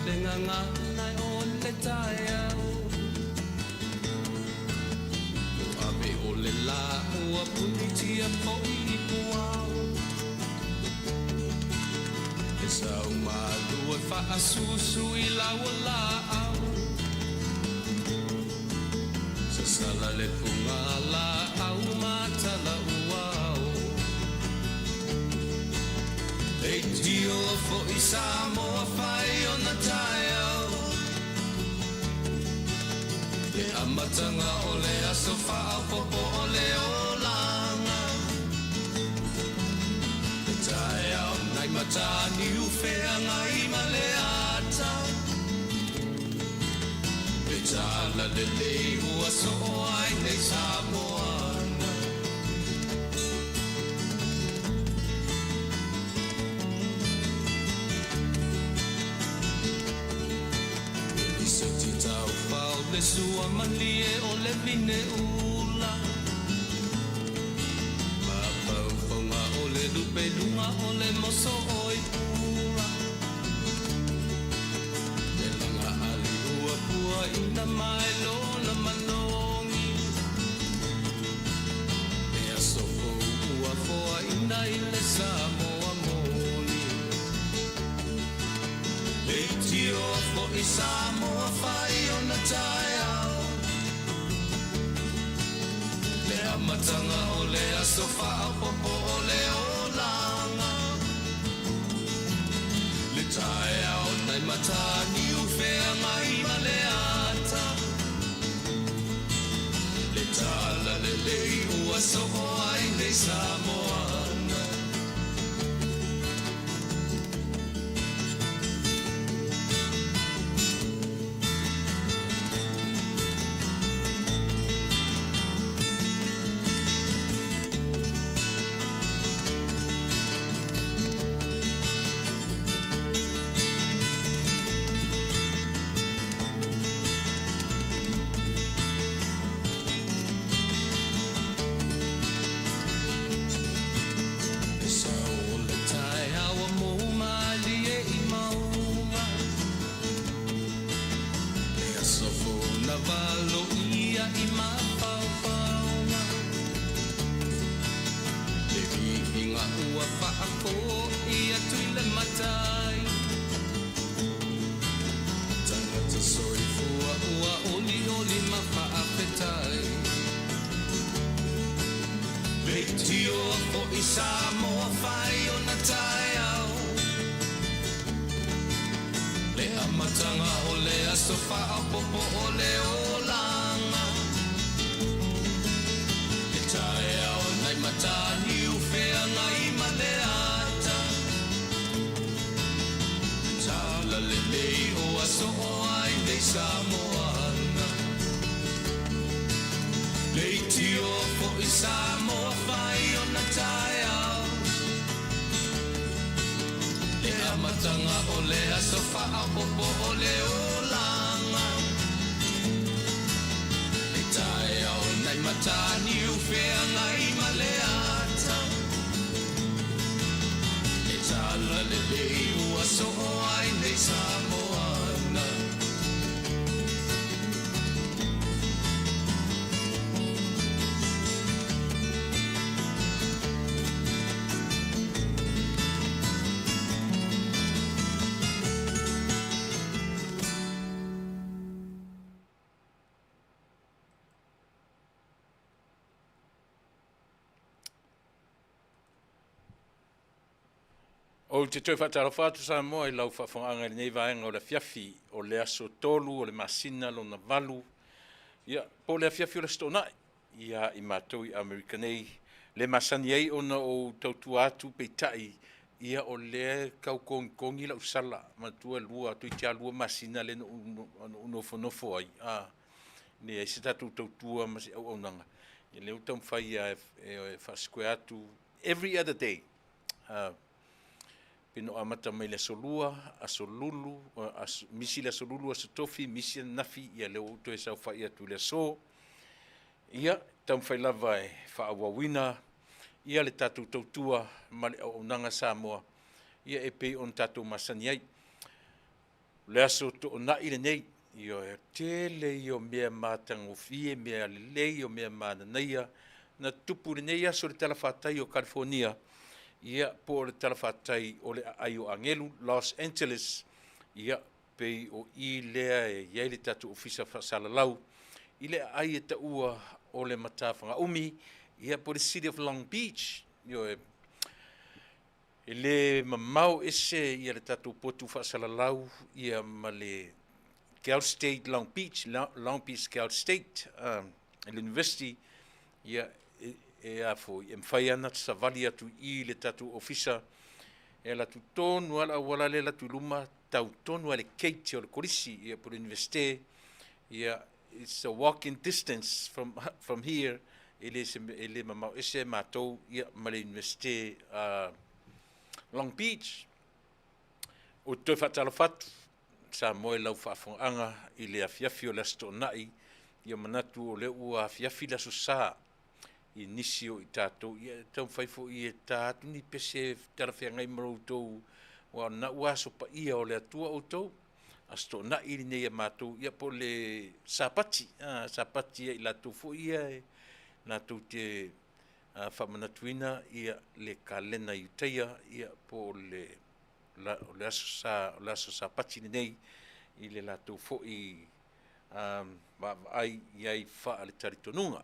le gagana o le taeao. Ua ave o le lā ua punitia foi i puao. E sau malu e faasusu i lau o laau. Sasala le puga laau ma tala uao. Leitio foi Samoa fai ona taeao. Le amataga o le aso faaopoopo o le olaga. Le taeao nai Mataniu feagai ma le ata. Le tala lelei ua soo ai nei Samoana. E lisiti taufao le sua malie o le vine ula. Mafaufauga o le lupe luga o le moso oi pula. Le laga ali ua puaina mai lona manogi. Le aso fou ua foaina i le Samoa moni. Leitioa foi Samoa fai ona taeao. Le amataga o le aso faaopoopo o le olaga. Le taeao nai Mataniu feagai ma le ata. Le tala lelei ua soo ai nei Samoana. Le sao o le taeao ua mou malie i mauga. Le aso fou na valoia i mafaufauga. Le viiga ua faafoi atu i le matai. Tagata soifua ua olioli ma faafetai. Leitioa foi Samoa fai ona taeao. Le amataga o le aso faaopoopo o le olaga. Le taeao nai Mataniu feagai ma le ata. Le tala lelei o aso o ai nei Samoana. Leitioa foi Samoa fai ona taeao. Le amataga o le aso faaopoopo o le olaga. Le taeao nai Mataniu feagai ma le ata. Le tala lelei ua soo ai nei Samoana. Ou te toe faatalofa atu Samoa i lau faafofogaaga i lenei vaega o le afiafi o le aso 3 o le masina lona 8, ia, po o le afiafi o le Aso Toonai ia i matou i Amerika nei, le masani ai ona ou tautua atu peitai, ia o lea e tau togitogi lau sala, manatua e lua toeitiiti lava lua masina lea na ou nofonofo ai, a, leai se tatou tautua ma se auaunaga, ia lea ua taumafai lava e faa-square atu every other day. Pei na ou amata mai le aso Lua, aso Lulu, aso, misi le aso Lulu, aso Tofi, misi ananafi, ia lea ua ou toe saofai atu i le aso. Ia, taumafai lava e faaauauina ia le tatou tautua ma le auaunaga Samoa, ia e pei ona tatou masani ai. O le aso toonai lenei, ioe, tele ia o mea matagofie, mea lelei, o mea mananaia na tutupu i lenei aso i le talafatai o Kalifonia, ia, po o le talafatai o le Aai o Agelu, Los Angeles, ia, pei o i lea e i ai le tatou Ofisa Faasalalau i le aai e taua o le Matafagaumi, ia, po o le City of Long Beach. Ioe, e le mamao ese ia le tatou potu faasalalau ia ma le Cal State Long Beach, Long Beach Cal State le University, ia, e, e a foi, e mafai lava ona savali atu i le tatou ofisa, e alu atu tonu lava le auala lea e alu atu i luma, tau tonu lava i le gate o le kolisi, ia, po o le Iunivesite, ia, it's a walking distance from, from here, e le, se, e le mamao ese matou ia, ma le Iunivesite Long Beach. Ou te toe faatalofa atu Samoa i lau faafofogaaga i le afiafi o le Aso Toonai, ia manatu o lea ua afiafi le Aso Sa i nisi o i tatou, ia e taumafai foi e ta atu ni pese talafeagai ma lo outou, aua o lena ua aso paia o le Atua outou, Aso Toonai lenei a matou, ia po o le Sapati, Sapati ia i latou foi ia e latou te faamanatuina ia le kalena Iutaia, ia po o le o le aso sa, o le aso Sapati lenei i le latou foi vaavaai i ai faale-talitonuga.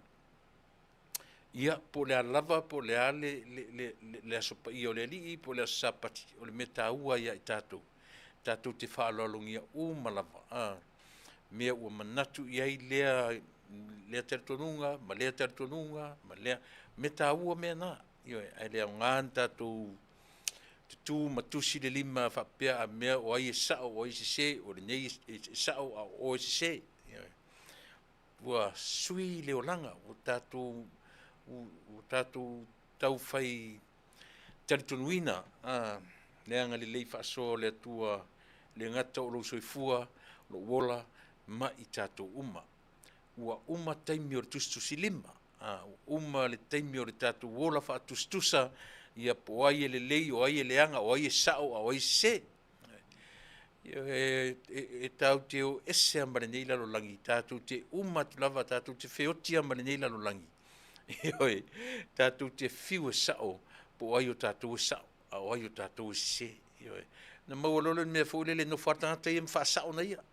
Ia, po o le a lava, po o le a le, le, le, le aso paia o le Alii, po o le aso Sapati, o le mea taua ia i tatou, tatou te faaaloalogia uma lava, mea ua manatu i ai lea, lea talitonuga, ma lea talitonuga, ma lea, mea taua mea na, ioe, ae le aoga ni tatou tutū ma tusi le lima faapea a mea o ai e sao o ai e sese, o lenei e sao a o oe e sese. Ioe. Ua sui le olaga, ua tatou, ua tatou taufai talitonuina le agalelei faasoa o le Atua, le gata o lou soifua, lou ola ma i tatou uma. Ua uma taimi o le tusitusilima, ua uma le taimi o le tatou ola faatusatusa, ia po o ai e lelei, o ai e leaga, o ai e sao, a o ai e sese. E, e, e tatou te o ese lava ma lenei lalolagi, tatou te uma atu lava, tatou te feoti lava ma lenei lalolagi. Ioe, tatou te fiu e sao, po o ai o tatou e sao, a o ai o tatou e sese. Ioe. Na maua loa le mea foi lele, nofo lava le tagata ia ma faasao na ia.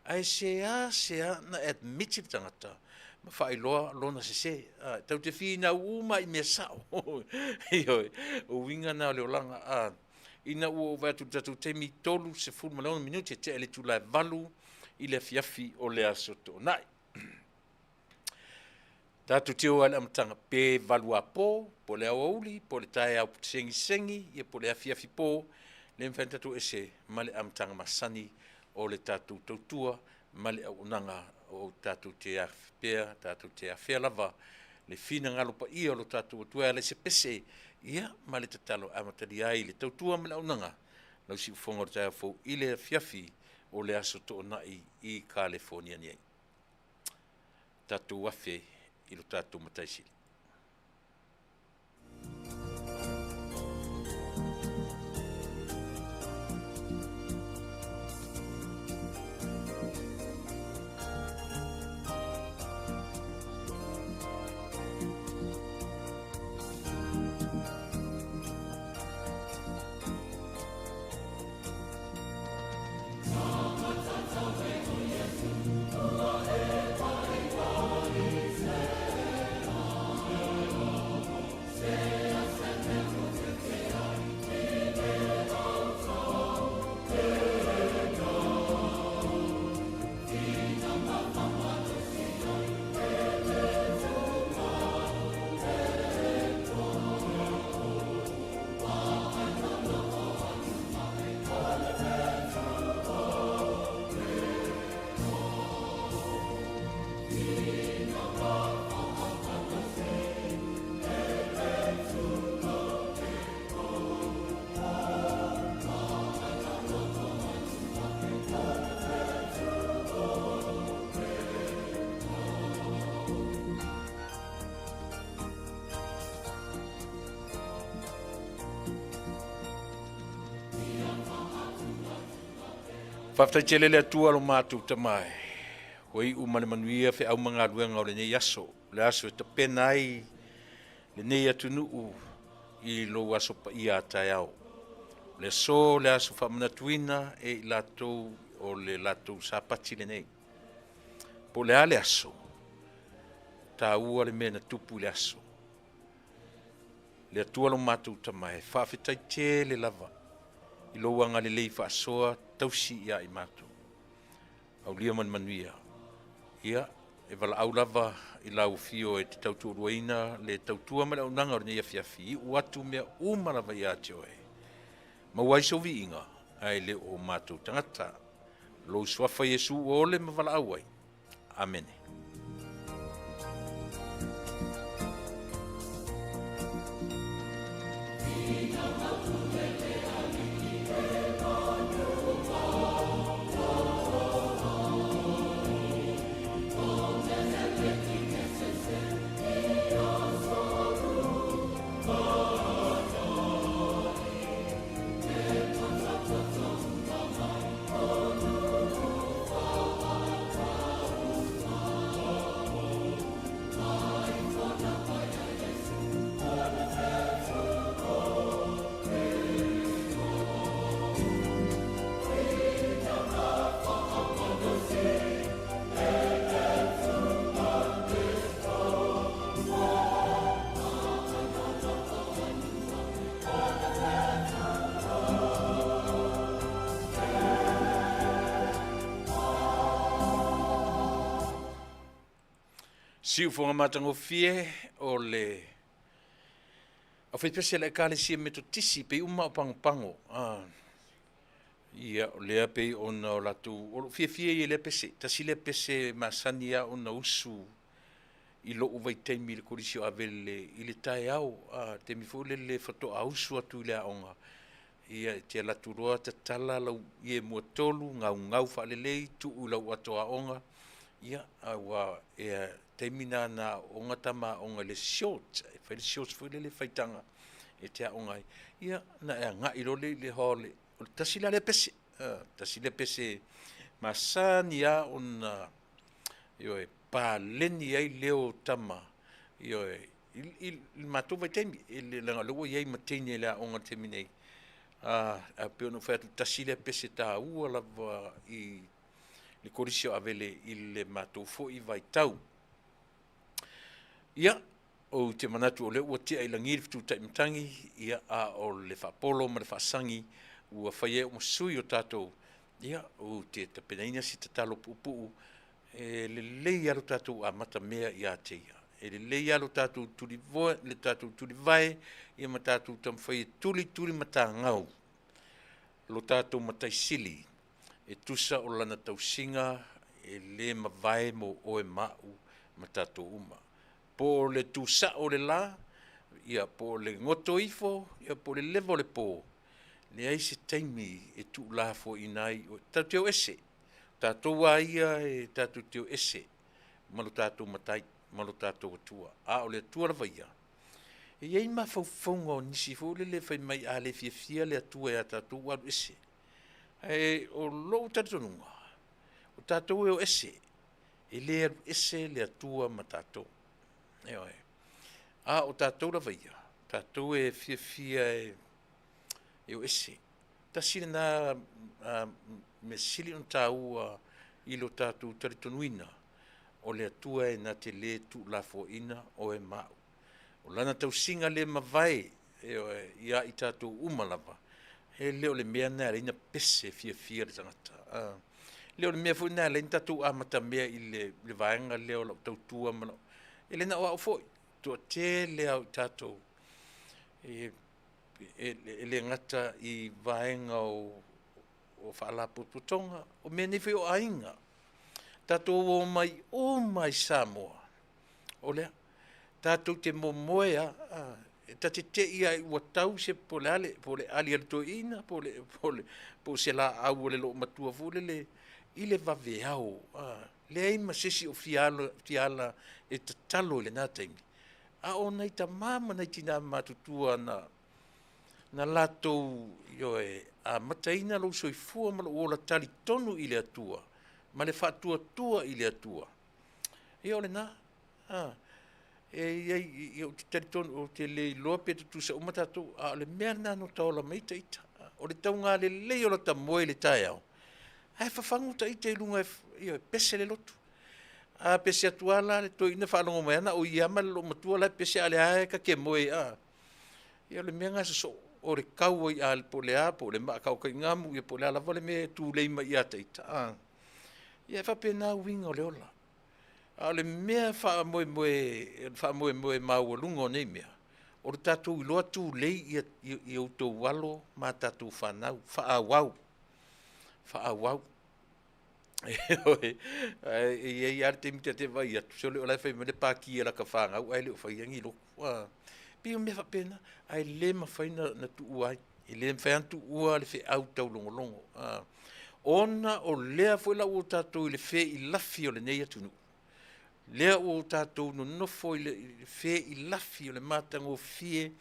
Ae seasea na admit le tagata ma faailoa lona sese. Tatou te finau uma i mea sao. Ioe, o uiga na o le olaga. Ina ua ou vaai atu i le tatou taimi, 36 minute e tea i le itula e 8 i le afiafi o le aso Toonai. Tatou te o lava i le amataga, pe valuapo, po o le aoauli, po o le taeao segisegi, ia po o le afiafi po, le mafai ona tatou ese ma le amataga masani o le tatou tautua ma le auaunaga o tatou te afea, tatou te afea lava le finagalo paia o lo tatou Atua e ala i se pese, ia ma le tatalo e amatalia ai le tautua ma le auaunaga lau siufofoga o le taeao fou i le afiafi o le aso Toonai i Kalefonia nei. Tatou afe i lo tatou Matai Sili. Faafetai tele le Atua lo matou Tama e, ua iu ma le manuia feau ma galuega o lenei aso, le aso e tapena ai lenei atunuu i lou aso paia a taeao. O le aso, le aso faamanatuina e i latou o le latou Sapati lenei. Po o le a le aso, taua le mea na tupu i le aso. Le Atua lo matou Tama e, faafetai tele lava i lou agalelei faasoa tausi ia i matou. Aulia ma le manuia. Ia, e valaau lava i lau afio e te tautoaluaina le tautua ma le auaunaga o lenei afiafi, iu atu mea uma lava ia te oe. Maua ai sou viiga, ae le o matou tagata. Lou suafa Iesu ua ole ma valaau ai. Amene. Siufofoga matagofie o le aufaipese a le Ekalesia Metotisi pei uma o pagopago. Ah, ia, o lea pei ona o latou, o lou fiafia ia i lea pese. Tasi lea pese masani a ona usu i lou vaitaimi i le Kolisi o Avele i le taeao, a, taimi foi lele faatoa usu atu i le aoga, ia, e te alu atu loa tatala lau ie muatolu, gaugau faalelei, tuu i lau ato aoga, ia, aua e taimi na na aooga tama aoga i le short, e fai le short foi lele faitaga e te aoga ai, ia, ona e agai loa lea i le hall, o le tasi la lea pese, tasi lea pese masani lava ona, ioe, paleni ai leo o tama, ioe, i le matou vaitaimi, leaga o lea ua i ai ma teine i le aoga i le taimi nei, ae pei ona ou fai atu, tasi lea pese taua lava i le Kolisi o Avele i le matou foi vaitau. Ia, ou te manatu o lea ua tea i lagi le fetutai matagi, ia, a o le faapolo ma le faasagi ua fai ai ma sui o tatou, ia, ou te tapenaina se tatalo puupuu. E lelei lava lo tatou amata mea ia te ia. E lelei lava lo tatou tulivoe, le tatou tulivae, ia ma tatou taumafai e tulituli matagau lo tatou Matai Sili e tusa o lana tausiga e le mavae mo oe ma au ma tatou uma. Po o le tusao o le la, ia po o le goto ifo, ia po o le leva o le po, leai se taimi e tuulafoaiina ai oe. Tatou te o ese, tatou a ia e tatou te o ese ma lo tatou Matai ma lo tatou Atua. A o le Atua lava ia, e i ai mafaufauga o nisi foi lele fai mai a le fiafia le Atua ia tatou ua alu ese. Ae o lou talitonuga, o tatou e o ese, e le alu ese le Atua ma tatou. Ioe. A o tatou lava ia, tatou e fiafia e o ese. Tasi lena mea sili ona taua i lo tatou talitonuina, o le Atua e na te le tuulafoaiina oe ma au. O lana tausiga le mavae, ioe, ia i tatou uma lava, e le o le mea lena e ala ai ona pese fiafia le tagata. E le o le mea foi lena e ala ai ona tatou amatamea i le vaega lea o lau tautua ma lau... E le na o au foi, toatele lava o i tatou e le gata i vaega o faalapotopotoga, o mea nei foi o aiga. Tatou omai uma i Samoa, o lea, tatou te momoe lava, ta te te i lava ua tau se, po o le a le, po o le ali a le toeaina, po o se laau a le loomatua foi lele i le vaveao, leai ma se isi o fia ala e tatalo i lena taimi, a o nai tama ma nai tina matutua na Na latou, ioe, amataina lou soifua ma lou ola talitonu i le Atua, ma le faatuatua i le Atua. Ia o lena, a, e i ai, ia ou te talitonu, ou te le iloa pe tutusa uma tatou, a o le mea lena na ota ola mai ai ita. O le tauga lelei o lata moe i le taeao, ae fafagu ita i luga, ioe, pese le lotu. A pese atu lava la le toeaina faalogo mai lava na o ia ma le loomatua la e pese a o lea lava ta te moe, a. Ia o le mea lena e sosoo, o le tau ai po o le a, po o le maa taotaigamu po o le a lava le mea e tulei mai ia te ita, a. Ia e faapena uiga o le ola. A o le mea e faamoemoe maualuga o nei mea, o le tatou iloa tulei i outou alo ma tatou fanau, faaauau, faaauau. Ioe. Ae i ai lava le taimi ta te vaai atu, sole o la e fai mai le pati a lata fanau ae le o faia ni lotu, a. E pei o mea faapena, ae le mafai ona tuua ai, e le mafai lava ona tuua le feau taulogologo, ona o lea foi la ua tatou i le feilafi o lenei atunuu, lea ua tatou nonofo i le feilafi o le matagofie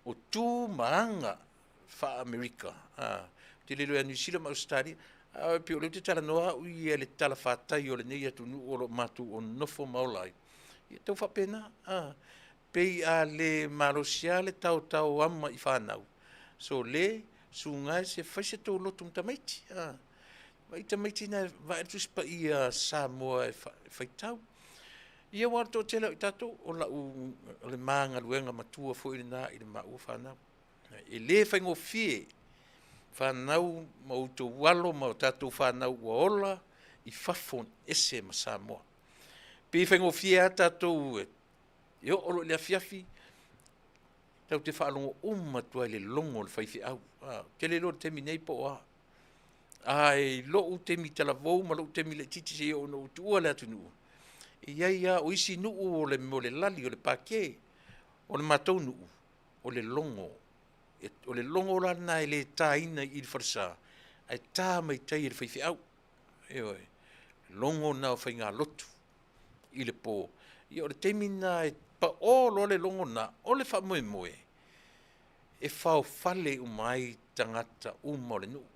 o tu ma aga faa-Amerika, ou te le iloa ia Niu Sila ma Ausetalia, ae pei o lea ou te talanoa au ia i le talafatai o lenei atunuu o lo o matou nonofo ma ola ai, ia e tau faapena, a. Pei a le malosi lava le taotaoama i fanau, sole, suga e se fai se tou lotu ma tamaiti, a. Vaai tamaiti na e vae le Tusi Paia a Samoa e faitau. Ia aua o le toatele lava o i tatou, o lau, o le ma galuega matua foi lena i le maua fanau. E le faigofie fanau ma outou alo ma tatou fanau ua ola i fafo ese ma Samoa. Pei e faigofie lava tatou e oo loa i le afiafi, tatou te faalogo uma atu lava i le logo o le faifeau. Ou te le iloa i le taimi nei po o a. Ae i lou taimi talavou ma lou taimi laitiiti seia oo ina ou tuua le atunuu, e i ai lava, o isi nuu o le mea o le lali, o le Pake, o le matou nuu, o le logo. O le logo la lena e le taina i i le falesa, ae ta mai tai e le faifeau. Ioe. Logo lena o faigalotu i le po. Ia o le taimi lena e pao loa le logo lena, o le faamoemoe, e faofale uma ai tagata uma o le nuu.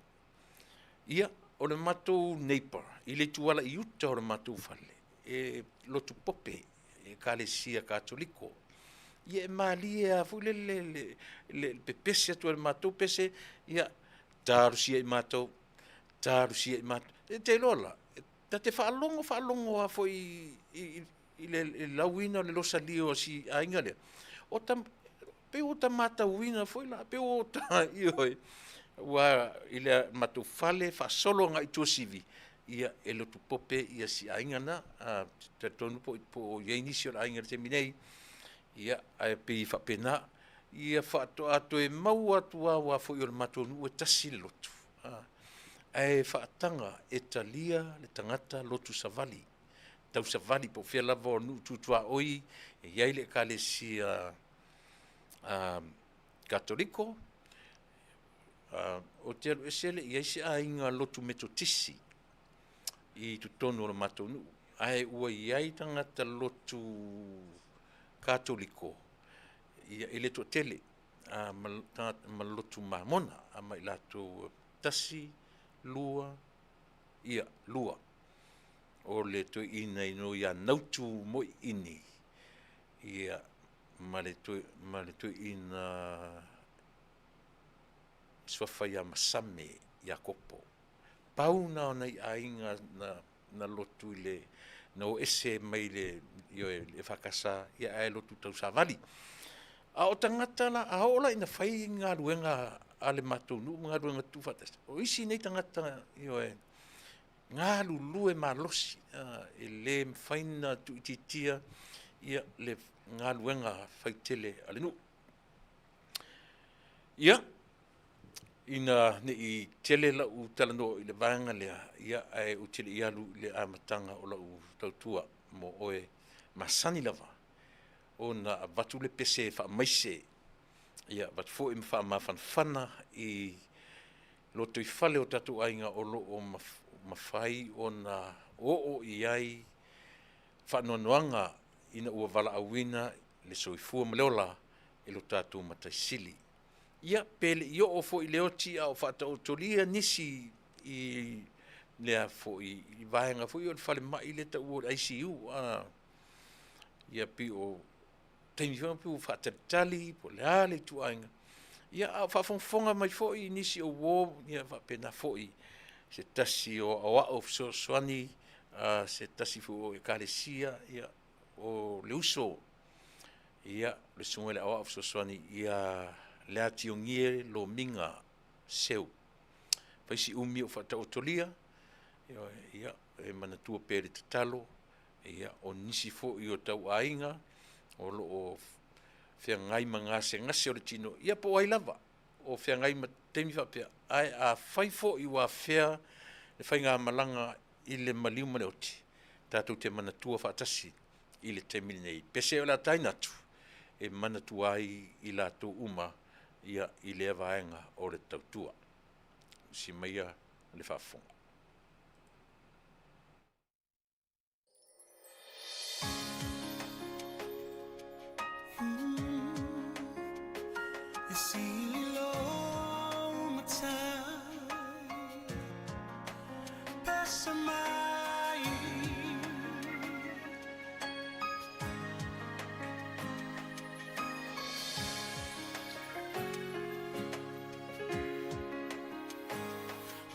Ia, o le matou neighbour i le ituala i uta o le matou fale, e lotu pope, Ekalesia Katoliko. Ia e malie lava foi lele le pepese atu e le matou pese, ia, talosia i matou, talosia i matou. E te iloa la, ta te faalogo faalogo lava foi i le lauina o le losalio a si aiga lea, o ta, pei ua ta matauina foi la, pei ua ta, ioe, aua i le matou fale faasolo agai i Tuasivi, ia e lotu pope si aiga na. Talitonu po o i ai nisi o le aiga i le taimi nei, ia, ae pei e faapena. Ia faatoa toe maua atu lava aua foi o le matou nuu e tasi le lotu, ae faataga e talia le tagata lotu savali, tausavali po o fea lava o nuu tu tuaoi e i ai le Ekalesia Katoliko. Ou te alu ese e le i i ai se aiga lotu Metotisi i totonu o le matou nuu, ae ua i ai tagata lotu Katoliko ia, e le toatele, ma lotu Mamona, ma i latou tasi, lua, ia, lua. O le toeaina ia Nautu Moiini, ia, ma le toeaina suafa ia Masame Iakopo. Pau na o nai aiga na lotu i le, na o ese mai le, ioe, le EFKS, ia ae lotu tausavali. A o tagata la, a oo la ina fai galuega a le matou nuu ma galuega tuufaatasi, o isi nei tagata, ioe, galulue malosi, e le mafai ona tuuitiitia le galuega faitele a le nuu. Ia, ina ne i tele lau talanoa i le vaega lea, ia, ae ou te le i alu i le amataga o lau tautua mo oe, masani lava ona avatu le pese e faamaise, ia avatu foi ma faamafanafana i lotoifale o tatou aiga o lo o mafai ona oo i ai faanoanoaga ina ua valaauina le soifua ma le ola e lo tatou Matai Sili. Ia, pe le i oo foi i le oti a o faataotolia nisi i lea foi i vaega foi o le falemai lea e taua o le ICU, a, ia pei o taimi foi na pei ua faatalitali po o le a le ituaiga, ia a o faafogafoga mai foi nisi o uo, ia faapena foi se tasi o aoao fesoasoani a se tasi foi o Ekalesia, ia, o le uso, ia, le Susuga i le Aoao Fesoasoani ia Leatiogie Lomiga Seu. Fai si umi o faataotolia, ia, e manatua pea i le tatalo, ia, o nisi foi o tauaiga o lo o feagai ma gasegase o le tino, ia po o ai lava o feagai ma taimi faapea, ae afai foi ua afea le faigamalaga i le maliu ma le oti, tatou te manatua faatasi i le taimi lenei. Pese o le a taina atu e manatua ai i latou uma ia i lea vaega o le tautua. Usi maia le faafofoga.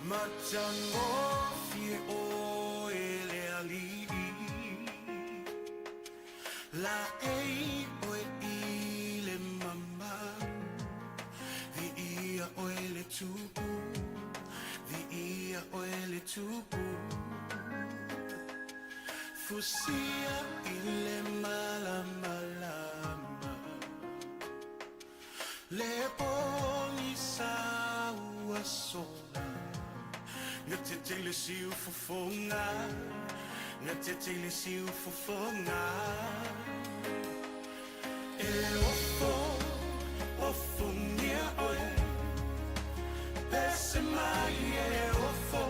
Matagofie oe le alii Laei oe i le mamalu Viia oe le Tupu Viia oe le Tupu Fusia i le malamalama Le pogisa ua sola Gatete i le siufofoga Gatete i le siufofoga E ofo, ofogia oe Pese mai e ofo,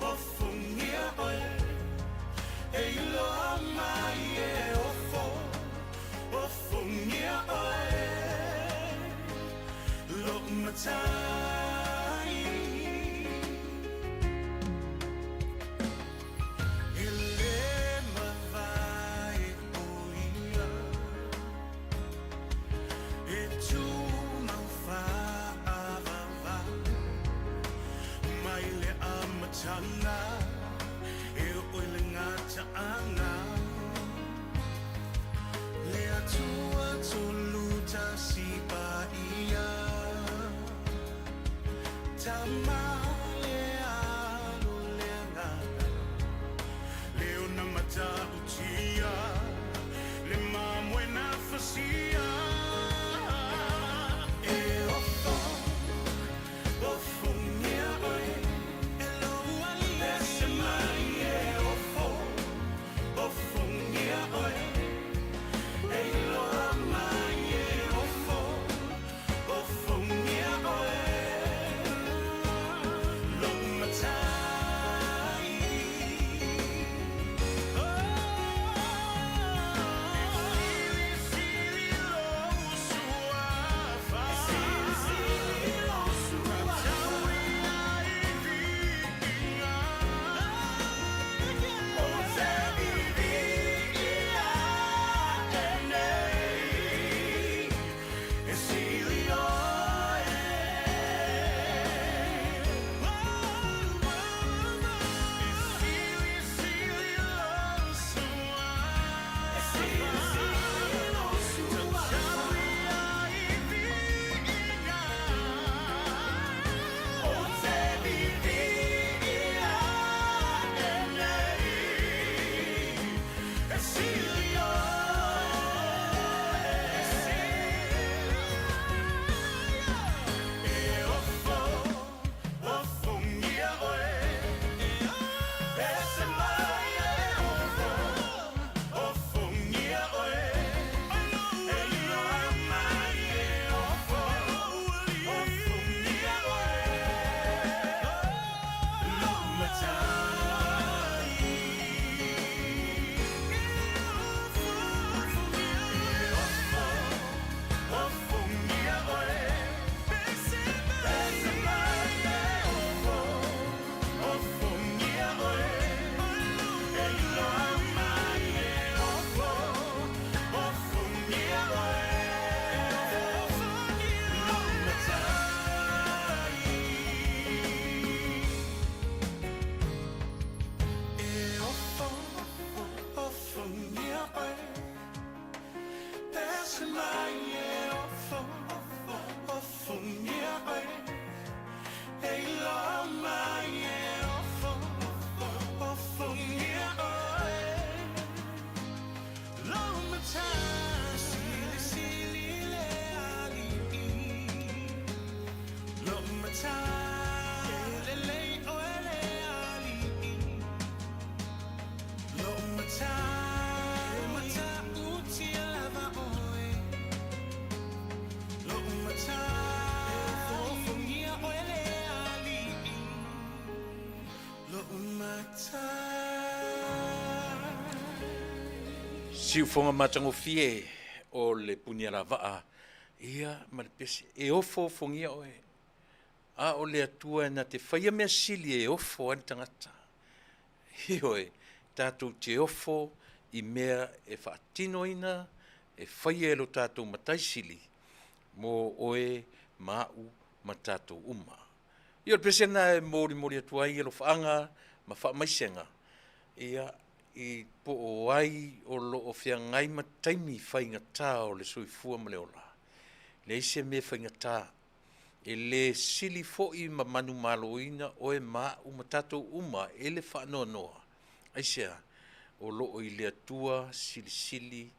ofogia oe E iloa mai e ofo, ofogia oe Lou matai E le mavae o ia E tumau faavavau Mai le amataga E oo i le gataaga Le Atua Tolutasi Paia Tama le Alo le Agaga Le ona matautia Le mamoe na fasia E ofo ofogia oe E lou alii Pese mai e ofo ofogia oe E iloa mai e ofo ofogia oe. Siufoga matagofie o le Punialavaa, ia ma le pese, e ofoofogia oe, a o le Atua e na te faia mea sili e ofo ai le tagata. Ioe, tatou te ofo i mea e faatinoina, e faia e lo tatou Matai Sili mo oe ma a'u ma tatou uma. Ia o le pese lena e molimoli atu ai alofaaga ma faamaisega, ia i po o ai o lo o feagai ma taimi faigata o le soifua ma le ola. E leai se mea faigata, e le sili foi ma manumaloina oe ma a'u ma tatou uma e le faanoanoa. Aisea? O lo o i le Atua silisili,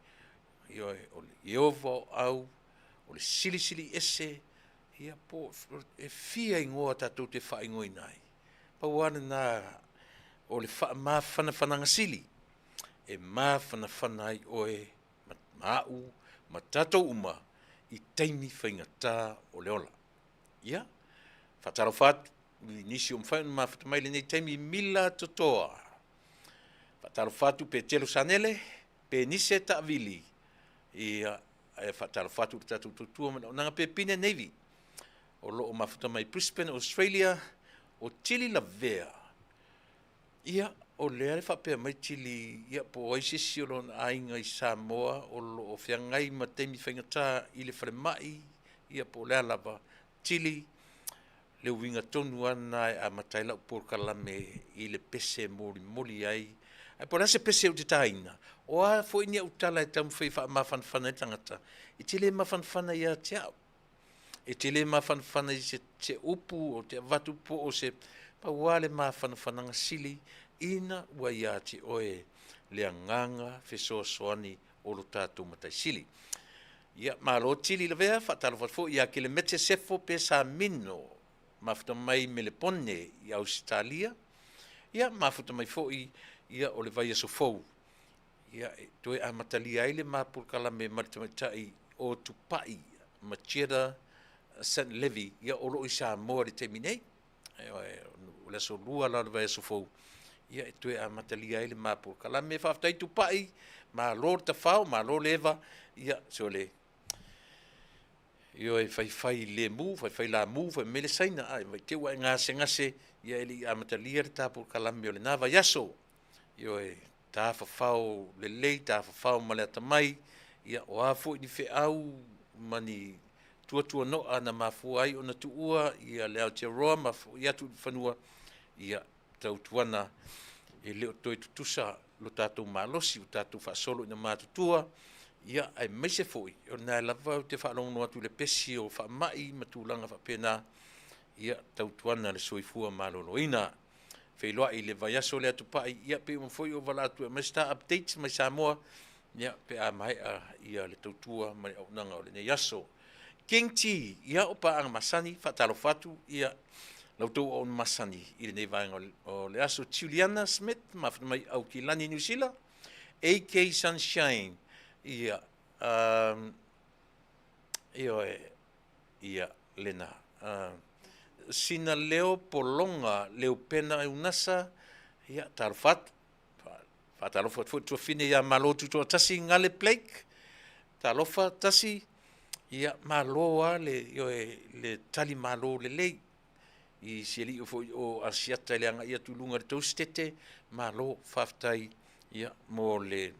ioe, o le Ieova o Au, o le Silisili Ese, ia po e fia igoa tatou te faaigoaina ai. Pau lava lena o le faamafanafanaga sili e mafanafana ai oe ma a'u ma tatou uma i taimi faigata o le ola. Ia, faatalofa atu i nisi o mafai ona mafuta mai i lenei taimi, Mila Totoa. Faatalofa atu Petelo Sanele, Penise Taavili, ia, ae faatalofa atu i le tatou tautua ma le auaunaga Pepine Navy, o lo o mafuta mai Brisbane, Australia, o Tili Lavea. Ia, o lea e faapea mai Tili, ia po o ai se isi o lona aiga i Samoa o lo o feagai ma taimi faigata i le falemai, ia po o le a lava, Tili, le uiga tonu lava lena e amata ai lau polokalame i le pese e molimoli ai. Ae po o le a se pese ou te taina, o a foi ni au tala e taumafai e faamafanafana ai le tagata, e te le mafanafana ia te au. E te le mafanafana i se, se upu o te avatu po o se pau lava le mafanafanaga sili ina ua ia te oe le agaga fesoasoani o lo tatou Matai Sili. Ia, malo Tili Lavea, faatalofa atu foi ia Kelemete Sefo Pesamino, mafuta mai Melepone i Ausetalia. Ia, mafuta mai foi ia o le vaiaso fou. Ia, e toe amatalia ai le ma polokalame ma le tamaitai o Tupai Macheta St. Levy, ia o lo o i Samoa i le taimi nei. O le aso 2 la o le vaiaso fou, ia e toe amatalia ai le ma polokalame. Faafetai Tupai, malo le tafao, malo le eva, ia sole ioe faifai lemu, faifai lamu, fai mai le Saina, ae vai te ua e gasegase, ia e le i amatalia le ta polokalame o lena vaiaso. Ioe, tafafao lelei, tafafao ma le atamai, ia o a foi ni feau ma ni tuatuano'a na mafua ai ona tuua ia le Aotearoa ma fo'i atu i le fanua, ia tautuana e le o toe tutusa lo tatou malosi ua tatou faasolo ina matutua, ia aemaise foi o lena lava ou te faalogologo atu i le pesi o faamai ma tulaga faapena, ia tautuana le soifua maloloina. Feiloai i le vaiaso lea Tupai, ia pe uma foi o valaau atu e aumai se ta updates mai Samoa, ia pe a maea ia le tautua ma le auaunaga o lenei aso. King T, ia o paaga masani, faatalofa atu ia la outou auauna masani i lenei vaega o le aso. Juliana Smith, mafuta mai Aukilani, Niu Sila. AK Sunshine, ia, ioe, ia, lena. Sina Leo Pologa, Leupena Eunasa, ia, talofa atu. Faatalofa atu foi i le tuafafine ia Malo Tutoatasi Gale Blake, talofa tasi, ia malo lava le, ioe, le tali malo lelei i si alii foi o Asiata i le agai atu i luga i le tou setete, malo faafetai ia mo le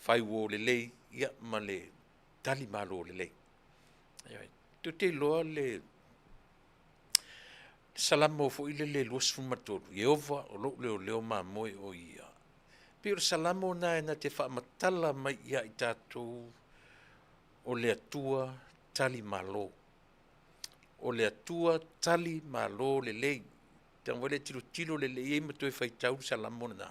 faaiuo lelei ia ma le tali malo lelei. Ioe, tou te iloa le Salamo foi lele 23, Ieova o lou leoleo mamoe o ia. Pei o le Salamo lena e na te faamatala mai ia i tatou o le Atua tali malo. O le Atua tali malo lelei. Tago le tilotilo lelei ai ma toe faitau le Salamo lena.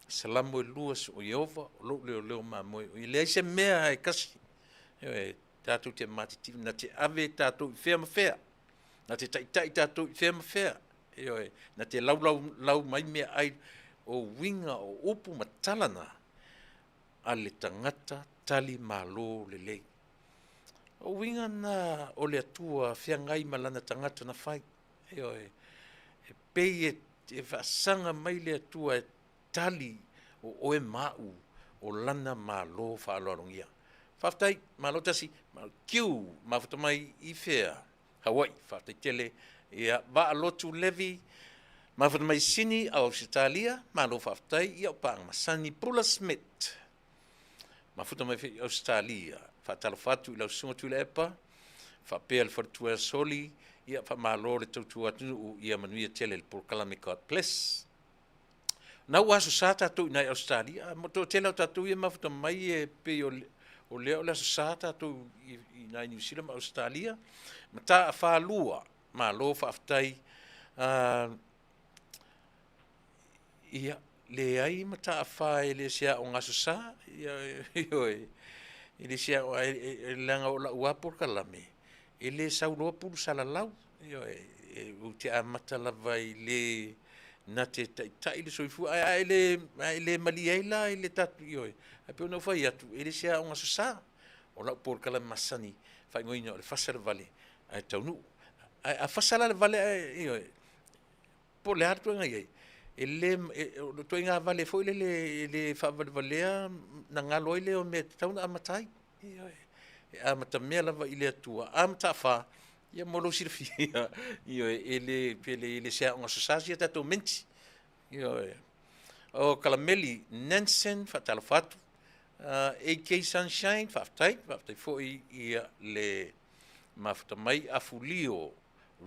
Salamo e 2, o Ieova o lou leoleo mamoe o ia. Leai se mea e kasi. Ioe, tatou te matitimu, na te ave tatou i fea ma fea. Na te taitai tatou i fea ma fea, ioe, na te laulau lau mai meaai o uiga o upu ma tala na a le tagata tali malo lelei. O uiga na o le Atua feagai ma lana tagata na fai. Ioe, e pei e faasaga mai le Atua e tali o oe ma a'u o lana Malo faaaloalogia. Faafetai, malo tasi, Q, mafuta mai i fea? Hawaii, faafetai tele. Ia, Vaalotu Levi, mafuta mai Sini, Ausetalia, malo faafetai. Ia, o paaga masani, Pula Smith, mafuta mai foi i Ausetalia. Faatalofa atu i lau Susuga Tuilaepa, faapea le faletua ia Soli, ia faamalo le tautua atunuu, ia manuia tele le polokalame God bless. Na ua aso Sa tatou i ina i Ausetalia, mo toatele o tatou ia mafuta mai e pei o o lea o le aso Sa tatou i ina i Niu Sila ma Ausetalia. Mataafa 2, malo faafetai. Ia, leai Mataafa e le o se aoga Aso Sa. Ioe, e le se aoga, leaga o lau lava polokalame, e le sau loa pulu salalau. Ioe, ou te amata lava i le na te taitai le soifua, ae le malie ai la i le tatou, ioe, ae pei ona ou fai atu, e le se aoga Aso Sa. O lau polokalame masani, faaigoaina o le fasa le vale ae taunuu. Ae a fasa la le vale ae, ioe, po o le a le ituaiga i ai, e le, o le ituaiga vale foi lele e le faavalevalea ona galo ai lea o mea e tatau ona amata ai. Ioe. E amatamea lava i le Atua, a ma taafa, ia mo lou silafia, ioe, e le, pe le, e le se aoga Aso Sa sia tatou menti. Ioe. O Kalameli Nansen, faatalofa atu. AK Sunshine, faafetai, faafetai foi ia le mafuta mai. Afulio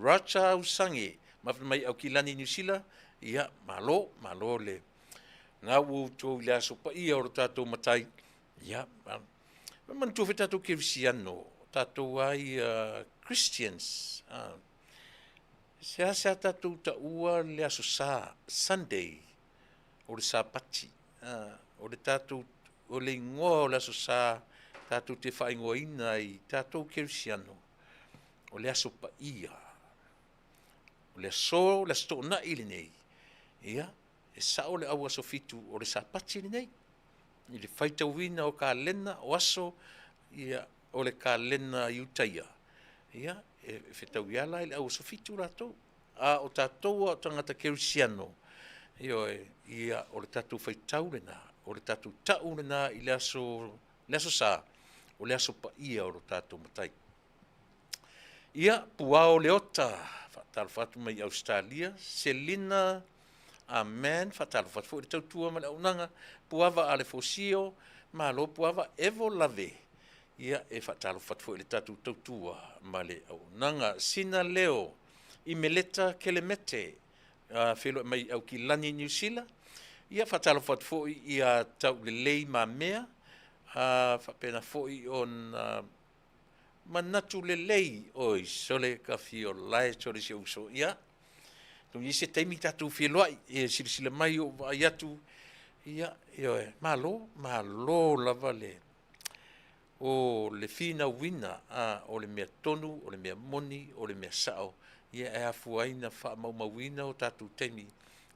Racha Usangi, mafuta mai Aukilani, Niu Sila, ia malo, malo le na ua outou i le aso paia o lo tatou Matai. Ia, manatua foi tatou kerisiano, tatou ai Christians. Seasea tatou taua le Aso Sa, Sunday, o le Sapati. O le tatou, o le igoa o le Aso Sa tatou te faaigoaina ai tatou kerisiano, o le Aso Paia. O le aso, le Aso Toonai lenei, ia, e sao le au aso fitu o le Sapati lenei. I le faitauina o kalena o aso, ia, o le kalena Iutaia, ia, e fetaui lava la i le au aso fitu latou. A o tatou o tagata kerisiano, ioe, ia, o le tatou faitau lena, o le tatou tau lena i le aso, le Aso Sa, o le aso paia o lo tatou Matai. Ia, Puao Leota, faatalofa atu mai Ausetalia, Selina Amen, faatalofa atu foi i le tautua ma le auaunaga, Puava Alefosio, malo Puava, Evo Lave, ia, e faatalofa atu foi i le tatou tautua ma le auaunaga, Sina Leo, Imeleta Kelemete, feiloai mai Aukilani, Niu Sila, ia, faatalofa atu foi ia Taulelei Mamea, faapena foi ona manatu lelei, oi sole kafi o lae sole si ou uso, ia, atonu i ai se taimi tatou feiloai, e silasila mai ou vaai atu, ia, ioe, malo, malo lava le, o le finauina, a, o le mea tonu, o le mea moni, o le mea sao, ia e afua ai ona faamaumauina o tatou taimi,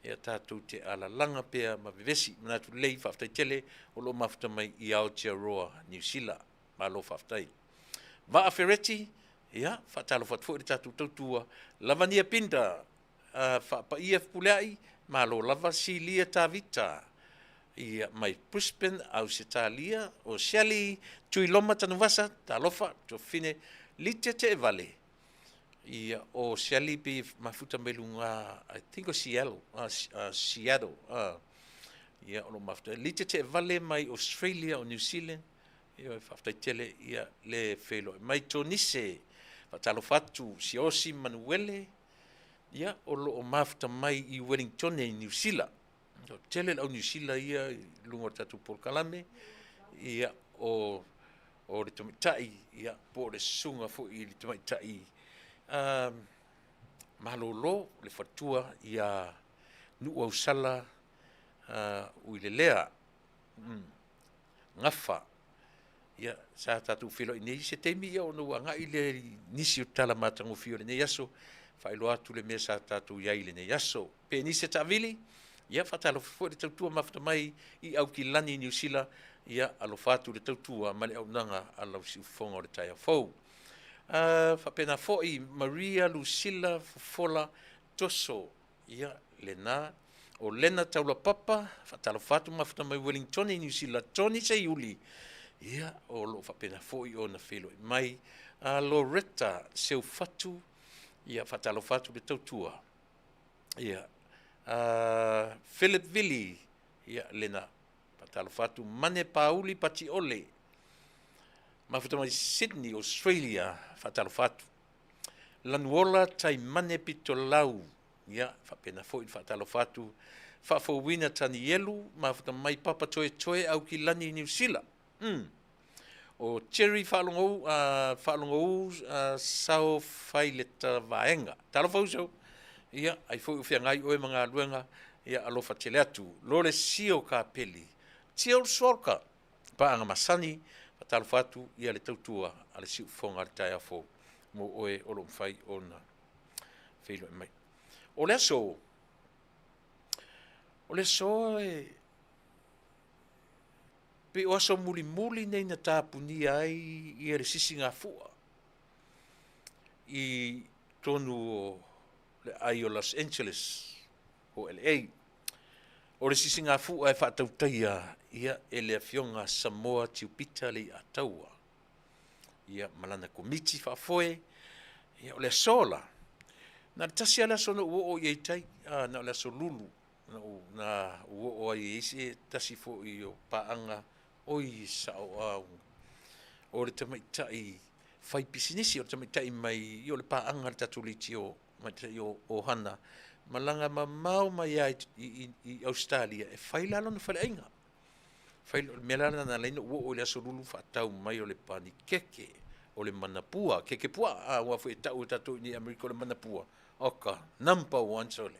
ia tatou te alalaga pea ma vevesi. Manatu lelei, faafetai tele o lo o mafuta mai i Aotearoa, Niu Sila. Malo faafetai. Vaa Fereti, ia, faatalofa atu foi i le tatou tautua. Lavania Pinda, Faapaia Fepuleai, malo lava. Silia Tavita, ia, mai Brisbane, Ausetalia. O Shelley Tuiloma Tanuvasa, talofa, Tuafafine Lite Teevale, ia, o Shelley pe mafuta mai luga, I think o Seattle, Seattle, ia, o lo o mafuta. Lite Teevale mai Australia, o New Zealand, Ioe, faafetai tele ia le feiloai mai. Tonise, faatalofa atu Siaosi Manuele, ia, o lo o mafuta mai i Wellingtone i Niu Sila. O tele le au Niu Sila ia i luga o le tatou polokalame, ia, o le tamaitai, ia, po o le susuga foi i le tamaitai malolo, le faletua ia Nuuausala Uilelea. Gafa. Ia, sa tatou feiloai nei i se taimi, ia ona ua agai lea i nisi o tala matagofie o lenei aso, faailoa atu le mea sa tatou i ai i lenei aso. Penise Taavili, ia faatalofa foi i le tautua mafuta mai i Aukilani, Niu Sila, ia alofa atu i le tautua ma le auaunaga a lau siufofoga o le taeao fou. Faapena foi Maria Lucilla Fofola Toso, ia lena. O Lena Taulapapa, faatalofa atu mafuta mai Wellingtone i Niu Sila, Tony Seiuli, ia o lo o faapena foi ona feiloai mai. Loretta Seufatu, ia faatalofa atu i le tautua. Ia, Philip Vili, ia lena, faatalofa atu. Mane Pauli Patiole, mafuta mai Sydney, Australia, faatalofa atu. Lanuola Taimane Pitolau, ia faapena foi le faatalofa atu. Faafouina Tanielu, mafuta mai Papatoetoe, Aukilani, Niu Sila. O Jerry Faalogou, Faalogou Sao Faileta Vaega. Talofa uso. Ia, ai foi o feagai oe ma galuega, ia alofa tele atu. Lole Sio Kapeli, Jill Swalka, paaga masani, faatalofa atu ia le tautua a le siufofoga a le taeao fou mo oe o lo o mafai ona feiloai mai. O le aso, o le aso e pei o aso mulimuli nei na tapunia ai ia le sisigafua i totonu o le aai o Los Angeles po o LA. O le sisigafua e faatautaia ia e le Afioga Samoa Tiupita Leiataua ia ma lana komiti faafoe. Ia o le aso la, na o le tasi lava le aso na ou oo i ai i tai, na o le aso Lulu na ou oo ai i se tasi foi o paaga, oi sao au, o le tamaitai fai pisinisi, o le tamaitai mai, o le paaga a le tatou leitio, tamaitai o Ohana, malaga mamao mai lava i Ausetalia e fai la lona faleaiga. Fai, o le mea la lena na ala ai ona ou oo i le Aso Lulu faatau mai o le panikeke, o le manapua, keke puaa, aua foi e tau e tatou i inei i Amerika o le manapua, oka, number one sole.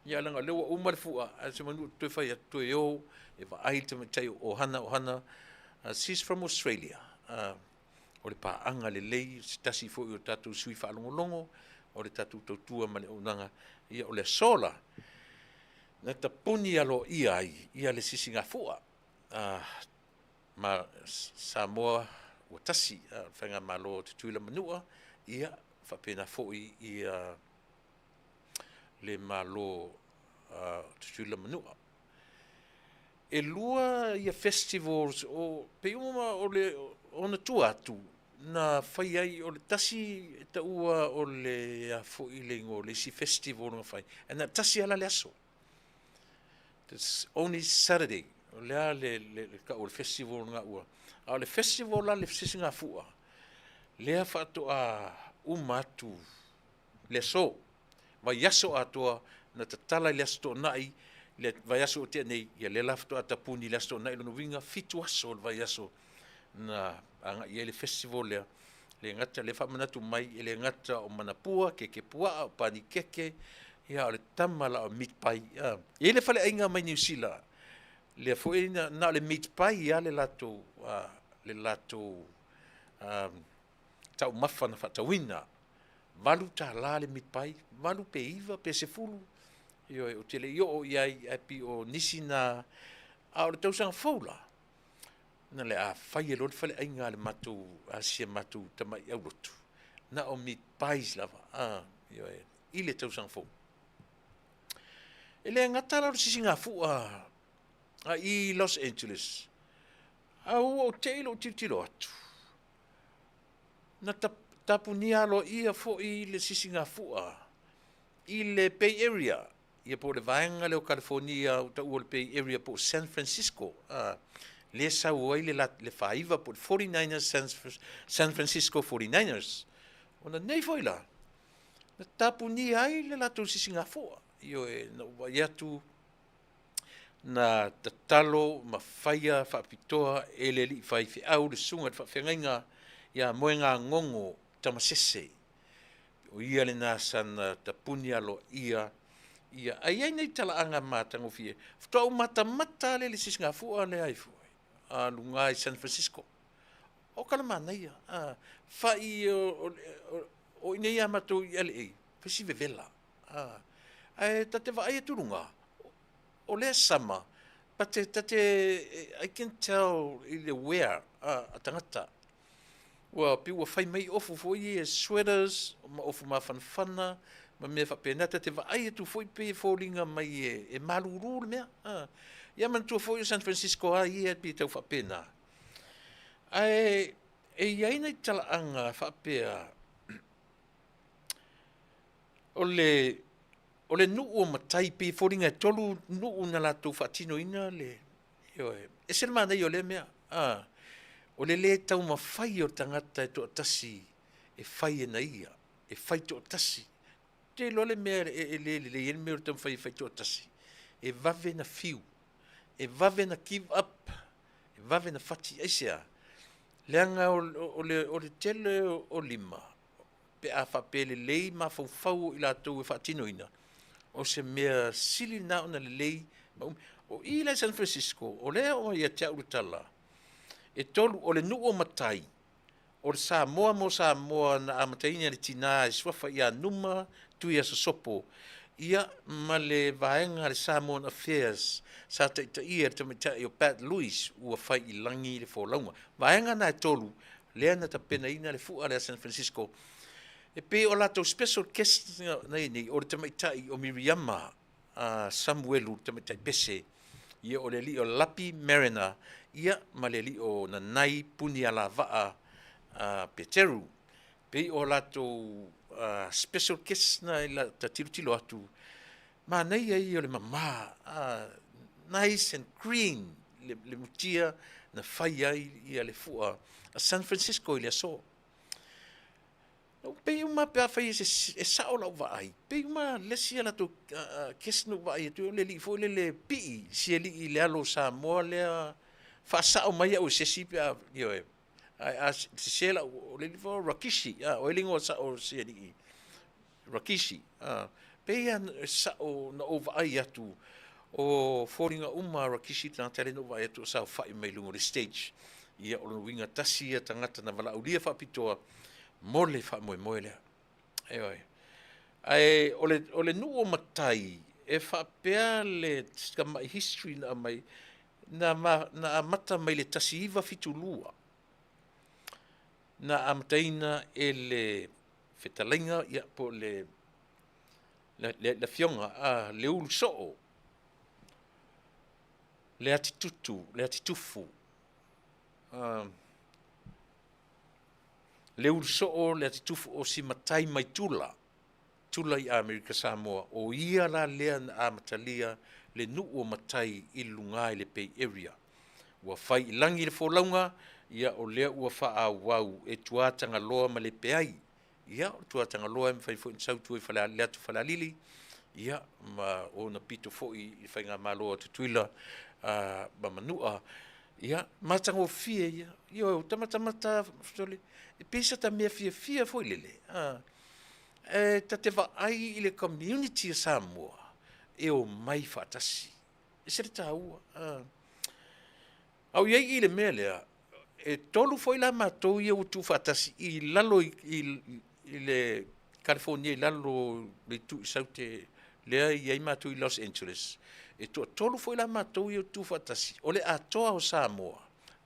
Ia leaga o lea ua uma le fua, ae semanu ou te toe fai atu, toe o e vaai le tamaitai o Ohana, Ohana, she's from Australia. O le paaga lelei, se tasi foi o tatou sui faalogologo, o le tatou tautua ma le auaunaga. Ia o le aso la, na tapuni aloaia ai ia le sisigafua ma Samoa ua tasi, o le Faigamalo a Tutuila ma Manua, ia faapena foi ia le Malo o Tutuila ma Manua. E lua ia festivals o pei uma o le ona tua atu na fai ai o le tasi e taua o le a foi le igoa o le isi festival na fai ae na o le tasi lava la le aso. It's only Saturday. O le a le tau o le festival na ua. A o le festival la le sisigafua lea faatoa uma atu le aso, vaiaso atoa na tatala i le Aso Toonai, le vaiaso ua tea nei, ia lea la faatoa tapuni i le Aso Toonai, lona uiga 7 aso o le vaiaso na agai ai le festival lea. Le gata, lea faamanatu mai, e le gata o manapua, keke puaa, o panikeke, ia o le tama la o meat pie. E i ai le faleaiga mai Niu Sila, lea foi na, na o le meat pie lava le latou, le latou taumafa na faatauina. $8 le meat pie, 8 pe 9 pe 10, ioe, ou te le i oo i ai, ae pei o nisi na, a o le tausaga fou la, na le a fai e loa le faleaiga a le matou, a si a matou tamai aulotu, na o meat pies lava, a, ioe, i le tausaga fou. E le gata la o le sisigafua a i Los Angeles, a ua ou te i lou tilotilo atu, Na tapunia aloaia foi le sisigafua i le Bay Area, ia po o le vaega lea o Kalifonia ua taua o le Bay Area po o San Francisco, lea e sau ai le faiva po o le 49ers, San Francisco 49ers. Ona nei foi la, na tapunia ai le latou sisigafua. Ioe, na ou vaai atu na tatalo ma faia faapitoa e le alii faifeau le susuga i le faafeagaiga ia Moegagogo Tamasese. O ia lena sana tapuni aloaia ia ae i ai nei talaaga matagofie, faatoa ou matamata lea i le sisigafua lea i luga i San Francisco. Oka le manaia, a, fai o, o, o i nei ia matou i LA, fai si vevela, a, ae ta te vaai atu i luga, o lea sama, but ta te, I can tell i le wear a tagata. Ua pei ua fai mai ofu foi ia sweaters ma ofu mafanafana ma mea faapena. Ta te vaai atu foi pei e foliga mai e malulu le mea. A. Ia manatua foi o San Francisco lava ia pei e tau faapena. Ae e i ai nai talaaga faapea o le o le nuu o matai pei e foliga e tolu nuu na latou faatinoina le Ioe. E ese le manaia o lea mea, a, o le lē taumafai o le tagata e toatasi e fai e na ia, e fai toatasi. Ou te iloa le mea e le lelei ai le mea o le taumafai e fai toatasi, e vave ona fiu, e vave ona give up, e vave ona fati. Aisea? Leaga o le tele o lima, pe a faapea e lelei mafaufau o i latou e faatinoina, o se mea sili lena ona lelei ma umi. O i la i San Francisco, o lea e oo mai ia te au le tala, e tolu, o le nuu o matai, o le Samoa mo Samoa na amataina e le tina e suafa ia Numa Tuiasosopo, ia ma le vaega a le Samoan Affairs sa taitaia e le tamaitai o Pat Louis ua fai i lagi le folauga. Vaega na e tolu lea na tapenaina le fua lea a San Francisco. E pei o latou special guest na i ai nei, o le tamaitai o Miriama Samuelu, le tamaitai pese, ia o le alii o Lapi Mariner, ia ma le alii o Nanai Punialavaa Peteru. Pei o latou special guest na i la ta tilotilo atu, manaia ia o le mama, nice and green le mutia na fai ai ia le fua a San Francisco i le aso. Pei uma pe afai e sao lau vaai, pei uma le isi a latou guest na ou vaai atu o le alii foi lele pii, si alii i le alo o Samoa lea, faasao mai au e se isi pe a, ioe, ae a sese lau, o le alii foi o Rakishi, o ai le igoa sao o si alii Rakishi, pei lava e sao na ou vaai atu o foliga uma a Rakishi le tagata lea na ou vaai atu o saofai mai luga o le stage. Ia, o lona uiga tasi ia tagata na valaaulia faapitoa mo le faamoemoe lea. Ioe. Ae o le nuu o matai, e faapea le tamai history na aumai, na amata mai le 1972, na amataina e le fetalaiga ia, po o le afioga a Leulu Soo, le Atitutu, le Atitufu, Leulu Soo, le Atitufu o si matai mai Tula, Tula i Amerika Samoa, o ia la lea na amatalia le nuu o matai i luga i le Bay Area. Ua fai i lagi le folauga, ia o lea ua faaauau e Tuatagaloa ma Lepeai. Ia, o Tuatagaloa e mafai foi ona sau i tua i le atu Falealili, ia, ma ona pito foi i le faigamalo a Tutuila ma Manua. Ia, matagofie ia. Ioe, o tamatamata, e pei se ta mea fiafia foi lele, e ta te vaai i le community a Samoa e omai faatasi. E ese le taua. A o i ai i le mea lea, e tolu foi la matou ia ua tuufaatasi i lalo i le California i lalo le itu i Saute lea e i ai matou i Los Angeles. E toatolu foi la matou ia ua tuufaatasi, o le atoa o Samoa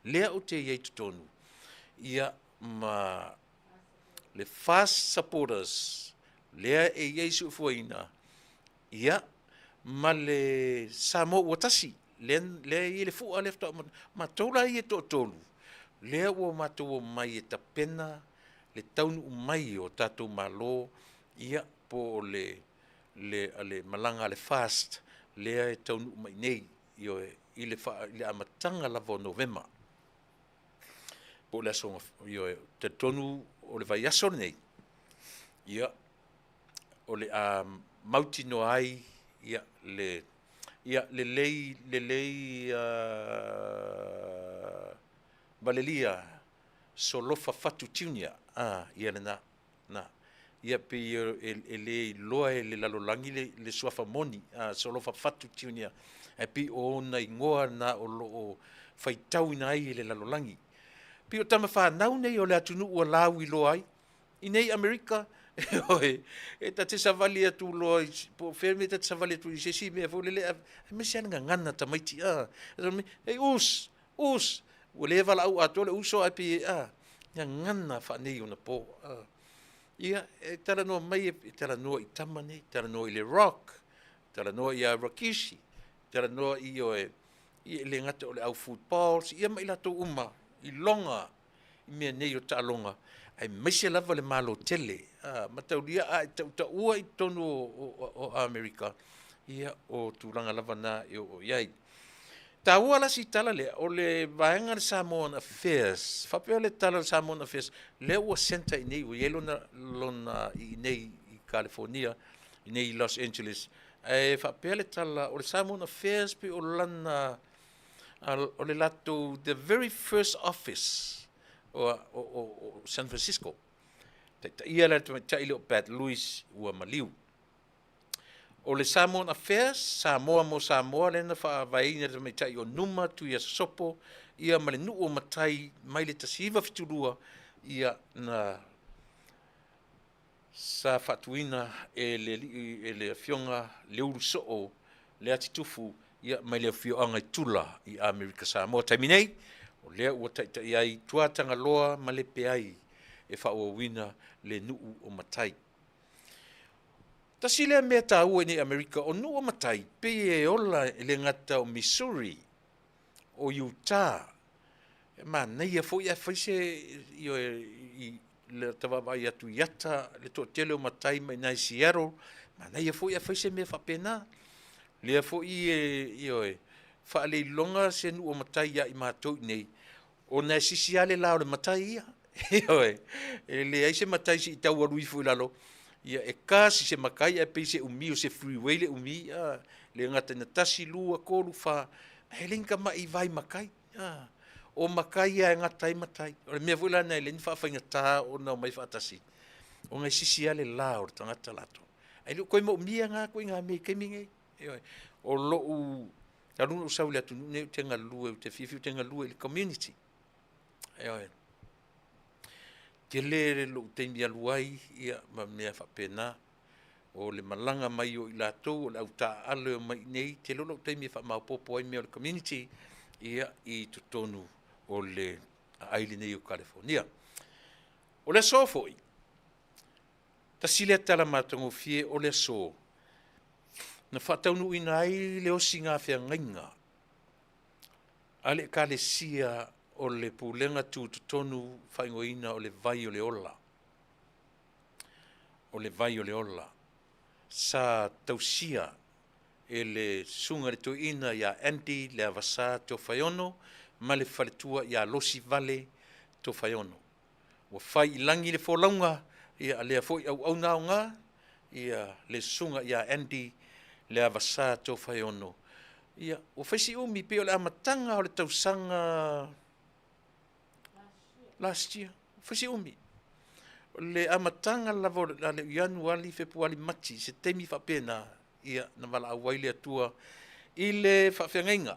lea ou te i ai i totonu, ia ma le FAST Supporters lea e i ai Soofuaina, ia ma le Samoa ua tasi, lea e i ai le fua lea faatoa matou la ia e toatolu, lea ua matou omai e tapena le taunuu mai o tatou Malo, ia po o le malaga a le FAST lea e taunuu mai nei, ioe, i le amataga lava o Novema. Po o le aso, ioe, talitonu o le vaiaso lenei, ia, o le a mautinoa ai ia le ia lelei lelei Valelia Solofa Fatu Junior, ia lena na. Ia pei e le iloa e le lalolagi le suafa moni, Solofa Fatu Junior, ae pei o ona igoa na o lo o faitauina ai e le lalolagi. Pei o tama fanau nei o le atunuu ua lauiloa ai i nei Amerika, ioe, e ta te savali atu loa i, po o fea le mea ta te savali atu i se isi mea foi lele, aemaise lava le gagana a tamaiti, a, hey us, us, ua le valaau atoa le uso ae pei e, a, gagana faaneionapo, a. Ia, e talanoa mai, e talanoa i tama nei, talanoa i le Rock, talanoa ia Rakishi, talanoa i, ioe, e le gata o le au footballs, ia ma i latou uma i loga i mea nei o taaloga, aemaise lava le Malo tele. A, mataulia a e tautaua i totonu o Amerika, ia o tulaga lava na e oo i ai. Taua la si tala lea, o le vaega le Samoan Affairs, faapea le tala o le Samoan Affairs, lea ua centre i nei, ua i ai lona, lona i nei i California, i nei i Los Angeles, ae faapea le tala o le Samoan Affairs pei o lana, o le latou the very first office o, o, o, o San Francisco. Taitaia la le tamaitai lea o Pat Lewis ua maliu. O le Samoan Affairs, Samoa mo Samoa, lea na faavaeina e le tamaitai o Numa Tuiasosopo, ia ma le nuu o Matai mai le 1972, ia na sa faatuina e le alii e le afioga Leulusoo Leatitufu, ia mai le afioaga i Tula i Amerika Samoa. Taimi nei, o lea ua taitai ai Tuatagaloa ma Lepeai e faaauauina le nuu o Matai. Tasi lea mea taua i nei Amerika, o nuu o matai, pei e ola e le gata o Missouri, o Utah, e manaia foi ae fai se ioe i le ta vaavaai atu i ata le toatele o matai mai i nai Seattle, manaia foi ae fai se mea faapena. Lea foi e ioe faaleiloga se nuu o matai ia i matou i nei, ona e sisi lava le la o le matai ia. Ioe, e leai se matai se i tau alu ifo i lalo, ia e kasi se makai ae pei se umi o se freeway le umi, a, le gata ina 1, 2, 3, 4, ae le ni tama'i vai makai, a, o makai ia e gata ai matai. O le mea foi la lena e le ni faafaigata ona omai faatasi, ona e sisi lava le la o le tagata latou. Ae le o toe moomia na ituaiga mea i taimi nei. Ioe, o lou talu ona ou sau i le atunuu nei ou te galue, ou te fiafia ou te galue i le community. Ioe. Tele lou taimi alu ai ia ma mea faapena. O le malaga mai o i latou, o le au taaalo e omai i nei, tele lou taimi e faamaopoopo ai mea o le community ia i totonu o le aai lenei o California. O le aso foi, tasi lea tala matagofie o le aso, na faataunuuina ai le osiga feagaiga a le Ekalesia o le Pulega Tutotonu faaigoaina o le Vai o le Ola. O le Vai o le Ola. Sa tausia e le Susuga i le Toeaina ia Andy Leavasa Tofaeono ma le faletua ia Losi Vale Tofaeono. Ua fai i lagi le folauga ia a lea foi auauna aoga ia le Susuga ia Andy Leavasa Tofaeono. Ia, ua fai si umi pei o le amataga o le tausaga last year, ua fai si umi. O le amataga lava o le Ianuali, Fepuali, Mati, se taimi faapena, ia, na valaau ai le Atua i le faafeagaiga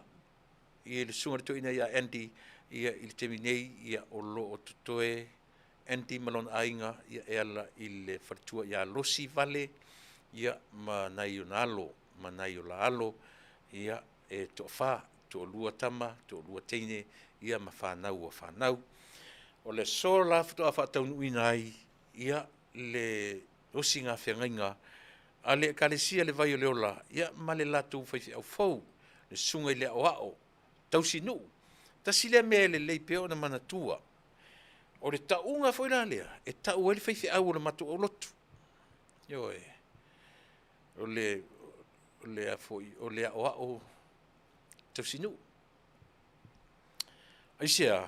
i le susuga i le toeaina ia Andy, ia, i le taimi nei, ia, o lo o totoe Andy ma lona aiga, ia, e ala i le faletua ia Losi Vale, ia, ma nai ona alo, ma nai o la alo, ia, e toafa, toalua tama, toalua teine, ia, ma fanau ua fanau. O le aso la faatoa faataunuuina ai, ia, le osiga feagaiga a le Ekalesia Le Vai o le Ola, ia, ma le latou faifeau fou, le susuga i le aoao tausinuu. Tasi lea mea e lelei pea ona manatua, o le tauga foi la lea e tau ai le faifeau o le matou aulotu. Ioe, o le, o le a foi, o le aoao tausinuu. Aisea?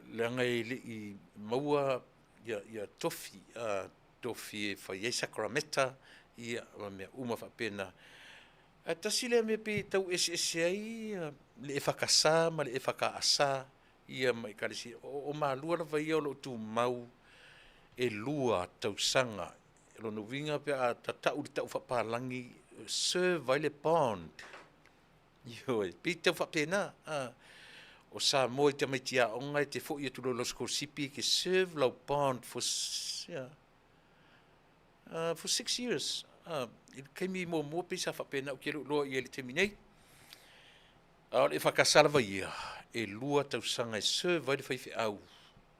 Leaga e le i maua ia, ia tofi, a, tofi e fai ai sakarameta, ia, ma mea uma faapena. Ae tasi lea mea pei e tau eseese ai le EFKS ma le EFKS ia ma Ekalesia. O, o malua lava ia o lo o tumau e lua tausaga. Lona uiga pe a tatau le tau faapalagi, serve ai le bond. Ioe, pei tau faapena. A. O Samoa i tamaiti aoga e te fo'i atu loa i lau sikolasipi e te serve lau bond for yeah, for 6 years. I le taimi muamua pei sa faapena, ou te le o iloa i ai i le taimi nei. A o le EFKS lava ia, e 2 tausaga e serve ai le faifeau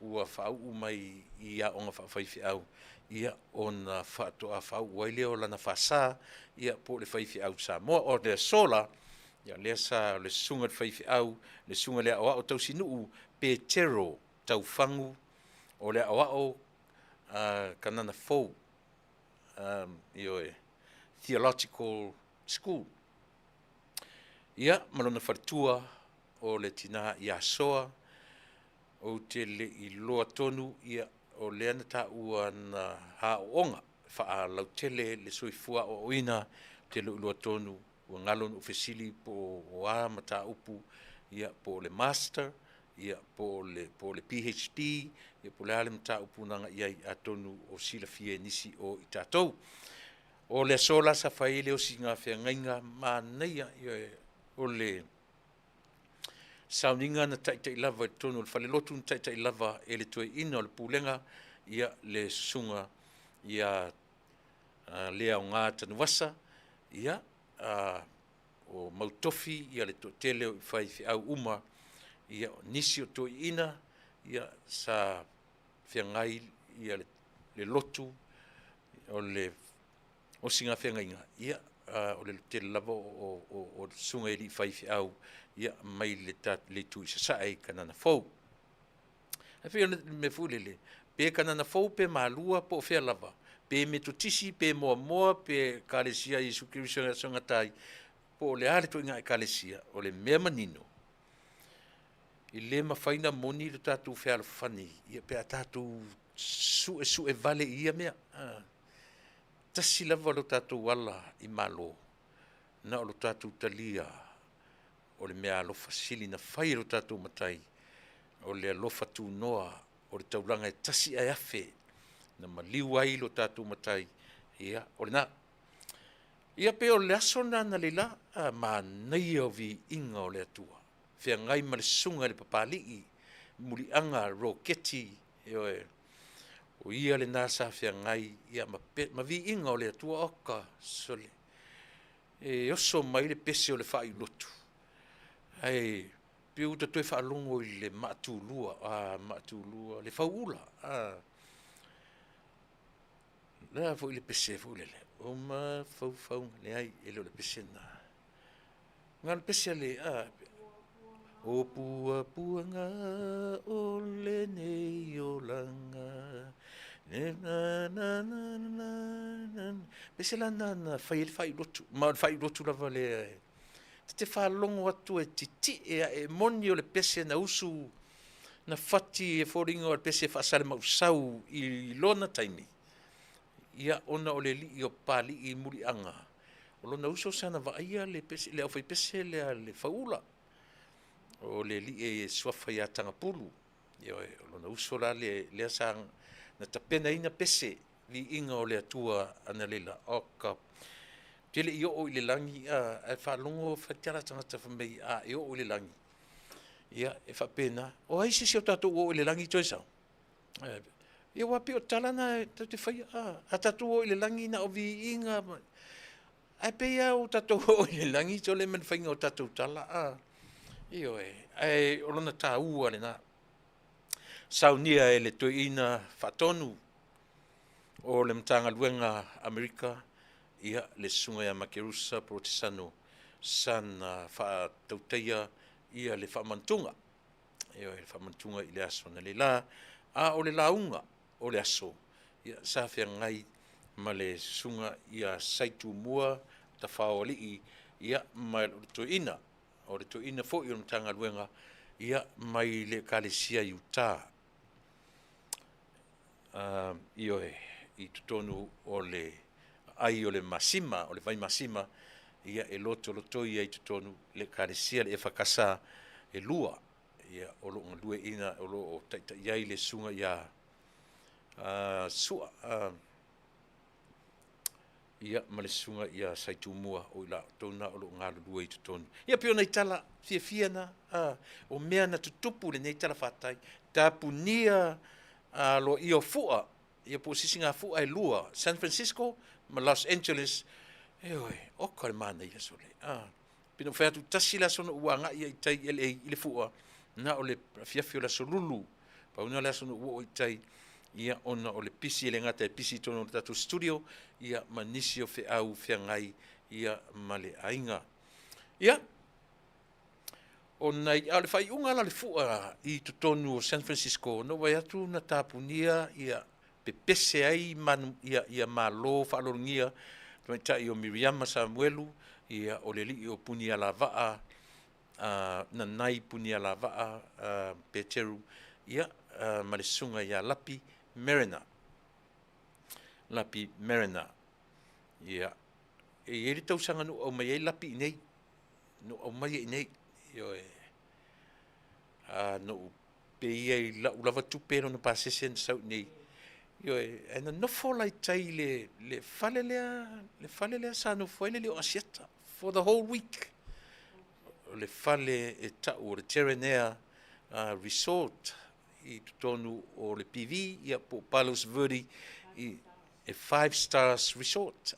ua faauu mai i aoga faafaifeau, ia, ona faatoa faauu ai lea o lana faasa, ia, po o le faifeau Samoa. O le aso la, ia, lea sa le susuga i le faifeau, le susuga i le aoao tausinuu Petero Taufagu, o le aoao Kanana Fou, ioe, Theological School. Ia, ma lona faletua o le tina ia Soa, ou te le iloa tonu, ia, o lea na taua na aooga faalautele le soifua aoaoina, te le o iloa tonu, ua galo na ou fesili po o a mataupu, ia, po o le Master, ia, po o le PhD, ia, po o le a le mataupu na agai ai, atonu o silafia e nisi o i tatou. O le aso la sa fai ai le osiga feagaiga manaia, ioe, o le sauniga na taitai lava i totonu o le falelotu, na taitai lava e le toeaina o le pulega, ia, le susuga ia Leaoga Tanuvasa, ia, o mautofi ia le toatele o faifeau uma, ia, nisi o toeaiina, ia, sa feagai ia le lotu o le osiga feagaiga, ia, o le tele lava o susuga i alii faifeau, ia, mai le itu i sasae i Kanana Fou. Ae pei o le mea foi lele, pe Kanana Fou pe Malua po o fea lava, pe Metotisi pe Moamoa pe Ekalesia Iesu Keriso i Aso e Gata ai, po o le a le ituaiga ekalesia, o le mea manino, e le mafai ona moni lo tatou fealofani, ia, pe a tatou suesue vale i ia mea. Tasi lava lo tatou ala i Malo, na o lo tatou talia o le mea alofa sili na fai e lo tatou Matai, o le alofa tunoa o le taulaga e tasi ae afe na maliu ai lo tatou Matai, ia, o lena. Ia pei o le aso lena analeila, manaia o viiga o le Atua. Feagai ma le susuga i le Papalii, Muliaga Roketi, ioe, o ia lena sa feagai, ia, ma viiga o le Atua. Oka sole, e oso mai le pese o le faaiulotu, ae pei ua ta toe faalogo i le maatulua, a maatulua le fauula, a le a foi le pese foi lele o mafaufauga, leai, e le o le pese lena, na o le pese a le o puapuaga o lenei olaga na na na na. Pese la na na fai ai le faaiulotu, ma o le faaiulotu lava lea te faalogo atu e titie ae moni o le pese na usu na fati e foliga o le pese faasale-mausau i lona taimi, ia, ona o le alii o Papalii Muliaga, o lona uso sana vaaia le pese, le aufaipese lea le fauula, o le alii e suafa ia Tagapulu. Ioe, o lona uso la lea sa na tapenaina pese viiga o le Atua analeila. O ka tele i oo i le lagi, ae faalogo faitala tagata fai mai a e oo i le lagi, ia, e faapena. O ai se isi o tatou ua oo i le lagi toe sau? Ia, ua pei o tala na tatou te faia, a tatou o i le lagi na o viiga, ae pei lava ua tatou oo i le lagi sole ma le faiga o tatou tala, ioe, ae o lona taua lena. Saunia e le toeaina faatonu o le Matagaluega Amerika, ia, le susuga ia Makerusa Porotesano sana faatautaia ia le faamanatuga, ioe, le faamanatuga i le aso analeila. A o le lauga o le aso, ia, sa feagai ma le susuga ia Saitumua Tafaoalii, ia, ma le toeaina, o le toeaina foi o le Matagaluega, ia, mai le Ekalesia i Utah, ioe, i totonu o le aai o le masima, o le vai masima, ia, e lotolotoi ai i totonu le Ekalesia le EFKS e lua, ia, o lo o galueaiina, o lo o taitai ai le susuga ia Sua. Ia, ma le susuga ia Saitumua, o i latou na o lo o galulue i totonu. Ia, pei o nai tala fiafia na, a, o mea na tutupu i lenei talafatai. Tapunia aloaia o fua, ia po o sisigafua e lua, San Francisco ma Los Angeles. Ioe, oka le manaia sole. A, pei ona ou fai atu, tasi le aso na ou agai ai i tai i LA i le fua, na o le afiafi o le Aso Lulu. Pau lena o le aso na ou oo i tai, ia, ona o le pisi, e le gata e pisi i totonu o le tatou studio, ia, ma nisi o feau feagai, ia, ma le aiga. Ia, o nai, a o le faaiuga la o le fua i totonu o San Francisco, na ou vaai atu na tapunia, ia, pepese ai manu, ia, ia malo faaaloalogia tamaitai o Miriama Samuelu, ia, o le alii o Punialavaa, Nanai Punialavaa Peteru, ia, ma le susuga ia Lapi Mariner. Lapi Mariner. Ia, e i ai le tausaga na ou aumai ai Lapi i inei. Na ou aumaia i inei. Ioe. Na ou pay ia i lau lava tupe lona pasese na sau i inei. Ioe, ae na nofo la i tai i le fale lea, le fale lea sa nofo ai le alii o Asiata for the whole week. O le fale e tau o le Terranea Resort i totonu o le PV, ia, po o Palos Verde, i, e five stars resort.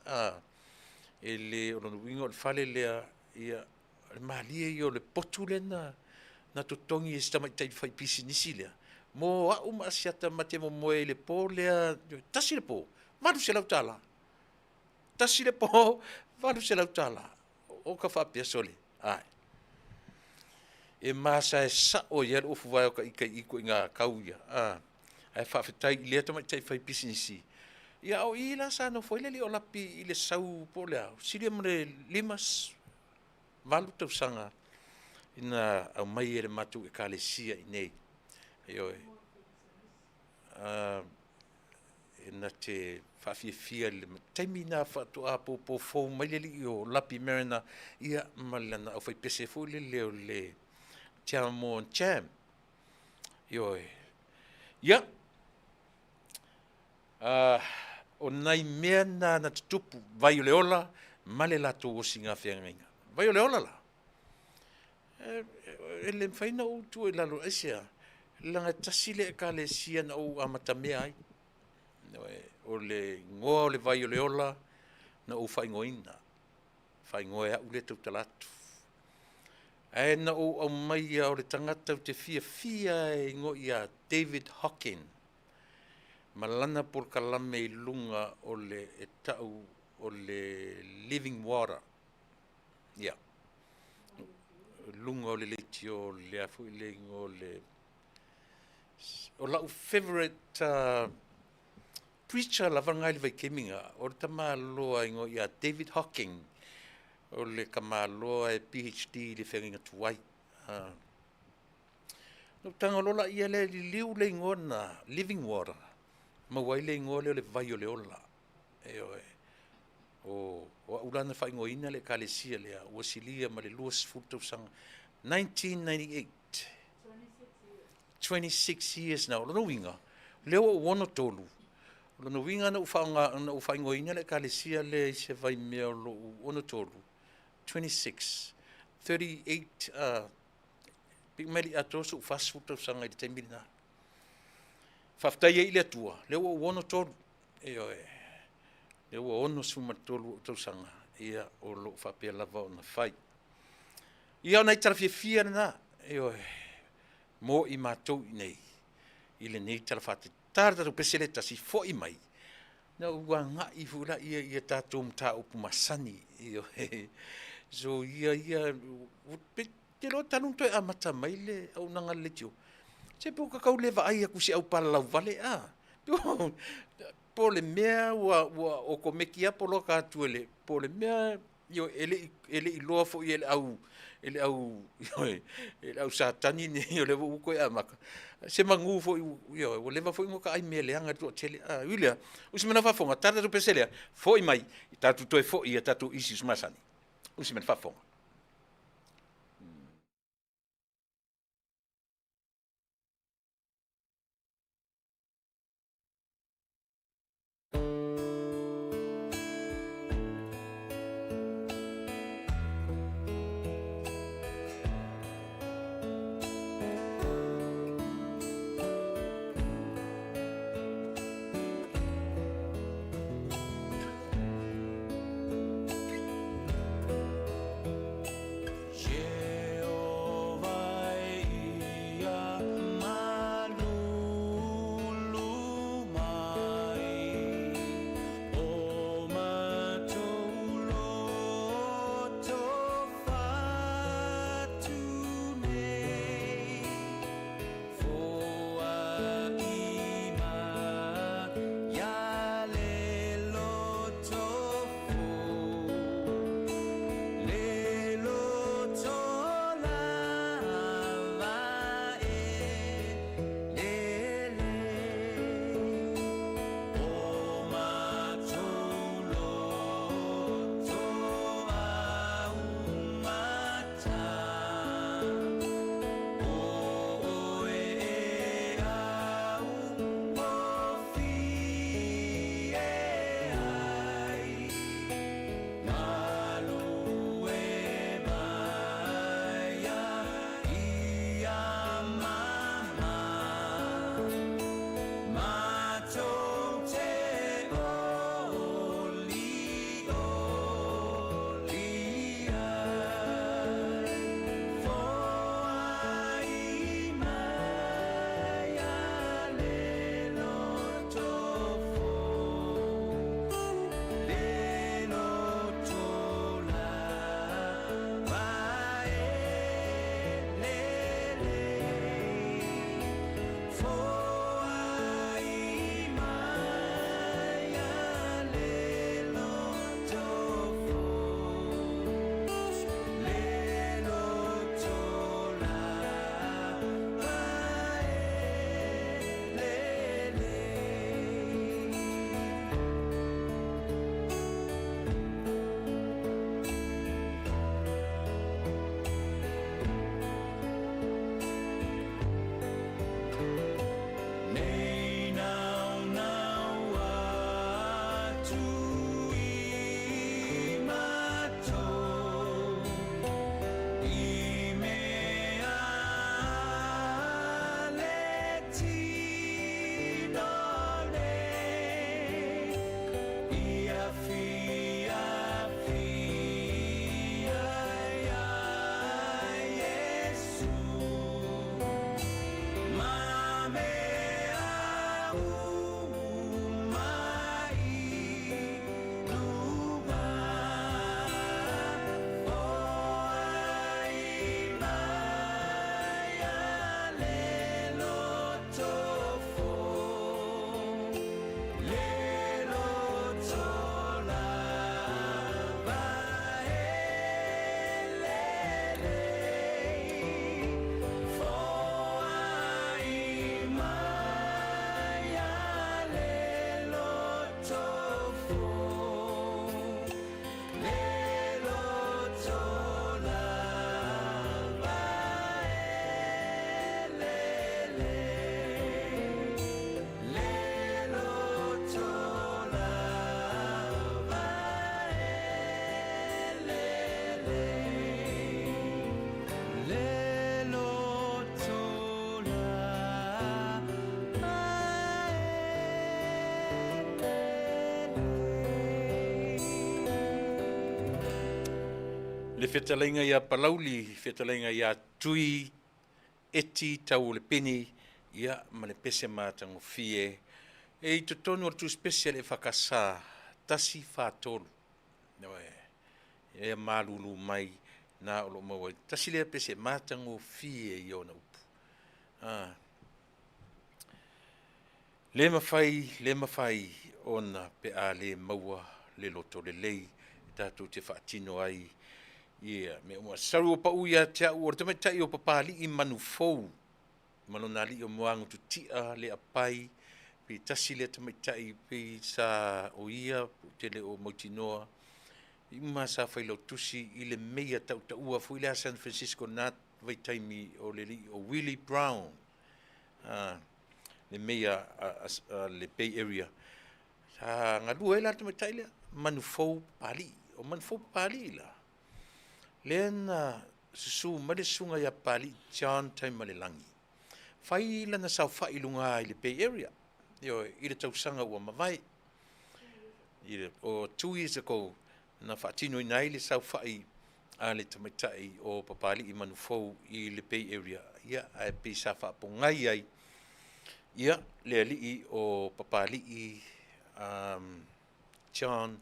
E le, o lona uiga o le fale lea, ia, o le malie ia o le potu lea na totogi e si tamaitai faipisinisi lea mo au ma Asiata ma te momoe i le po lea, tasi le po, $800. Tasi le po, $800. O ka faapea, sole, ai. E masae sao ai le ofu vae o ka ika i ituaiga kau ia. Ae faafetai i lea tamaitai faipisinisi. Ia, a o i la sa nofo ai le alii o Lapi i le sau po o le a, silia ma le 58 tausaga ina aumai e le matou Ekalesia i inei. Ioe. E na te faafiafia i le taimi lena faatoa popo fou mai le alii o Lapi Mariner, ia, ma lana aufaipese foi lele o le Tiamo Jam. Ioe. Ia, o nai mea na na tutupu, vai o le ola ma le latou osiga feagaiga. Vai o le ola la, e le mafai ona ou tuu i lalo, aisea? Leaga e tasi le Ekalesia na ou amatamea ai. O le igoa o le vai o le ola na ou faaigoaina, faaigoa e au lea e tautala atu. Ae na ou aumaia o le tagata ou te fiafia e igoa ia David Hocking, ma lana polokalame i luga o le e tau o le Living Water. Ia, luga o le leitio lea foi le igoa o le, o lau favorite preacher lava lena i le vaitaimi lena, o le tamaloa igoa ia David Hocking, o le tamaloa e PhD i le feagaiga tuai. Na ou tago loa laia lea liliu le igoa lena Living Water, maua ai le igoa lea o le vai o le ola. Ioe. O au la na faaigoaina le Ekalesia lea, ua silia ma le 20 tausaga, 1998, 26 years now. O lona uiga, lea ua ou 63, o lona uiga na ou faaigoaina le Ekalesia lea i se vaimea o lou 63, 26, 38, pei mai le atoa sou 40 tausaga i le taimi lena. Faafetai ai i le Atua, lea ua ou 63, ioe, lea ua 63 ou tausaga, ia, o lo o faapea lava ona fai. Ia, o nai tala fiafia lena, ioe, mo i matou i nei, i lenei tala faatali. Ta le tatou pese le tasi, foi mai, na ou agai foi la ia ia tatou mataupu masani. Ioe. So ia, te iloa talu ona toe amata mai le auaunaga a le leitio, se pe ua tatau le vaai atu i se aupalalauvale vale a. Po o le mea ua okomeki lava poloka atu e le, po o le mea, ioe, e le i iloa foi e le au, e le au, ioe, e le au Satani nei o lea foi ua toe amata. Se manu foi, ioe, ua leva foi ona ota ai mea leaga i le toatele. A ui lea, usi mai na faafofoga, tala tatou pese lea, foi mai, tatou toe foi ia tatou issues masani. Usi mai na faafofoga. Le fetalaiga ia Palauli, fetalaiga ia Tui Eti Tauolepeni, ia ma le pese matagofie e i totonu o le tusipese a le EFKS 143. Ioe, ia malulu mai na o lo o maua ai. Tasi lea pese matagofie i ona upu. Ah. Le mafai, le mafai ona pe a le maua le loto lelei e tatou te faatino ai ia mea uma. Sau ua pau ia te au o le tamaitai o Papalii Manufou ma lona alii o Moagututia Leapai, pe tasi lea tamaitai pei sa o ia ou te le o mautinoa, i uma sa failautusi i le meia tautaua foi lea a San Francisco i lena vaitaimi o le alii o Willie Brown, le meia a le Bay Area. Sa galue ai la le tamaitai lea, Manufou Papalii. O Manufou Papalii la, lea na susu mai le susuga ia Papalii John Taimalelagi, fai lana saofai i luga i le Bay Area, ioe, i le tausaga ua mavae. I le, o 2 years ago na faatinoina ai le saofai a le tamaitai o Papalii Manufou i le Bay Area, ia, ae pei sa faapogai ai ia le alii o Papalii John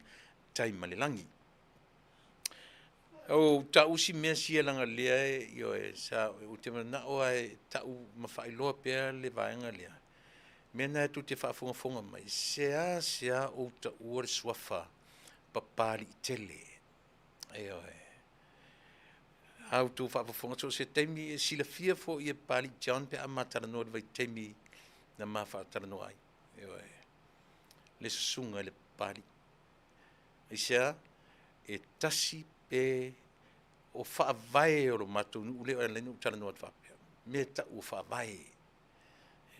Taimalelagi. O tau si mea sia leaga lea e, ioe, sa ou te manao lava e tau ma faailoa pea le vaega lea. Mea na e tou te faafogafoga mai, sea sea ou taua le suafa Papalii tele. Ioe. A outou faafofoga so o se taimi e silafia foi e Papalii John pe a ma talanoa i le vaitaimi na ma faatalanoa ai. Ioe. Le susuga i le Papalii. Aisea? E tasi pe o faavae o lo matou nuu lea e ala ai ona ou talanoa atu faapea. Mea e tau o faavae.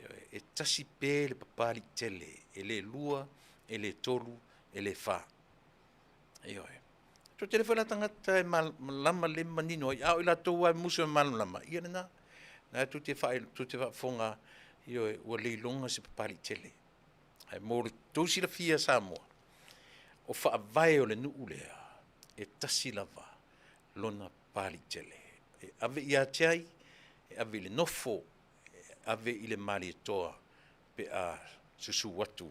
Ioe. E tasi pe le Papalii tele, e le lua, e le tolu, e le fa. Ioe. Toatele foi la tagata e malamalama le manino ai, a o i latou lava e musu e malamalama, ia lena. Na tou te faafofoga, ioe, ua le iloga se Papalii tele. Ae mo le tou silafia Samoa, o faavae o le nuu lea, e tasi lava lona Papalii tele. E ave ia te ai, e ave i le nofo, e ave i le Malietoa pe a susu atu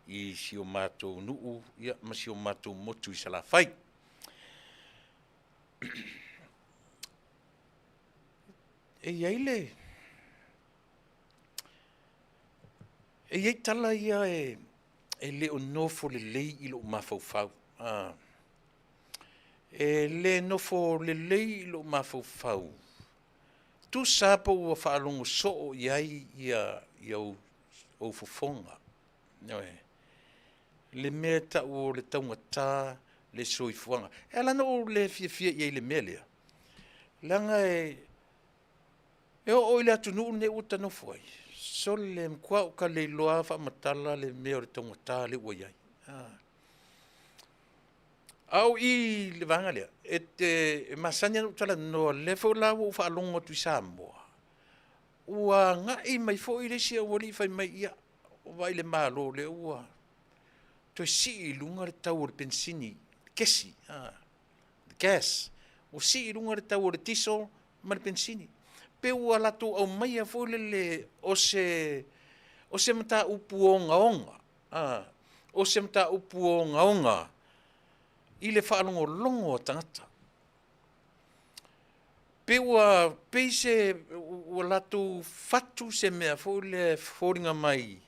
i si o matou nuu, ia, ma si o matou motu i Salafai. E i ai le e i ai tala ia e le o nofo lelei i lou mafaufau. E le nofo lelei i lou mafaufau. Tusa po ua faalogo soo i ai ia ou fofoga. Ioe. Le mea e tau o le taugata le soifuaga. E ala ona ou le fiafia i ai i le mea lea, leaga e oo i le atunuu lenei ua ta nofo ai, sole matua ou ta le iloa faamatala le mea o le taugata lea ua i ai. A o i le vaega lea, e masani ona ou talanoa, lea foi la ua ou faalogo atu i Samoa, ua agai mai foi le isi aualii fai mai, ia, vaai le Malo lea ua toe sii i luga le tau o le penisini, kesi, gas, ua sii i luga le tau o le diesel ma le penisini. Pe ua latou aumaia foi lele o se mataupu ogaoga, o se mataupu ogaoga i le faalogologo a tagata. Pe ua pei se ua latou fatu se mea foi lea e foliga mai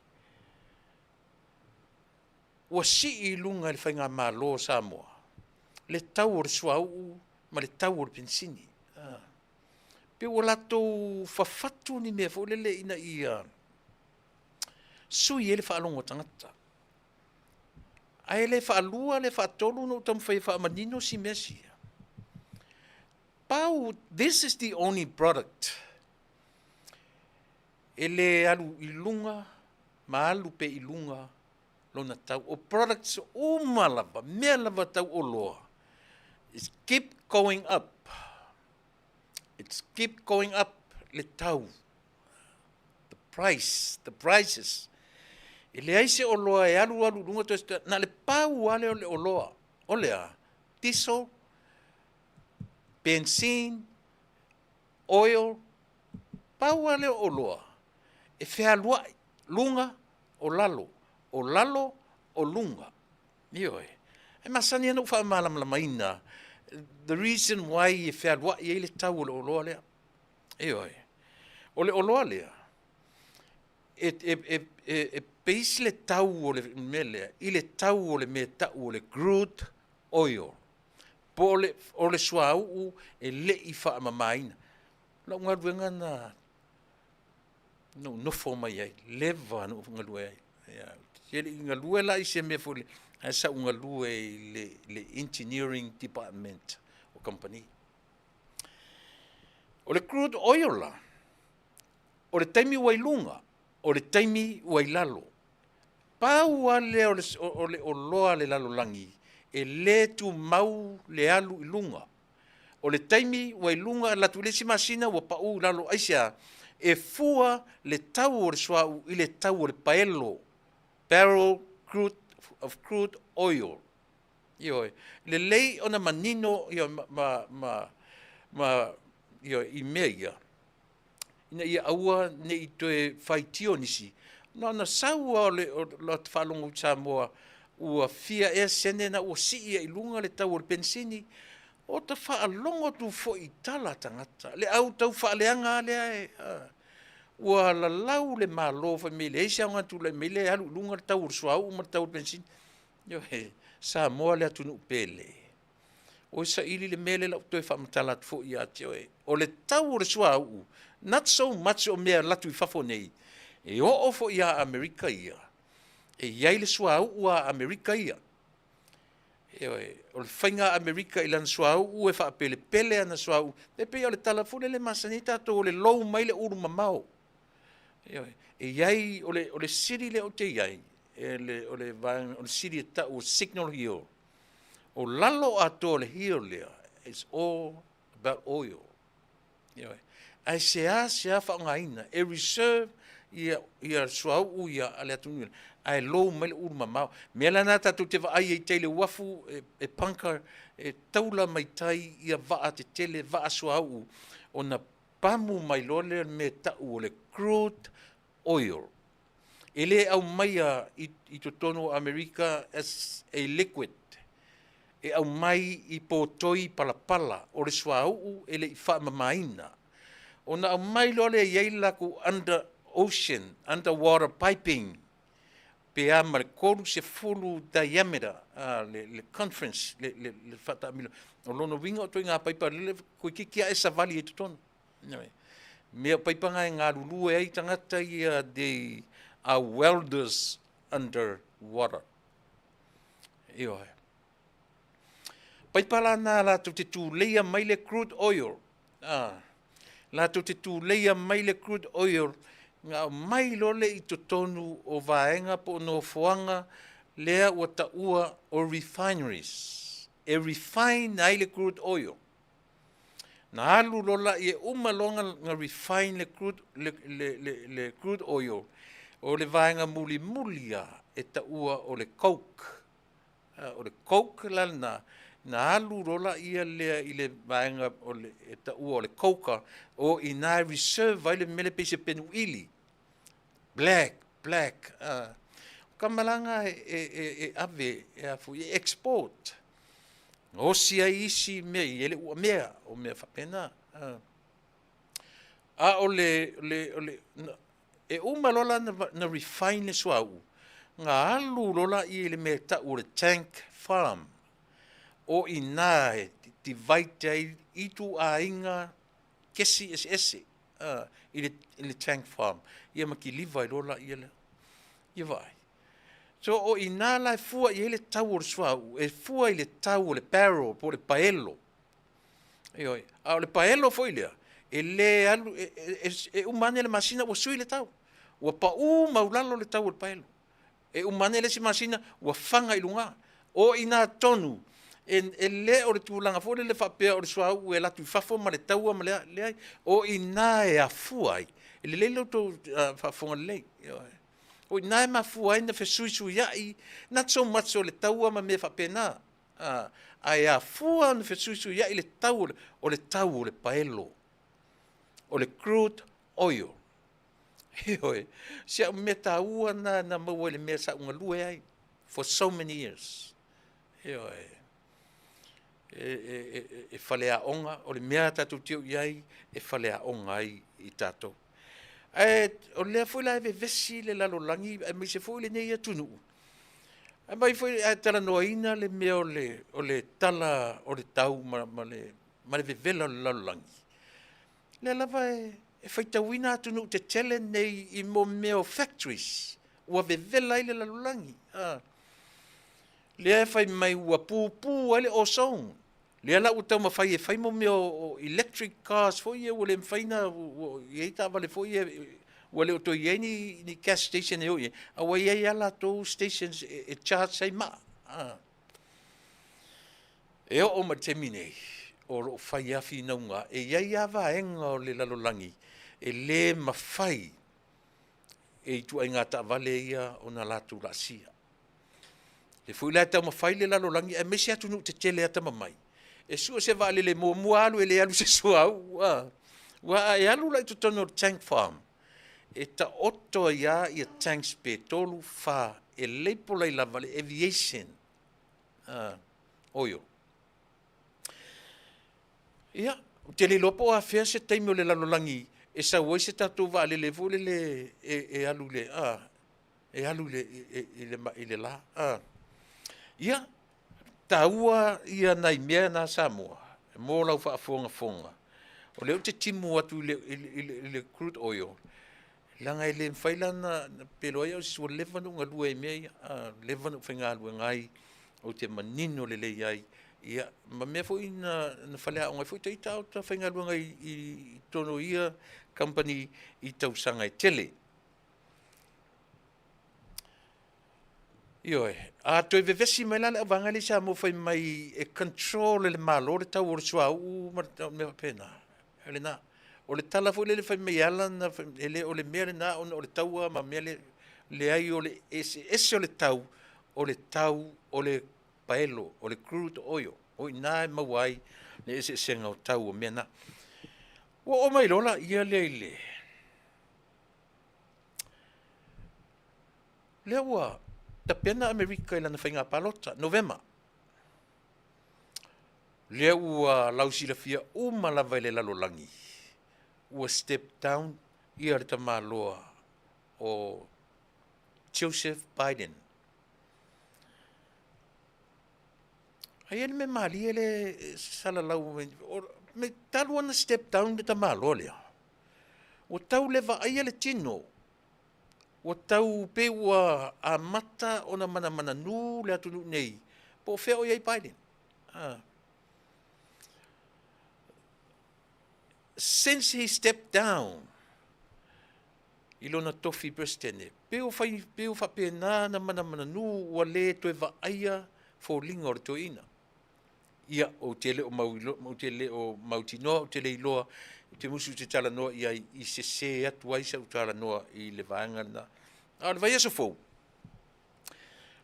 ua sii i luga e le faigamalo o Samoa le tau o le suauu ma le tau o le penisini. Pe ua latou fafatu ni mea foi lele ina ia sui ai le faalogo a tagata. Ae le faalua le faatolu ona ou taumafai e faamanino si mea sia. Pau, this is the only product e le alu i luga ma alu pe i luga lona tau. O products uma lava, mea lava tau oloa, it's keep going up. It's keep going up le tau. The price, the prices. E leai se oloa e alu alu i luga toe, na le pau lava lea o le oloa. O le a? Diesel Benzene, oil, pau lava lea o oloa e fealuai, luga o lalo, o lalo o luga. Ioe. E masani ona ou faamalamalamaina the reason why e fealuai ai le tau o le oloa lea. Ioe. O le oloa lea, e, e, e, e, e base le tau o le mea lea i le tau o le mea tau o le crude oil, po o le, o le suauu e le i faamamaina. Lau galuega na na ou nofo mai ai, leva na ou galue ai. Ia, e le i galue la i se mea foi lele, ae sa ou galue i le, le engineering department o kamupani. O le crude oil la, o le taimi ua i luga, o le taimi ua i lalo. Pau lava lea o le, o le oloa a le lalolagi e le tumau le alu i luga. O le taimi ua i luga, alu atu i le isi masina ua pau i lalo. Aisea? E fua le tau o le suauu i le tau o le paelo, barrel crude, of crude oil. Ioe, lelei ona manino ia ma, ma, ma, ma ioe, i mea ia, ina ia aua ne i toe faitio nisi. Na ona sau lava o le, o le faalogo i Samoa ua fia ea sene na ua sii ai i luga le tau o le penisini, ota faalogo atu foi i tala a tagata, le au tau faaleaga lava lea e, ua lalau le Malo fai mai e leai se aoga e tulai mai lea e alu i luga le tau o le suauu ma le tau o le penisini. Ioe, Samoa le atunuu pele. Oi saili le mea lea la ou toe faamatala atu foi ia te oe. O le tau o le suauu, not so much o mea alu atu i fafo nei, e oo foi ia Amerika ia, e i ai le suauu a Amerika ia. Ioe, o le faiga a Amerika i lana suauu e faapelepele ana suauu. E pei o le tala foi lele e masani ai tatou o le lou mai le ulu mamao. Ioe, e i ai, o le, o le sili lea ou te i ai, e le, o le vaega, o le sili e tau o Signal Hill. O lalo atoa o le hill lea, it's all about oil. Ioe. Ae seasea faaaogaina e reserve ia, ia suauu ia a le atunuu, ae lou mai le ulu mamao. Mea la na tatou te vaai ai tai le uafu e, e bunker, e taula mai tai ia vaa tetele, vaa suauu, ona pamu mai loa lea le mea e tau o le crude oil. E le aumaia i, i totonu o Amerika as a liquid. E aumai i potoi palapala o le suauu e le i faamamaina. Ona aumai loa lea e i ai le latou under ocean, underwater piping, pe a ma le 30 diameter a le, le conference, le, le, le faataamilo. O lona uiga o ituaiga paipa lele toeitiiti lava e savali ai totonu. Mea o paipa na e galulue ai tagata ia, they are welders under water. Ioe. Paipa la na latou te tuleia mai le crude oil. Ah, latou te tuleia mai le crude oil, na aumai loa lea i totonu o vaega po o nofoaga lea ua taua o refineries, e refine ai le crude oil. Na alu loa la e uma loa na refine le crude, le, le, le, le crude oil, o le vaega mulimuli lava e taua o le coke. O le coke la lena, na alu loa laia lea i le vaega o le, e taua o le coker, o i ina e reserve ai le mea lea pei se penu ʻili, black, black. O ka malaga e, e, e, e ave e a foi, e export. Gaosi ai isi mea i ele ua mea, o mea faapena. A o le, le, o le, na, e uma loa la na, na refine le suauu, na alu loa laia i le mea e tau o le tank farm. O i ina e divide ai ituaiga kesi eseese i le, i le tank farm. Ia ma kiliva ai loa laia lea. Ia vaai. So o i ina la e fua i ai le tau o le suauu, e fua i le tau o le barrel po o le paelo. Ioe. A o le paelo foi lea, e le alu, e, e, e uma ane le masina ua sui le tau. Ua pau maulalo le tau o le paelo. E uma ane le isi masina ua faga i luga. O i ina tonu, e, e le o le tulaga foi lele faapea o le suauu e alu atu i fafo ma le taua ma le a, leai. O i ina e afua ai. E lelei lo outou faafofoga lelei. Ioe. O i ina e mafua ai na fesuisuiai, not so much o le taua ma mea faapena. Ae afua ona fesuisuia'i le tau o le, o le tau o le paelo, o le crude oil. Ioe, si au mea taua na na maua i le mea sa ou galue ai for so many years. Ioe, e, e, e, e faleaoga, o le mea tatou te o i ai, e faleaoga ai i tatou. Ae o lea foi la e vevesi le lalolagi aemaise foi lenei atunuu. Aumai foi ae talanoaina le mea o le, o le tala o le tau ma, ma, le, ma le vevela o le lalolagi. Lea lava e, e faitauina atunuu tetele nei i mo mea o factories ua vevela ai le lalolagi. Ah. Lea e fai mai ua pupū ai le ozone. Lea la ua taumafai e fai mo mea o electric cars foi ia ua le mafai na i ai taavale foi ia ua le o toe i ai ni, ni gas station e o i ai, a ua i ai lava latou stations e, e charge ai maa. Ah. E oo mai le taimi nei, o lo o fai lava finauga, e i ai lava vaega o le lalolagi e le mafai e ituaiga taavale ia ona latou laasia. Le foi la e taumafai le lalolagi aemaise atunuu tetele atamamai e sue se vaalele muamua alu e le alu se suauu a ua a e alu la i totonu o le tank farm e taoto ai lava ia tanks pe tolu fa e label ai lava le aviation oil. Ia, ou te le iloa po o afea se taimi o le lalolagi e sau ai se tatou vaalele foi lele e, e alu i le, a, e alu i le, i, le, i le la. A. Ia, taua ia nai mea na Samoa, mo lau faafogafoga. O lea ou te timu atu i le, i le, i le, i le crude oil, leaga e le mafai la na, pelo ai au se ua leva ona ou galue ai i mea ia, a, leva ona ou faigaluega ai, ou te manino lelei ai, ia, ma mea foi na, na faleaoga ai foi ita a o ta faigaluega i, i, i totonu o ia company i tausaga e tele. Ioe, a toe vevesi mai la le auvaega lea i Samoa fai mai e control e le Malo le tau o le suauu ma le mea faapena. O lena. O le tala foi lele fai mai e ala ona e le o le mea lena ona o le taua ma mea le leai o le eseese o le tau o le tau o le paelo o le crude oil. O i ina e maua ai le eseesega o tau o mea na. Ua oo mai loa laia lea i le Lea ua tapena Amerika i lana faiga palota, Novema. Lea ua lausilafia uma lava i le lalolagi, ua step down ia le tamaloa o Joseph Biden. Ai e le mea malie le salalau, me talu ona step down le tamaloa lea, ua tau le vaaia le tino, ua tau pei ua amata ona manamananū le atunuu nei, po o fea o i ai Biden. Ah. Since he stepped down i lona tofi Peresetene, pei ua fai, pei ua faapena na manamananū ua le toe vaaia foliga o le toeaina. Ia, ou te le o mau, ou te le o mautinoa, ou te le iloa, ou te musu ou te talanoa i ai i sesē atu ai sau talanoa i le vaega lena. A o le vaiaso fou,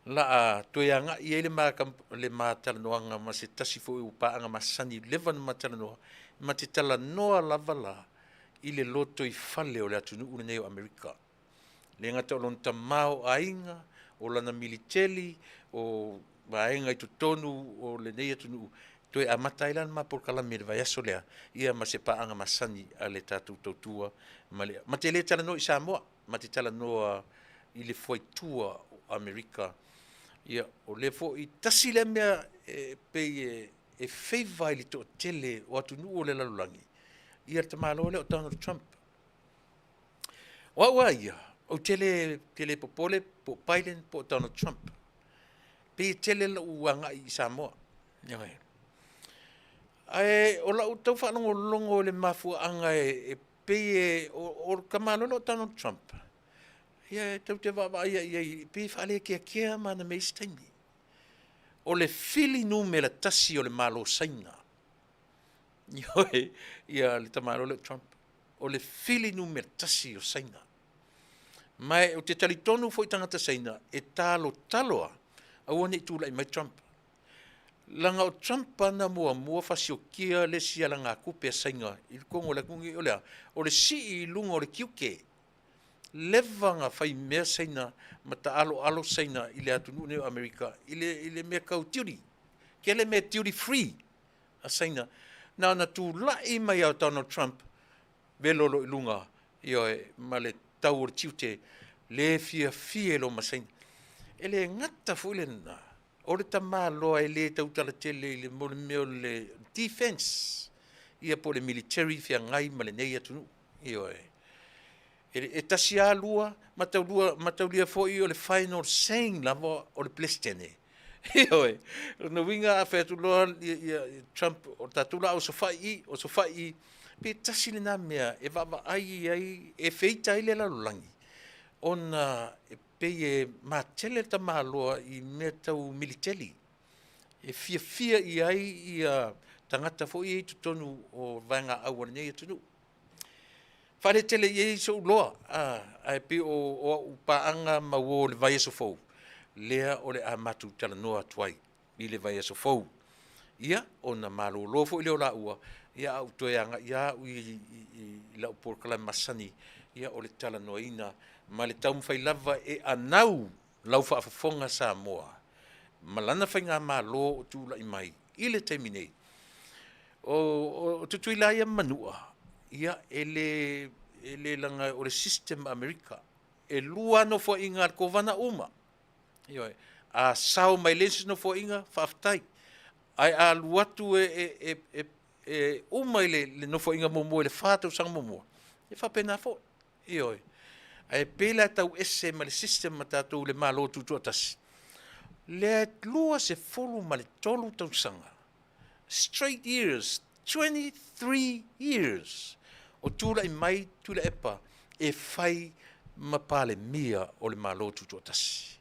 la a toe agai ai le ma, le ma talanoaga ma se tasi foi o paaga masani, leva na ma talanoa, ma te talanoa lava la i le lotoifale o le atunuu lenei o Amerika. Le gata o lona tamaoaiga, o lana militeli, o vaega i totonu o lenei atunuu, toe amata ai la le ma polokalame i le vaiaso lea, ia ma se paaga masani a le tatou tautua ma le, ma te le talanoa i Samoa, ma te talanoa i le fuaitua o Amerika. Ia, o lea foi, tasi lea mea e pei e, e favour ai le toatele o atunuu o le lalolagi, ia le tamaloa lea o Donald Trump. O au a ia, ou te le, te le popole po o Biden po o Donald Trump. Pei e tele lou agai i Samoa. Ae o lau tau faalogologo i le mafuaaga e, e pei e, o, o le tamaloa o Donald Trump, ia e tau te vaavaaia i ai, pei e faalekeakea ma ana mea isi taimi. O le fili numera tasi o le Malo Saina, ioe, ia le tamaloa lea o Trump. O le fili numera tasi o Saina. Ma ou te talitonu foi tagata Saina e talotalo a, aua ne i tulai mai Trump. Leaga o Trump na muamua fasiokia le isi alagatupe a Saina i totonu o le atunuu lenei, o le a? O le sii i luga o le tiute. Leva na fai mea Saina ma taaloalo Saina i le atunuu lenei o Amerika i le mea tau tiute. Tele mea duty free a Saina. Na ona tulai mai lava o Donald Trump, velo loa i luga, ioe, ma le tau o le tiute, le fiafia loa ma Saina. E le gata foi lena, o le tamaloa e le tautala tele i le mea o le defense, ia po o le military feagai ma lenei atunuu. Ioe. E tasi lava lua, mataulia foi o le final saying lava o le Peresetene. Ioe. O lona uiga a fai atu loa Trump, o tatou la osofai i, osofai i, pe tasi lena mea e vaavaai i ai, e feita ai le lalolagi, ona e pei e matele le tamaloa i mea tau militeli, e fiafia i ai ia tagata foi ia i totonu o vaega au a lenei atunuu. Faaletele i ai sou loa, ae pei o au paaga ma uo o le vaiaso fou, lea o le a matou talanoa atu ai i le vaiaso fou. Ia, ona malolo foi lea o laua, ia a ou toe agai lava au i lau polokalame masani, ia o le talanoaina ma le taumafai lava e anau lau faafofoga Samoa ma lana faigamalo o tulai mai i le taimi nei. O Tutuila ia ma Manua, ia e le leaga o le system a Amerika, e lua lava nofoaiga a le Kovana uma. Ioe. A sao mai le isi nofoaiga, faafetai. Ae a alu atu e uma i le nofoaiga muamua i le 4 tausaga muamua, e faapena foi. Ioe. Ae pei la e tau ese ma le system a tatou i le Malo Tutoatasi, lea e 23 tausaga, straight years, 23 years, o tulai mai Tuilaepa e fai ma Palemia o le Malo Tutoatasi.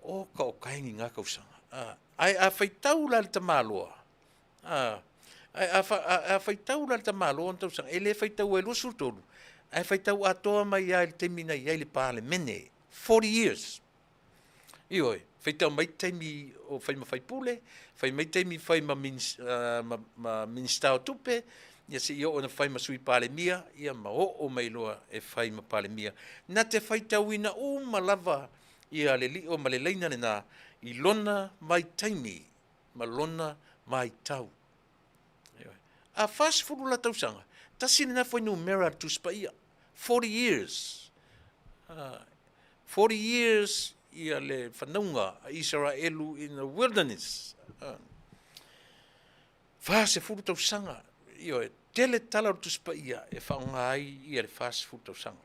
O ka o kaini ngā tausaga. Ae a faitau la le tamaloa, ae a faitau la le tamaloa ona tausaga, e le faitau ai 23, ae faitau atoa mai lava i le taimi na i ai le Palemene, 40 years. Ioe, faitau mai taimi o fai ma faipule, fai mai taimi fai ma Minisita o Tupe, ia seia oo ina fai ma Sui Palemia, ia ma oo mai loa e fai ma Palemia. Na te faitauina uma lava ia le lio ma le laina lena i lona vaitaimi ma lona vaitau. A 40 la tausaga, tasi lena fuainumera a le Tusi Paia, 40 years. 40 years ia le fanauga a Isaraelu in the wilderness. 40 tausaga, ioe, tele tala o le Tusi Paia e faaaoga ai ia le 40 tausaga.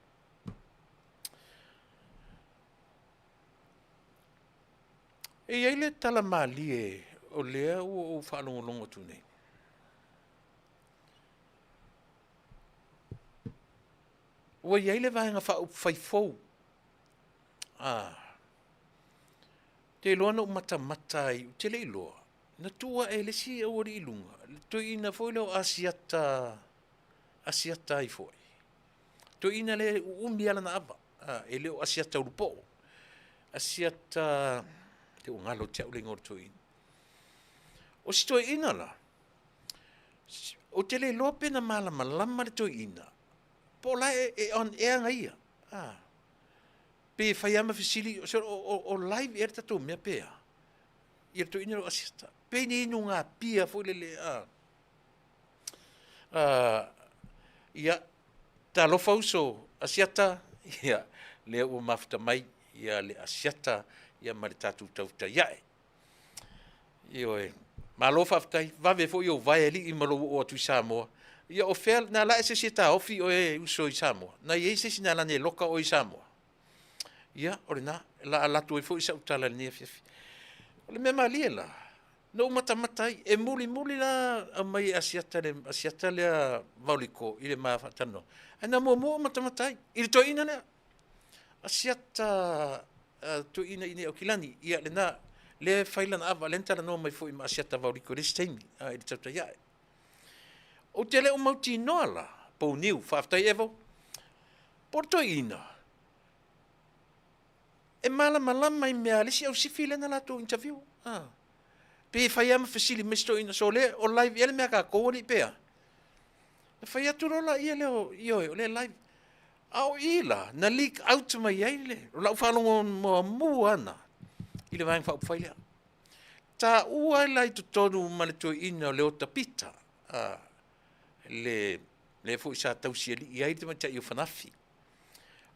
E i ai le tala malie o lea ua ou faalogologo atu nei. Ua i ai le Vaega Faaupufai fou. Ou te iloa na ou matamata ai, ou te le iloa, na tuu ae e le isi aualii i luga, le toeaina foi lea o Asiata, Asiata ai foi. Toeaina lea e uumi lava lana ava, e le o Asiata Ulupoo. Asiata, te ua galo ia te au le igoa o le toeaina. O si toeaina la, ou te le iloa pe na malamalama le toeaina, po o la e on air ana ia. Pe fai lava ma fesili, o live ea le tatou mea pe a? Ia le toeaina lea o Asiata. Pe ni inugapia foi lele, ia, talofa uso Asiata, ia, lea ua mafuta mai ia le Asiata ia ma le tatou tautai ae. Ioe. Malo faafetai, vave foi ou vae alii ma lou oo atu i Samoa. Ia o fea, na ala ae se isi e taofi oe e uso i Samoa? Na i ai se isi na ala nei loka oe i Samoa? Ia, o lena, la alu atu ai foi sau tala i lenei afiafi. O le mea malie la, na ou matamata ai, e mulimuli la aumai e Asiata le Asiata lea Vaoliko i le ma faatalanoa. Ae na muamua ou matamata ai i le toeaina lea. Asiata toeaina i inei i Aukilani, ia lena, lea e fai lana ava, lea na talanoa mai foi ma Asiata Vaoliko i le isi taimi i le tautai ae. Ou te le o mautinoa la, Pouniu, faafetai Evo, po o le toeaina, e malamalama i mea a le isi ausifi lea na latou interview. Pei e fai lava ma fesili mai si toeaina, sole o live ea le mea a tatou alii pe a? Na fai atu loa laia lea, ioe, o lea e live. A o i la, na leak out mai ai le, o lau faalogo muamua lava lena i le Vaega Faaupufai lea. Taua ai la i totonu ma le toeaina o Leota Pita, a, le, lea foi sa tausialii ai le tamaitai o Fanafi.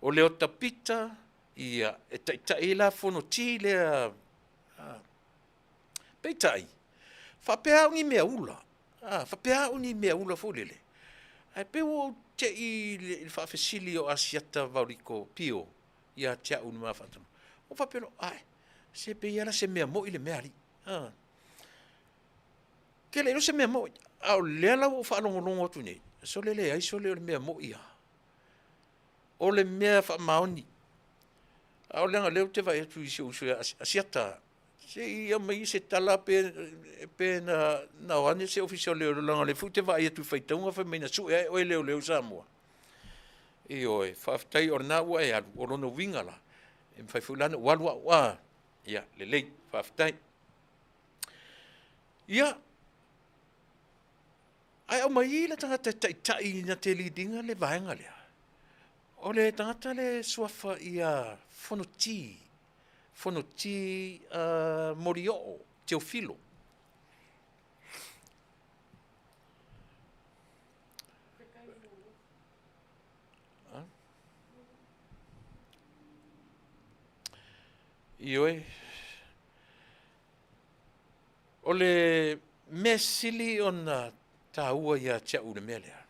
O Leota Pita, ia, e taitai ai la Fonoti lea, a, peitai, faapea au ni mea ula, a, faapea au ni mea ula foi lele, ae pei ua ou te i i le faafesili o Asiata Vaoliko Pio ia te au i le ma faatalanoaga, ou faapea loa, ae, se pei lava la se mea moi le mea alii. A. Ou te le iloa se mea moi, a o lea la ua ou faalogologo atu nei, sole leai sole o le mea moi lava. O le mea faamaoni. A o leaga o lea ou te vaai atu i si ou uso ia Asiata, se i aumai se tala pe na o ane se Ofisa o Leoleo, leaga o lea foi ou te vaai atu i faitauga fai mai na sue lava oe e leoleo i Samoa. Ioe, faafetai o lena ua e alu, o lona uiga la, e mafai foi la ona ou alu au a. Ia, lelei, faafetai. Ia, ae aumai le tagata e taitai na te lead ina le vaega lea. O le tagata lea e suafa ia Fonoti, Fonoti Molioo Teofilo. Ioe, o le mea sili ona taua ia te au i le mea lea,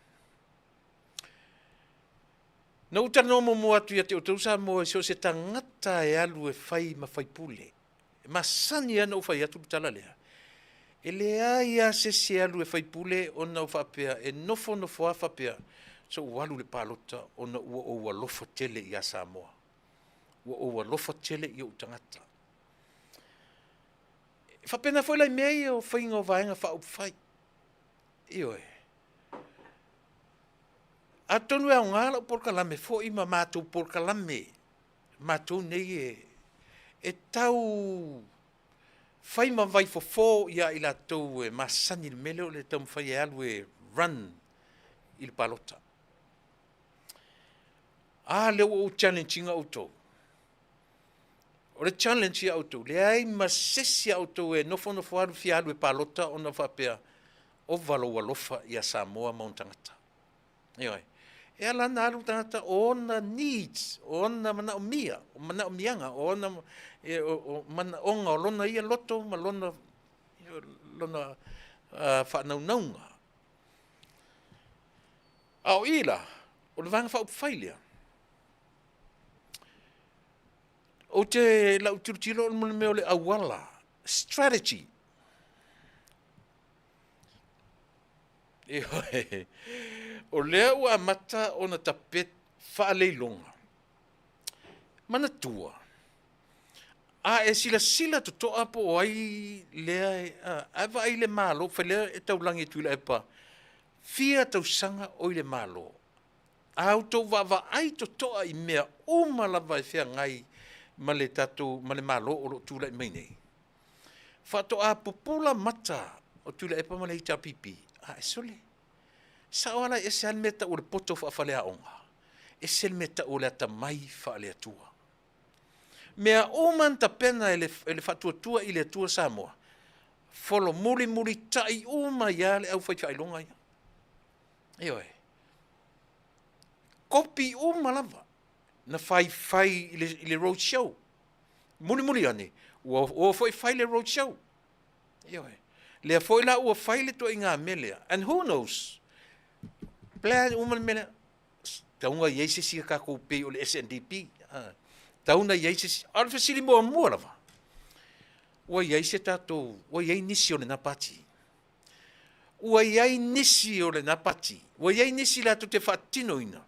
na ou talanoa muamua atu ia te outou Samoa i so o se tagata e alu e fai ma faipule, e masani lava ona ou fai atu le tala lea, e leai lava se isi e alu e faipule ona o faapea e nofonofo lava faapea, se i ou alu i le palota ona ua ou alofa tele ia Samoa, ua ou alofa tele i ou tagata. E faapena foi la i mea ia o faiga o Vaega Faaupufai. Ioe. Atonu e aoga lau polokalame foi ma matou polokalame, matou nei e tau fai ma vaifofo ia i latou e masani i le mea lea o le taumafai e alu e run i le palota. A lea ua ou challenge ina outou. O le challenge ia outou, leai ma se isi a outou e nofonofo alu fia alu e palota ona faapea, ova lou alofa ia Samoa ma ona tagata. Ioe. E ala ona alu tagata o ona needs, o ona manaomia, o manaomiaga, o ona o manaoga o lona ia loto ma lona faanaunauga. A o i la, o le Vaega Faaupufai lea, ou te lau tilotilo o le mea o le auala, strategy. Ioe. O lea ua amata ona tape faaleiloga. Manatua, a e silasila totoa po o ai lea, a vaai i le Malo, fai lea e taulagi e Tuilaepa, fia tausaga o i le Malo. A outou vaavaai totoa i mea uma lava e feagai ma le tatou, ma le Malo o lo o tulai mai nei, faatoa pupula mata o Tuilaepa ma le HRPP, a e sole. Sao lava la e ese lava le mea e tau o le poto faafaleaoga, ese le mea e tau o le atamai faale-Atua. Mea uma na tapena e le Faatuatua i le Atua Samoa, folo mulimulitai uma ai lava le aufaifaailoga ia. Ioe. Kopi uma lava na faifai i le road show. Mulimuli ane, ua o foi fai le road show. Ioe. Lea foi la ua fai le ituaiga mea lea. And who knows? Plan uma le mea lea. Tau na i ai se isi a tatou pei o le SNDP. Tau na i ai se isi. A o le fesili muamua lava, ua i ai se tatou, ua i ai nisi o lena pati? Ua i ai nisi o lena pati? Ua i ai nisi latou te faatinoina?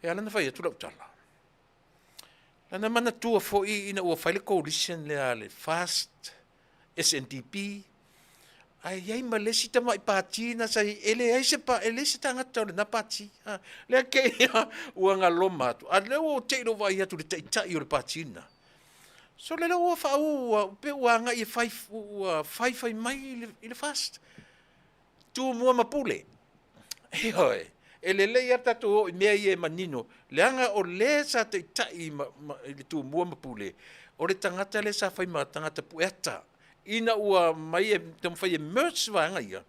E ala ona fai atu lau tala, lana manatua foi ina ua fai le coalition lea a le FAST, SNDP, ae i ai ma le isi tamai pati na sa i ai, e leai se pa, e leai se tagata o lena pati. Ha, lea kei ua galoma atu. A lea ua te i lou vaai atu i le taitai o le pati lena. Sole lea ua faauu ua pei ua agai e fai ua faifai mai i le, i le FAST. Tumua ma Pule. Ioe, e lelei lava tatou o i mea ia e manino, leaga o le sa taitai ma, ma, i le Tumua ma Pule, o le tagata lea sa fai ma tagata pueata ina ua mai e taumafai e merge vaega ia,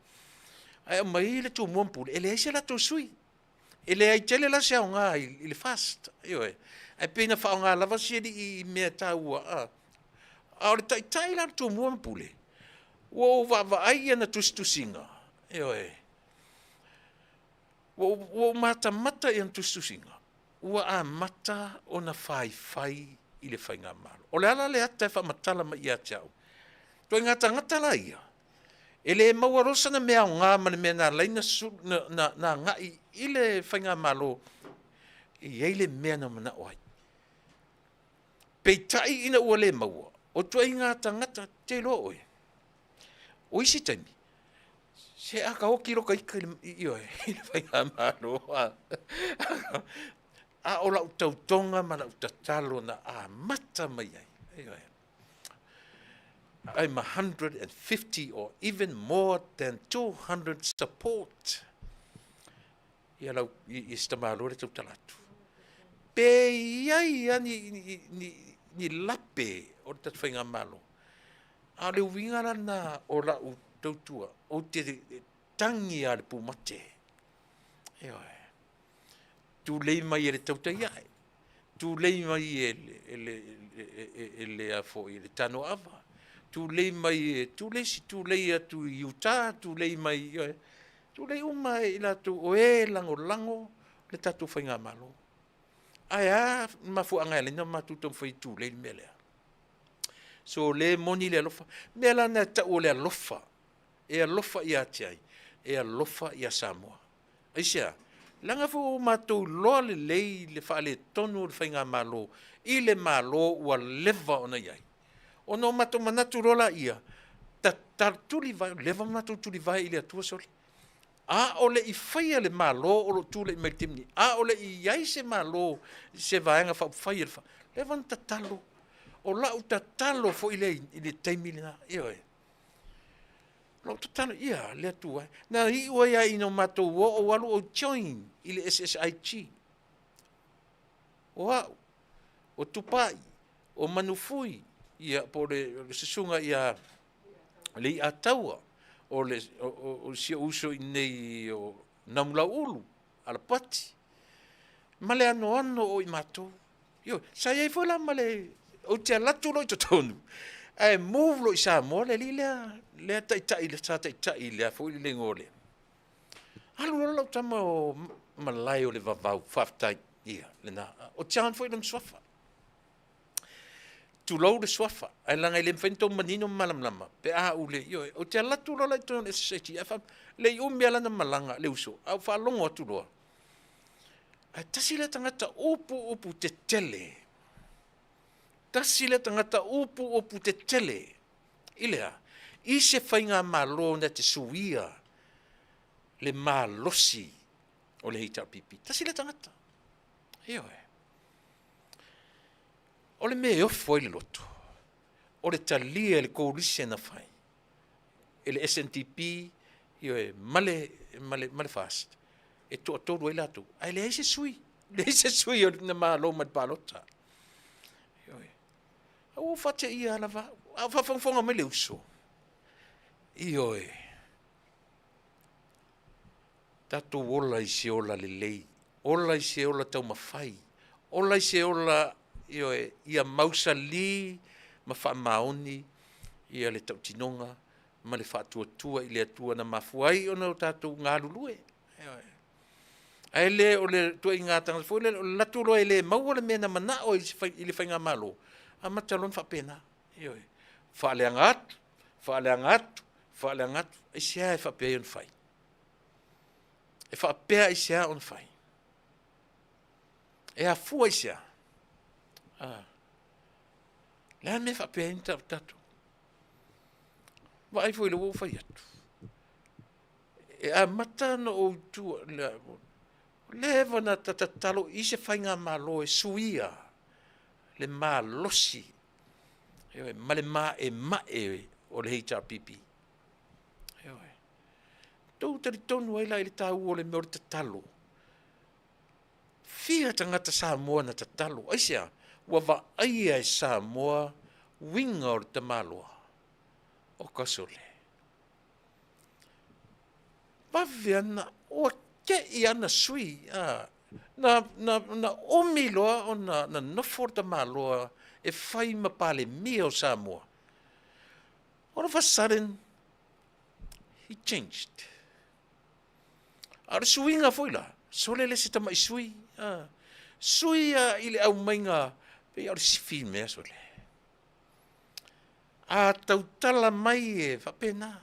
ae aumai le Tumua ma Pule, e leai se latou sui. E leai tele la se aoga i le FAST, ioe, ae pei na faaaoga lava si alii i mea taua, a. A o le taitai la o le Tumua ma Pule, ua ou vaavaai i ana tusitusiga, ioe, ua ou matamata i ana tusitusiga, ua amata ona faifai i le faigamalo. O le a la le ata e faamatala mai ia te au? Ituaiga tagata la ia, e le maua loa sana mea aoga ma le mea na ala ai ona agai i le faigamalo, e i ai le mea na manao ai. Peitai ina ua le maua, o ituaiga tagata, ou te iloa oe, o isi taimi, se a ta oti loa ta ita i le faigamalo, a o lau tautoga ma lau tatalo na amata mai ai, ioe, I'm 150 or even more than 200 support ia lau i si tamaloa le tautala atu. Pe i ai lava ni lape o le tatou faigamalo, a o le uiga la lena o lau tautua, ou te tagi lava i le pumate, ioe, tulei mai e le tautai ae, tulei mai e le tanoaava, tulei mai e tulei si tulei atu i uta, tulei mai, ioe, tulei uma i latou o e lagolago le tatou faigamalo. Ae a le mafuaaga e ala ai ona matou taumafai e tulei le mea lea? So o lea e moni le alofa. O le mea la lena e tau o le alofa, e alofa ia te ai? E alofa ia Samoa. Aisea? Leaga foi ua matou iloa lelei le faaletonu o le faigamalo i le Malo ua leva ona i ai, ona o matou manatu loa laia, tatalo, tulivae, ua leva ona matou tulivae i le Atua sole, a o le i faia le Malo o lo o tulai mai i le taimi nei, a o le i i ai se Malo i se Vaega Faaupufai, ua leva ona tatalo. O lau tatalo foi lea i le taimi lena, ioe. O lau tatalo, ia le Atua e. Na iu ai lava ina matou o ou alu ou join i le SSIG. O au, o Tupai, o Manufui, ia, po o le susuga ia Leiataua, o le, o, o, o si ou uso i inei o Namulauulu, Alapati, ma le anoano o i matou. Ioe, sa i ai foi la ma le, ou te alu atu loa i totonu, ae move loa i Samoa le alii lea, lea taitai, sa taitai i le a foi le igoa o le, alu loa lau tama o Malae o le Vavau, faafetai, ia, lena. O John foi lona suafa. Tulou le suafa, ae leaga e le mafai ona outou manino ma malamalama pe a ou le, ioe, ou te alu atu loa la i totonu o le SSIG, ae fai, le i umi lava lana malaga, le uso, ae ou faalogo atu loa, ae tasi lea tagata upu upu tetele, tasi lea tagata upu upu tetele, i le a? I se faigamalo na te suia le malosi o le HRPP. Tasi lea tagata. Ioe. O le mea e ofo ai le loto, o le talia e le coalition na fai e le SNDP, ioe, ma le, ma le, ma le FAST, e toatolu ai latou, ae leai se sui, leai se sui o le Malo mai le palota. Ioe. A ua faateia lava au, a o faafogafoga mai le uso. Ioe. Tatou ola i se ola lelei, ola i se ola taumafai, ola i se ola, ioe, ia mausali ma faamaoni ia le tautinoga ma le faatuatua i le Atua na mafua ai ona o tatou galulue. Ioe. Ae le o le ituaiga tagata foi lele, o le alu atu loa e le maua le mea na manao i le faigamalo, amata loa ona faapena. Ioe. Faaleaga atu, faaleaga atu, faaleaga atu. Aisea e faapea ai ona fai? E faapea aisea ona fai? E afua i se a? Ah. Le a le mea e faapea ai ona tatou? Vaai foi i le ua ou fai atu. E amata ona ou tua, leva na tatalo i se faigamalo e suia le malosi. Ioe, ma le maemae o le HRPP. Ioe. Tou talitonu ai la i le taua o le mea o le tatalo. Fia tagata Samoa na tatalo. Aisea? Ua vaaia e Samoa uiga o le tamaloa o Kasole. Vave ana, ua te i ana sui, a, na, na, na umi loa ona na nofo le tamaloa e fai ma Palemia o Samoa. All of a sudden, he changed. A o le suiga foi la, sole le isi tama'i sui, a, sui a i le aumaiga, pei o le sifi mea sole. A tautala mai e faapena,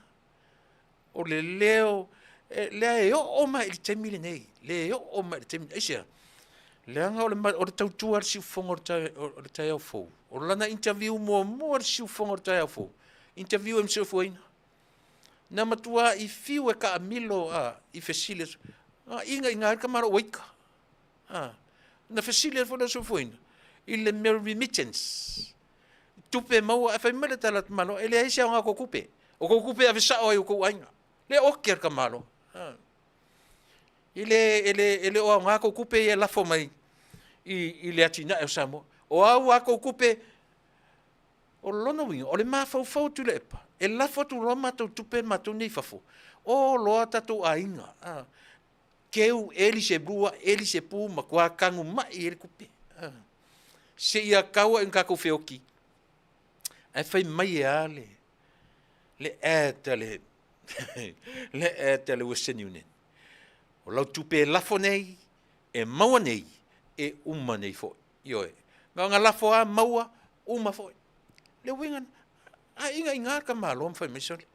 o le leo, e, lea e oo mai i le taimi lenei, le oo mai i le taimi, aisea? Leaga o le, o le tautua a le siufofoga o le taeao fou. O lana interview muamua le siufofoga o le taeao fou, interview e Soifuaina. Na matua i fiu e kaamilo a, i fesili, a, iga iga ai le tamaloa ua ika. A, na fesili foi le Soifuaina i le mea remittance. Tupe maua, ae fai mai le tala a le tamaloa, e leai se aoga o kou tupe. O kou tupe e ave sao ai i kou aiga. Le oke a le tamaloa. A. E le, e le, e le o aoga kou tupe ia e lafo mai i le atinae o Samoa. O au a kou tupe, o lona uiga, o le mafaufau o Tuilaepa, e lafo atu loa matou tupe matou nei i fafo, o loa tatou aiga, a, keu eli se lua, eli se pu, matua tagumai ai le tupe. A, seia tau ina tatou feoti, ae fai mai e a le ad a le, le ad a le Western Union. O lau tupe e lafo nei, e maua nei, e uma nei foi. Ioe. Na ona lafo lava maua, uma foi. Le uiga, a iga iga ka malo ma fai mai sole.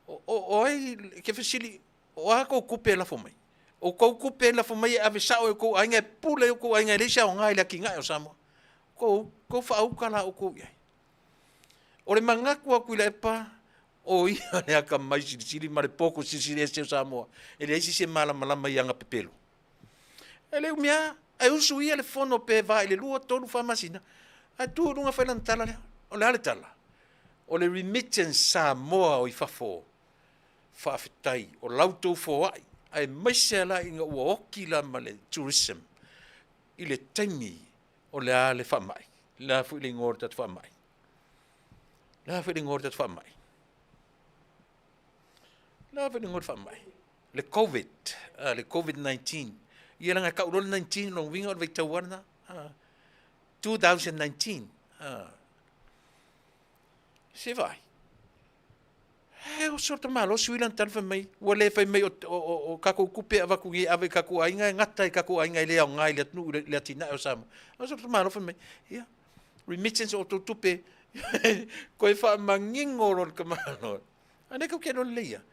O ai ke fesili, o a kou tupe e lafo mai? O kou tupe e lafo mai e ave sao e kou aiga e pule i kou aiga e leai se aoga i le atinae o Samoa. Kou, kou faauka la outou i ai. O le manatu a Tuilaepa, o ia le atamai silisili ma le poto silisili ese o Samoa. E leai se isi e malamalama i ana pepelo. E le umi lava, ae usu ia le fono pe va i le 2, 3, 4 masina, ae tu i luga fai lana tala lea. O le a le tala? O le remittance Samoa o i fafo. Faafetai, o la outou foai, aemaise la ina ua oti la ma le tourism i le taimi o le a le faamai. Le a foi le igoa o le tatou faamai? Le a foi le igoa o le tatou faamai? Le a foi le igoa o le faamai? Le COVID, le COVID-19. Ia leaga e tau loa le 19, lona uiga o le vaitau lava lena. 2019. Se vaai. E oso le tamaloa sui lana tala fai mai, ua le fai mai o tatou tupe e avatu nei e ave i tatou aiga e gata i tatou aiga e le aoga i le atunuu i le atinae o Samoa. Oso le tamaloa fai mai, ia, remittance o outou tupe, toe faamanino loa le tamaloa. A lea tou te iloa lelei lava.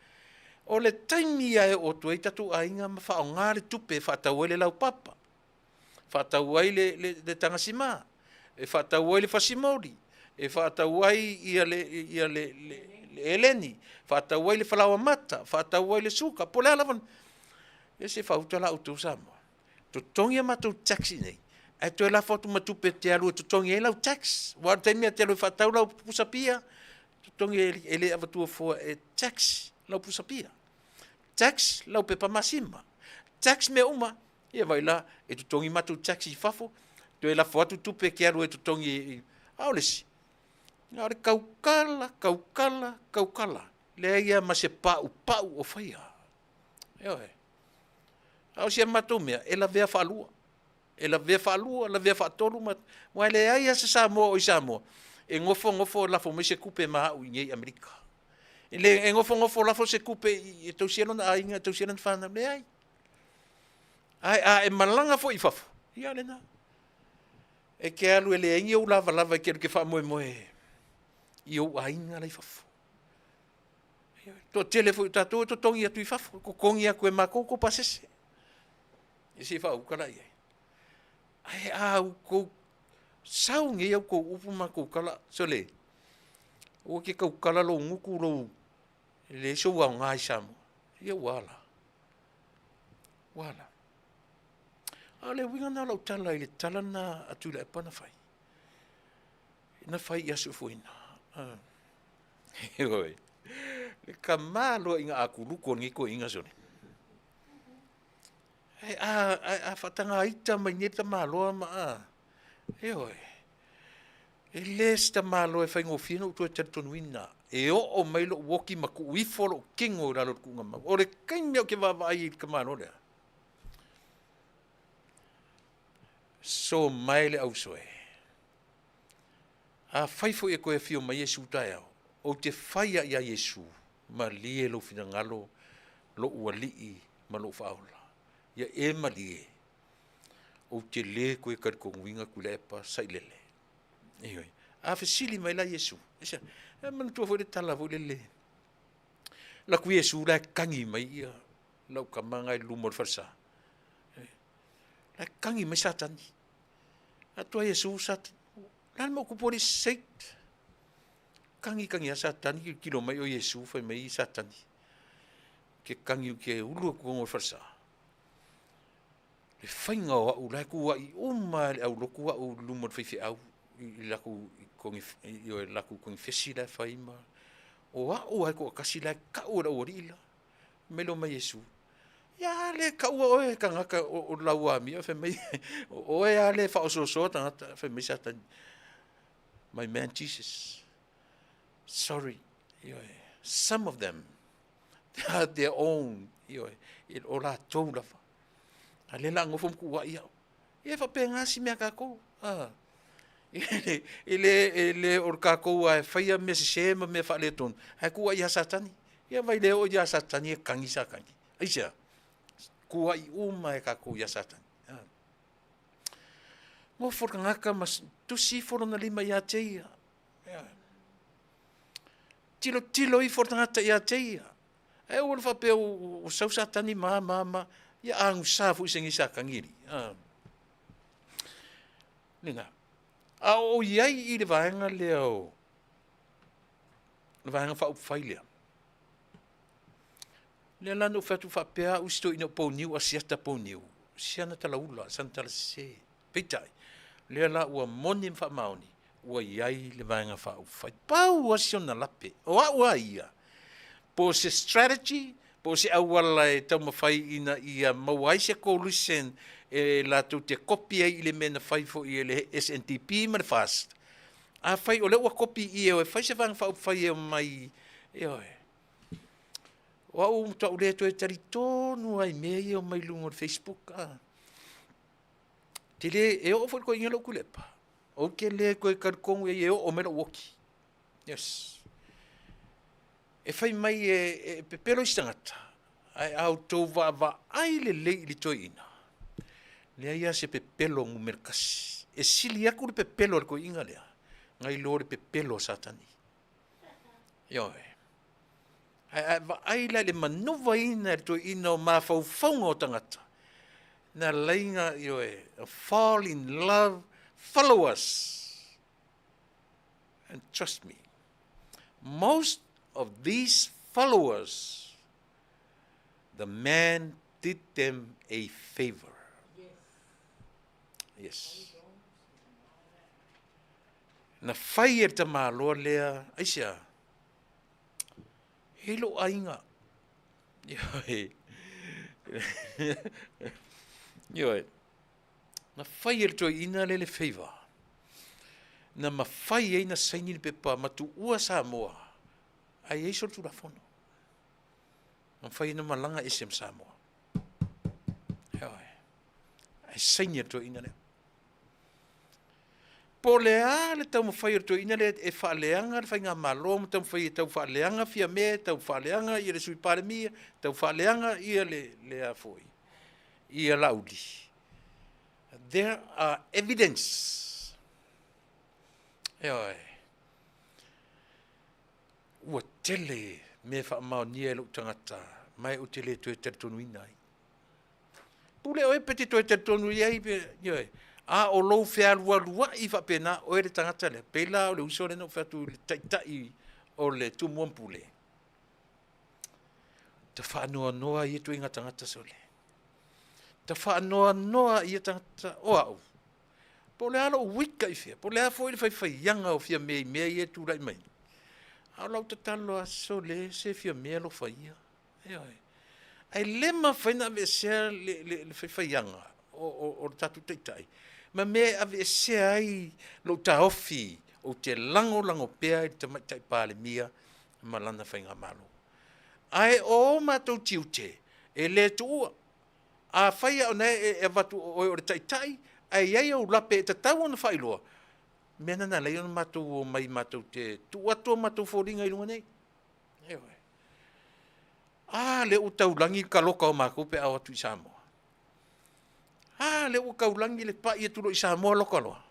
O le taimi lava e oo atu ai tatou aiga ma faaaoga le tupe e faatau ai le laupapa, faatau ai le tagasima, e faatau ai le fasimoli, e faatau ai ia le, ia le, le, le eleni, faatau ai le falaoa mata, faatau ai le suka, po o le a lava. Ia se faauta la outou Samoa. Totogi a matou tax i nei, ae toe lafo atu ma tupe e te alu e totogi ai lau tax. Aua o le taimi e te alu e faatau lau pusa pia, totogi e le avatua fua e tax lau pusa pia. Tax lau pepa masima. Tax mea uma. Ia vaai la, e totogi matou tax i fafo, toe lafo atu tupe e te alu e totogi i... A o le isi, na o le taukala, taukala, taukala. Leai lava ma se paupau o faia. Ioe. A o si a matou mea, e lavea faalua. E lavea faalua, lavea faatolu, ma... aua e leai lava se Samoa o i Samoa e nofonofo lafo mai se tupe ma au i nei Amerika. E le e nofonofo lafo se tupe e tausia lona aiga, e tausia lana fanau, leai. Ae a e malaga foi i fafo, ia lena. E te alu e leai ni ou lavalava e te alu e te faamoemoe i ou aiga la i fafo. Toatele foi o tatou e totogi atu i fafo, totogi atu e matou tou pasese. E se i faauka la i ai. Ae a outou sau nei au tou upu ma tou tala, sole, aua e te tautala lou gutu lou, e leai sou aoga i Samoa. Ia ua a la? Ua a la? A o le uiga lena o lau tala i le tala lena a Tuilaepa na fai. Na fai i aso e fuaina. Ioe. Le kamā loa i ngā akuluku o lenei toeaina sole. Ae a, ae a faatagaita mai nei le tamaloa ma a, ioe. E le se tamaloa e faigofie ona ou toe talitonuina e oo mai lou oki ma tuu ifo lou tino i lalo o le tuugamau. O le taimi ou te vaavaai i le tamaloa lea, so mae le ausoe. Afai foi e toe afio mai Iesu taeao, ou te fai lava ia Iesu, malie lou finagalo, lou Alii ma lou Faaola. Ia e malie, ou te le toe talitonuina Tuilaepa Sailele. Ioe. A fesili mai la Iesu, e manatua foi le tala foi lele, alu atu Iesu la e tagi mai ia lau tama lena i luma o le falesa. La e tagi mai Satani. Atu a Iesu, Satani, o le a le mea ua tupu alii Sate? Tagi tagi lava Satani, tilotilo mai o Iesu, fai mai Satani, ou te tagi ou te ulu atu i totonu o le falesa. Le faiga o au, la e tuuai uma lava e le aulotu au i luma o le faifeau i latou konifesi la e fai ma, o au lava e toatasi la e tau e le aualii la. Fai mai lea o Iesu, ia a lea e taua oe e tagata o le lauamia, fai mai, o oe lava lea e faaosoosoa tagata. Fai mai Satani, my man Jesus, sorry, ioe, some of them, they are their own, ioe, o latou lava. A lea o le a nofo ma tuuai au. Ia e faapena si mea a tatou. E le o le tatou lava e faia mea sese ma mea faaletonu, ae tuuai ia Satani. Ia vai le oo ia Satani e tagi Satani. Aisea? Tuuai uma e tatou ia Satani. Nofo le tagata ma tusi ifo lona lima ia te ia. Tilotilo ifo le tagata ia te ia. Ae aua le faapea ua sau Satani ma a ma a ma a. Ia agusa foi se Satani alii. Lena. A o i ai i le vaega lea o le Vaega Faaupufai lea, lea la na ou fai atu faapea au si toeaina o Pouniu, Asiata Pouniu, si ana talaula, sana tala sese. Peitai, lea la ua moni ma faamaoni, ua i ai le Vaega Faaupufai. Pau lava si ona lape, o au lava ia, po o se strategy, po o se auala e taumafai ina ia maua ai se coalition e latou te kopi ai i le mea na fai foi e le SNDP ma le FAST. Afai o lea ua kopi i e fai se Vaega Faaupufai e omai, ioe. O au ua matuai le toe talitonu lava i mea ia e omai i luga o le Facebook. A. Te le, e oo foi i le toeaina lea o Tuilaepa, ou te le toe talitonu i ai e oo mai lou oti. Yes. E fai mai e pepelo isi tagata, ae a outou vaavaai lelei i le toeaina, leai lava se pepelo numera tasi. E sili atu le pepelo a le toeaina lea, nai lo le pepelo a Satani. Ioe. Ae a e vaai la i le manuvaina e le toeaina o mafaufauga o tagata, na laina, ioe, fall in love, follow us. And trust me, most of these followers, the man did them a favor. Yes. Na fai e le tamaloa lea, aisea, e lou aiga. Ioe. Ioe. Na fai e le toeaina lea le favor na mafai ai na saini le pepa ma tuua Samoa ae i ai solitulafono. Na mafai ai na malaga ese ma Samoa. Ioe. Ae saini e le toeaina lea. Po o le a le taumafai o le toeaina lea e faaleaga le faigamalo ma taumafai e tau faaleaga Fiame, tau faaleaga ia le Sui Palemia, tau faaleaga ia le, le a foi, ia Laauli. There are evidence. Ioe. Ua tele mea faamaonia e lou tagata, ma e ou te le toe talitonuina ai. Pule oe pe te toe talitonu i ai, ioe. A o lou fealualuai faapena oe le tagata lea, pei la o le uso lea na ou fai atu i le taitai o le Tumua ma Pule, ta faanoanoa i ia ituaiga tagata sole. Ta faanoanoa i ia tagata o au. Po o le a lou uika i fea, po o le a foi le faifaiaga o Fiame i mea ia e tulai mai nei, a o lau tatalo lava, sole, se Fiame alofa ia. Ioe. Ae le mafai ona aveesea le faifaiaga o le tatou Taitai ma mea e aveesea ai lou taofi ou te lagolago pea i le Tamaitai Palemia ma lana faigamalo. Ae o o matou tiute, e le tuua. Afai lava o lena e avatu o oe o le Taitai ae i ai ou lape e tatau ona faailoa, o le mea lena na ala ai ona matou omai matou te tuu atu a matou foliga i luga nei. Ioe. A lea ua taulagi le taloka o matou pe a o atu i Samoa. A lea ua taulagi le pai atu loa i Samoa loka loa.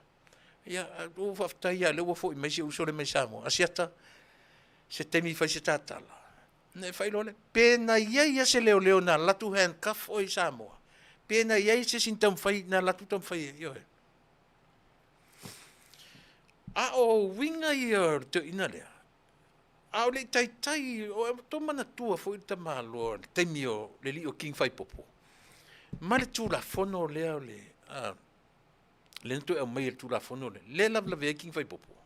Ia ua faafetai lava o lea ua foi mai si ou uso lea mai Samoa, Asiata, se taimi fai se ta tala ona e faailoa lea. Pe na i ai lava se leoleo na alu atu handcuff oe i Samoa, pe na i ai se isi na taumafai na alu atu taumafai, ioe. A o uiga ia o le toeaina lea, a o le i taitai, ua outou manatua foi le tamaloa i le taimi o le alii o King Faaipopo ma le Tulafono lea o le lea na toe aumai e le Tulafono lea, lea e lavelave ai King Faaipopo.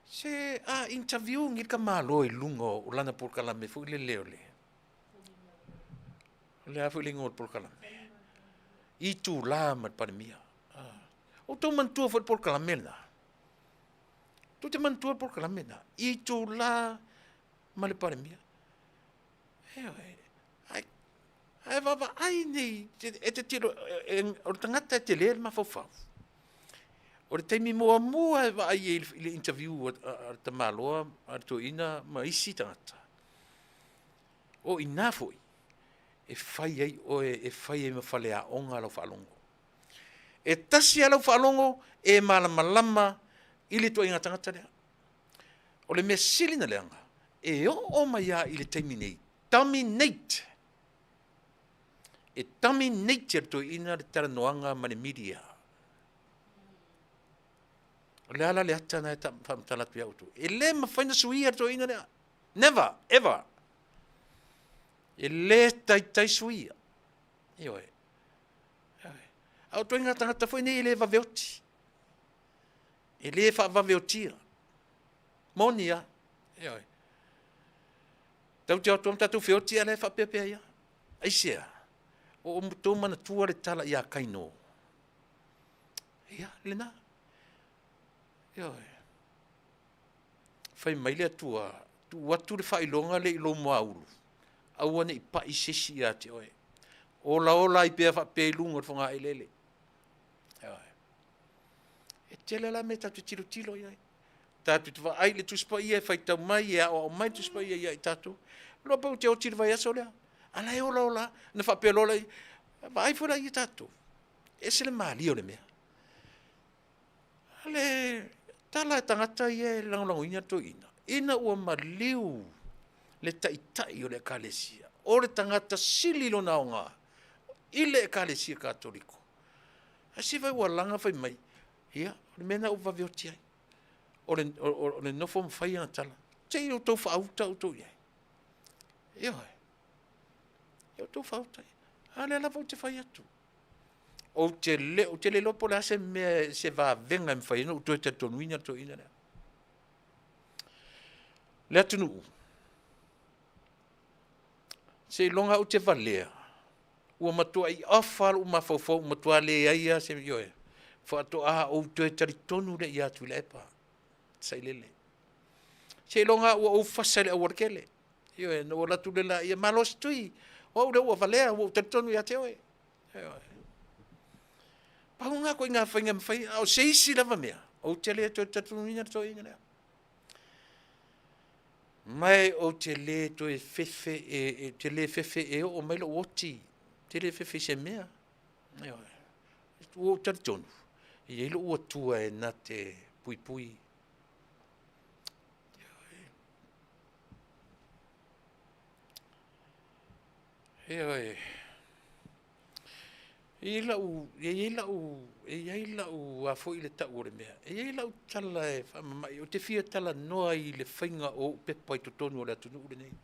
Se a interview nei le tamaloa i luga o lana polokalame foi lele o le, o le a foi le igoa o le polokalame? Itula ma le Palemia. Outou manatua foi le polokalame lena? Tou te manatua le polokalame lena? Itula ma le Palemia. Ioe. Ae vaavaai nei, e te tilotilo, o le tagata e tele le mafaufau. O le taimi muamua e vaai ai i le interview a le tamaloa a le toeaina ma isi tagata, o i ina foi e fai ai oe, e fai ai ma faleaoga lau faalogo. E tasi lava lau faalogo e malamalama i le ituaiga tagata lea. O le mea sili ona leaga, e oo mai lava i le taimi nei, dominate, e dominate e le toeaina le talanoaga ma le media. O le a la le ata lena e faamatala atu ia outou? E le mafai ona suia le toeaina lea. Never, ever. E le taitai suia. Ioe. A o ituaiga tagata foi nei e le vave oti. E le faavaveotia. Moni lava. Ioe. Tatou te o atu lava ma tatou feoti a o la e faapea pea ia. Aisea? Ua outou manatua le tala ia Kaino? Ia, lena. Ioe. Fai mai le Atua, tuu atu le faailoga lea i lou muaulu, aua ne i pai se isi ia te oe. Olaola ai pea faapea i luga o le fogaeleele. Ioe. E tele la mea tatou te tilotilo i ai. Tatou te vaai i le Tusi Paia e faitau mai, e aoao mai le Tusi Paia ia i tatou. Iloa pe ou te oti i le vaiaso lea. A la e olaola. Na faapea loa lea, vaai foi la ia tatou. E ese le malie o le mea. Le tala a tagata ia e lagolagoina le toeaina, ina ua maliu le taitai o le Ekalesia, o le tagata sili lona aoga i le Ekalesia Katoliko, ae se fai ua laga fai mai, ia, o le mea lena ua vave oti ai, o le nofo ma fai ana tala. Se i outou faauta outou i ai. Ioe. Ia outou faauta i ai. A o lea lava ou te fai atu. Ou te le, ou te le iloa po o le a se mea, se vavega e mafai ai ona ou toe talitonuina le toeaina lea. Le atunuu, seiloga ou te valea, ua matuai ofa lou mafaufau, ua matua leai lava se, ioe, faatoa ou toe talitonu lea ia Tuilaepa, sailele. Seiloga ua ou fasa i le aualatele, ioe, ona ou alu atu lea, ia malosi tui, o au lea ua valea, ua ou talitonu ia te oe. Pau lena o ituaiga faiga e mafai, a o se isi lava mea, ou te le toe talitonuina le toeaina lea. Ma ou te le toe fefe e, e te le fefe e oo mai lou oti, ou te le fefe i se mea. Ioe. Ua ou talitonu, e i ai lou Atua e na te puipui. Ioe. E i ai lau, e i ai lau, e i ai lau, a foi le tau o le mea, e i ai lau tala e faamama'i, ou te fia talanoa i le faiga o ou pepa i totonu o le atunuu lenei.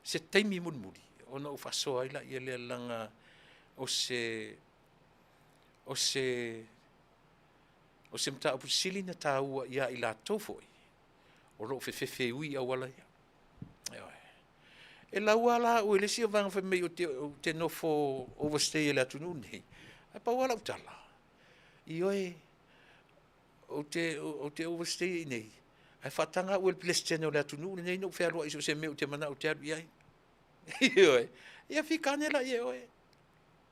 Se taimi mulimuli ona ou faasoa ai laia lea, leaga o se, O se o se mataupu sili na taua ia i latou foi o lo o fefefe ui i auala ia. Ioe. E lau lava la au e le isi vaega fai mai ou te nofo overstay e le atunuu lenei, ae pau lava lau tala, ioe, ou te overstay i inei, ae faataga au e le Peresetene o le atunuu lenei ona ou fealuai i so o se mea ou te manao ou te alu i ai. Ioe. Ia fika ane la e oe.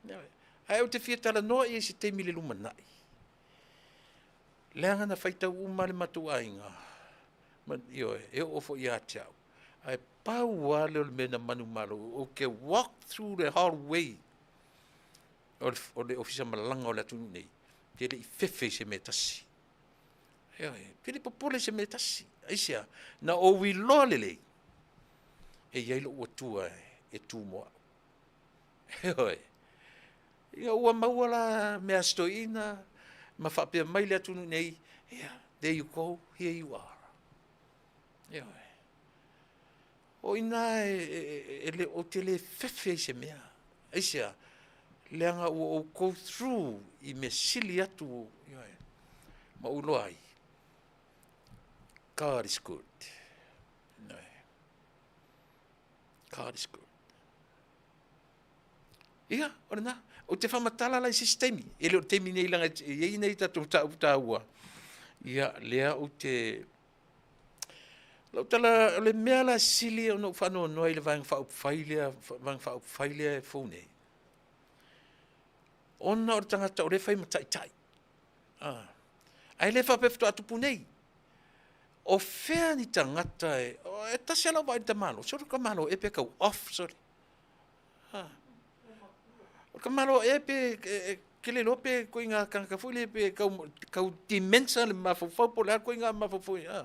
Ioe. Ae ou te fia talanoa i ai i se taimi i le lumanai, leaga na faitau uma lava le matou aiga, ioe, e oo foi ia te au, ae pau lava lea o le mea na manumalo, ou te walk through the hallway o le Ofisa Malaga o le atunuu nei, ou te le i fefe i se mea e tasi. Ioe, ou te le i popole i se mea e tasi. Aisea? Na ou iloa lelei, e i ai lou Atua e tu mo au. Ioe. Ina ua maua la mea a si toeaina ma faapea mai le atunuu nei, yeah, there you go, here you are. Ioe. O i ina e le, ou te le fefe i se mea. Aisea? Leaga ua ou go through i mea sili atu, ioe, ma ou iloa ai, God is good. Ioe. God is good. Ia, o lena. Ou te faamatala la i se isi taimi. E le o le taimi nei leaga e i ai nei tatou mataupu taua. Ia, lea ou te... Lau tala, o le mea la sili ona ou faanoanoa i le Vaega Faaupufai lea, Vaega Faaupufai lea e fou nei, ona o le tagata o lea e fai ma taitai. Ah. Ae le faapea faatoa tupu nei. O fea ni tagata e... E tasi lava lau vaai i le tamaloa. Sole o le tamaloa ea pe tau off sole. Ah. O le tamaloa ea pe... Ke le iloa pe koiga tagata foi lea pe tau, tau dementia le mafaufau po o le a koiga mafaufau. Ah.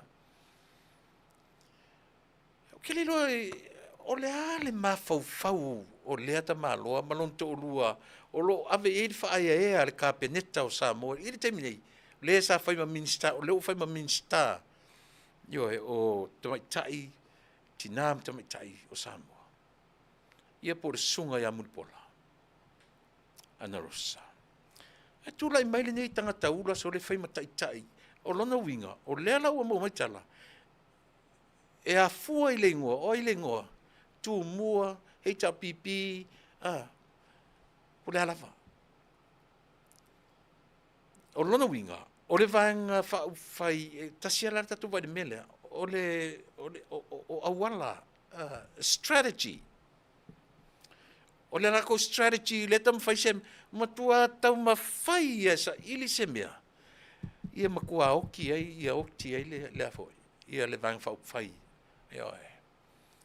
Ou te le iloa o le a le mafaufau o lea tamaloa ma lona toalua o lo o ave i ai le faaeaea a le Kapeneta o Samoa i le taimi nei, lea sa fai ma Minisita, o lea ua fai ma Minisita, ioe, o Tamaitai, Tina ma Tamaitai o Samoa. Ia po o le Susuga ia Mulipola Anarosa. Ae tulai mai lenei tagata ula sole fai ma taitai, o lona uiga, o lea la ua maua mai tala, e afua i le igoa, o ai le igoa? Tumua, HRPP, a, po o le a lava. O lona uiga, o le Vaega Faaupufai, e tasi lava la le tatou vaai i le mea lea, o le, o le, o, o, o auala, strategy. O le latou strategy lea e taumafai se, matua taumafai ia e saili se mea, ia matua oti ai, ia oti ai le, le a foi, ia le Vaega Faaupufai. Ioe.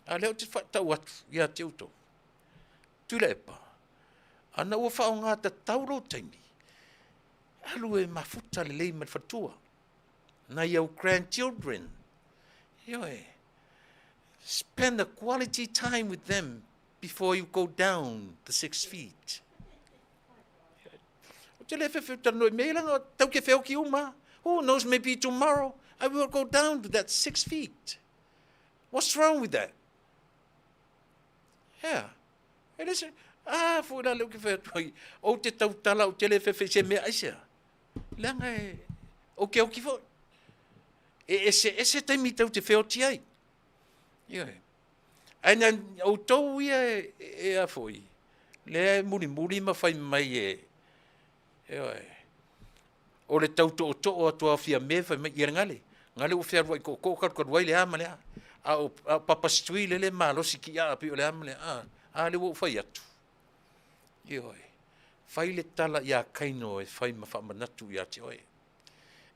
A o lea ou te faatau atu ia te outou, Tuilaepa, ana ua faaaoga tatau lou taimi, alu e mafuta lelei ma le faletua, nai au grandchildren, ioe, spend a quality time with them before you go down the 6 feet. Ou te le fefe talanoa i mea ia leaga tau ke feoki uma. Who knows, maybe tomorrow I will go down to that 6 feet. What's wrong with that? Yeah. E le se, ah, foi la leu ke whai atu ai, ou te tautala, ou te le fefe i se mea aisea. Leaga e, ou ke oki foi. E ese ese taimi tau te wheoti ai. Ioe. Ae na outou ia e, e a foi, lea e mulimuli ma fai mai e, ioe, o le tau tootoo atu a Fiame fai mai, ia le gale, gale ua fealuai tootoo kalukalu ai le a ma le a. A o, a o Papa Stui lele malosi ki a pei o le a ma le a, a le ua ou fai atu. Ioe, fai le tala ia Kaino e fai ma faamanatu ia te oe.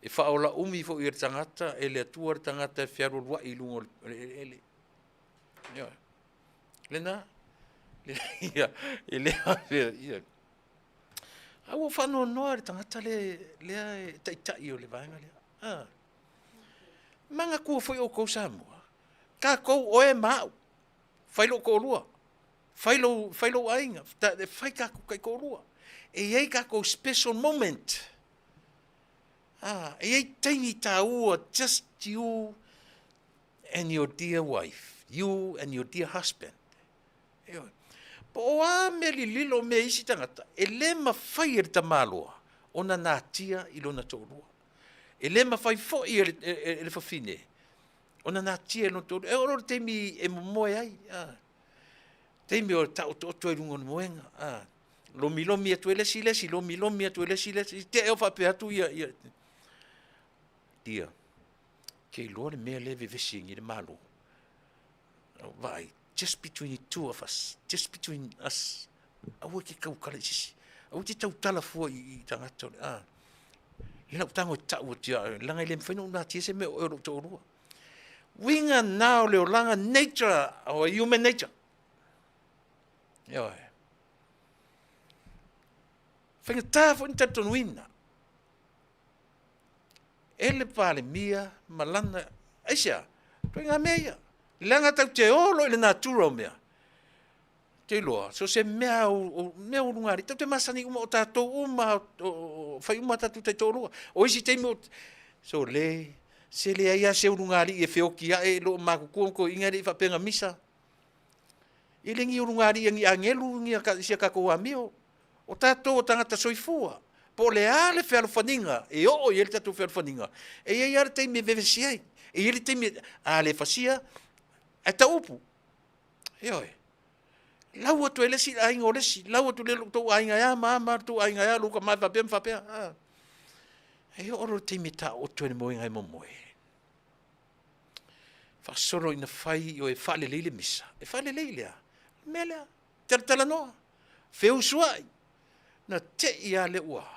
E faaola umi foi e le tagata, e le Atua le tagata e fealualuai i luga o le eleele. Ioe. Lena, ia, e le ia. A ua faanoanoa le tagata le, lea e taitai o le vaega lea. Ah. Manatua foi outou Samoa, tatou oe ma au, fai lou toalua, fai lou, fai lou aiga, fai tatou taitoalua. E i ai tatou special moment. Ah, e i ai taimi taua, just you and your dear wife, you and your dear husband. Ioe. Po o a mea lililo o mea isi tagata, e le mafai e le tamaloa ona natia i lona toalua. E le mafai foi e le, e, e, e le fafine ona natia i lona toalua. E oo loa i le taimi e momoe ai, a, taimi o taotooto ai luga o le moega, a, lomilomi atu e le isi le isi, lomilomi atu e le isi le isi, te o faapea atu ia, ia, ia, ke iloa le mea lea e vevesi ai nei le Malo. Vaai, just between the two of us, just between us. Aua e te tautala i se isi. Aua e te tautala fua i, i tagata o le, a. Le lau tago e tau atu ia oe, leaga e le mafai ona ou natia se mea o oe o lou toalua. Uiga na o le olaga, nature, or human nature. Ioe. Faigata foi ni talitonuina e le Palemia ma lana, aisea? Ituaiga mea ia, leaga tatou te o loa i le natura o mea, te iloa, so o se mea o mea o luga alii, tatou te masani uma, o tatou uma, o fai uma tatou taitoalua. O isi taimi, o, sole, se leai lava se ulugalii e feoti ae i lo matutua ma toeaiina e le i faapea na misa. E le ni ulugalii a ni agelu ni si a tatou amio. O tatou o tagata soifua. Po o le a le fealofaniga e oo i ai le tatou fealofaniga, e i ai lava le taimi e vevesi ai. E i ai le taimi, a le fasia, ae tau upu. Ioe. Lau atu ai le isi aiga o le isi, lau atu le tou aiga e a ma a ma tou aiga e a, lou tama e faapea ma faapea. A. E oo loa le taimi e taooto ai le moega e momoe. Faasolo ina fai o e faalelei le misa. E faalelei le a? Le mea lea. Talatalanoa. Feusuai. Na tei lava lea ua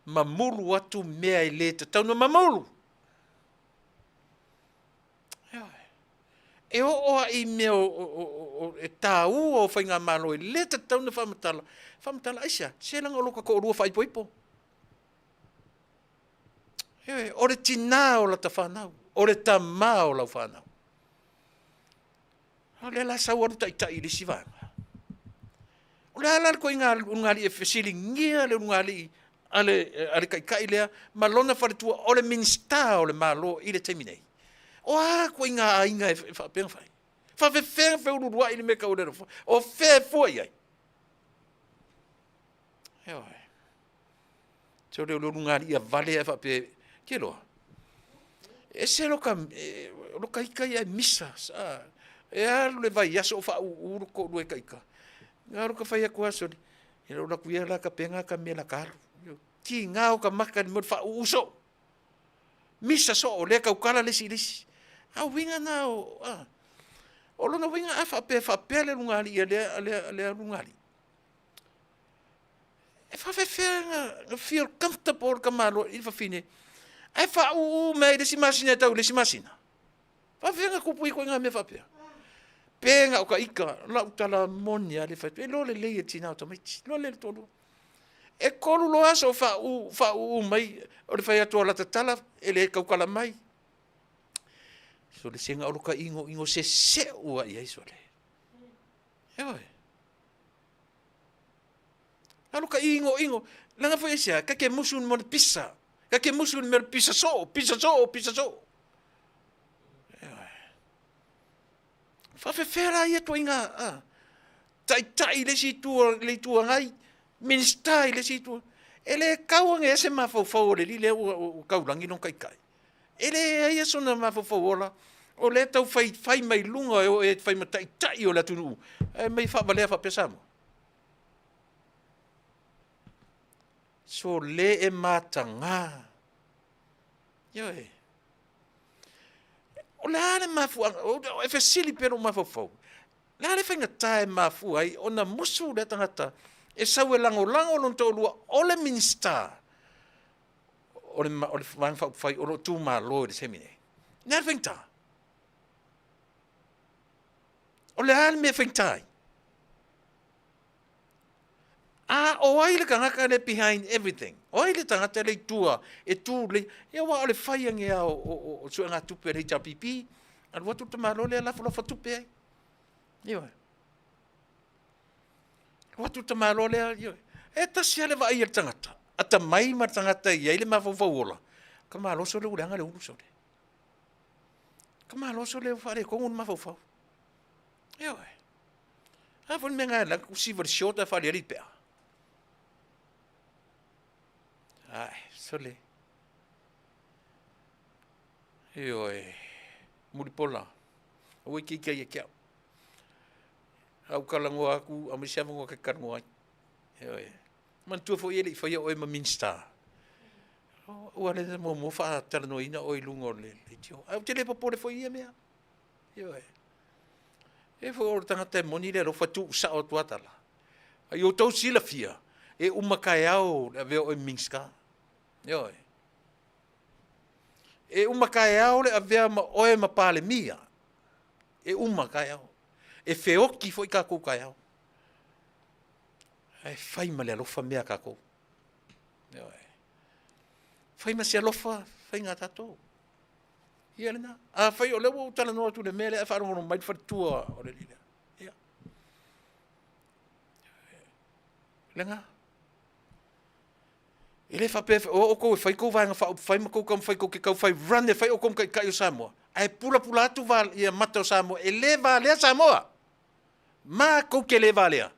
mamulu atu mea e le tatau ona mamulu. E oo lava i mea e taua o faigamalo e le tatau ona faamatala, faamatala aisea? Se leaga o lota toalua faaipoipo. Ioe, o le tina o lata fanau, o le tama o lau fanau. A o lea la sau alu taitai i le isi vaega. O le a la le ituaiga ulugalii e fesiligia le ulugalii a le, a le taitai lea ma lona faletua o le Minisita o le Malo i le taimi nei? O a ituaiga aiga e faapea ona fai? Faafefea ona feuluuluai le mea e tau o le alofa? O fea e fua i ai? Ioe. Se o le ulugalii a vale ae faapea, ke loa. Ese loka, loka ika ia e misa. Sa, e alu le vaiaso o faauu lo toalua e ka ika. Alu ka fai atu aso, e lo laku ia la ka penga ka mea la ka alu. Ki ngā o ka maka ni mo faauu so. Misa so o lea tautala le isi i le isi. A o uiga na o, a, o lona uiga a faapea faapea le ulugalii a lea, a lea, a lea ulugalii. E faafefea na feel comfortable le tamaloa i le fafine ae faauu mai i le isi masina e tau i le isi masina. Faafefea na tupu ituaiga mea faapea? Pe na o ka ika, lau tala moni lava le fai atu, e iloa lelei e le tina o tamaiti, iloa lelei e le toalua. E tolu loa aso o faauu, faauu mai, o le fai atu o lata tala, e le tautala mai. Sole se na o lo ka inoino seseu lava i ai sole. Ioe. Alu ka inoino, leaga foi aisea, ka ke musu ni mo le pisa. Ka ke musu ni mo le pisa soo, pisa soo, pisa soo. Ioe. Faafefea la ia ituaiga a, taitai i le isi itu o le Itu Agai, Minisita i le isi itu. E le tau ane ai se mafaufau o le alii lea ua, ua taulagi lona taitai. E leai sona mafaufau ola, o lea e tau fai, fai mai luga e o e fai ma taitai o le atunuu, ae mai faavalea faapea Samoa. Sole e mataga. Ioe. O le a le mafuaaga, e fesili pea lou mafaufau, o le a le faigata e mafua ai ona musu lea tagata e sau e lagolago lona toalua o le Minisita o le, o le Vaega Faaupufai o lo o tumalo i le taimi nei. O le a le faigata? O le a le mea e faigata ai? A o ai le tagata lea behind everything? O ai le tagata lea i tua e tu lelei? Ia aua o le fai ane lava o, o, o suegatupe a le HRPP, alu atu le tamaloa lea lafolafola tupe ai. Ioe. Alu atu le tamaloa lea, ioe. E tasi lava le vaai a le tagata, atamai ma le tagata e i ai le mafaufau ola, tamaloa sole ua leaga le ulu sole. Tamaloa sole ua faaletonu le mafaufau. Ioe. A foi le mea na la ku siva le short a faaliali pea. Ae, sole. Ioe, Mulipola, aua e te ita ia te au. A ou talanoa atu, aumai se avanoa ta te talanoa ai. Ioe. Manatua foi e le i faia oe ma Minisita. Ua le muamua faatalanoaina oe i luga o le leitio. Ae ou te le popole foi i ia mea. Ioe. E foi o le tagata e moni le alofa, tuusao atu lava tala. A ia outou silafia, e uma taeao le avea o oe ma Minisita. Ioe. E uma taeao le avea ma oe ma Palemia. E uma taeao. E feoti foi tatou taeao. Ae fai ma le alofa mea a tatou. Ioe. Fai ma se alofa faiga a tatou. Ia lena. Afai o lea ua ou talanoa atu i le mea lea ae faalogologo mai le faletua o le alii lea. Ia. Lena. E le faapea o outou e fai tou Vaega Faaupufai ma tou taumafai tou te taufai run e fai outou ma taitai o Samoa, ae pulapula atu ia mata o Samoa, e le valea Samoa. Matou te le valea.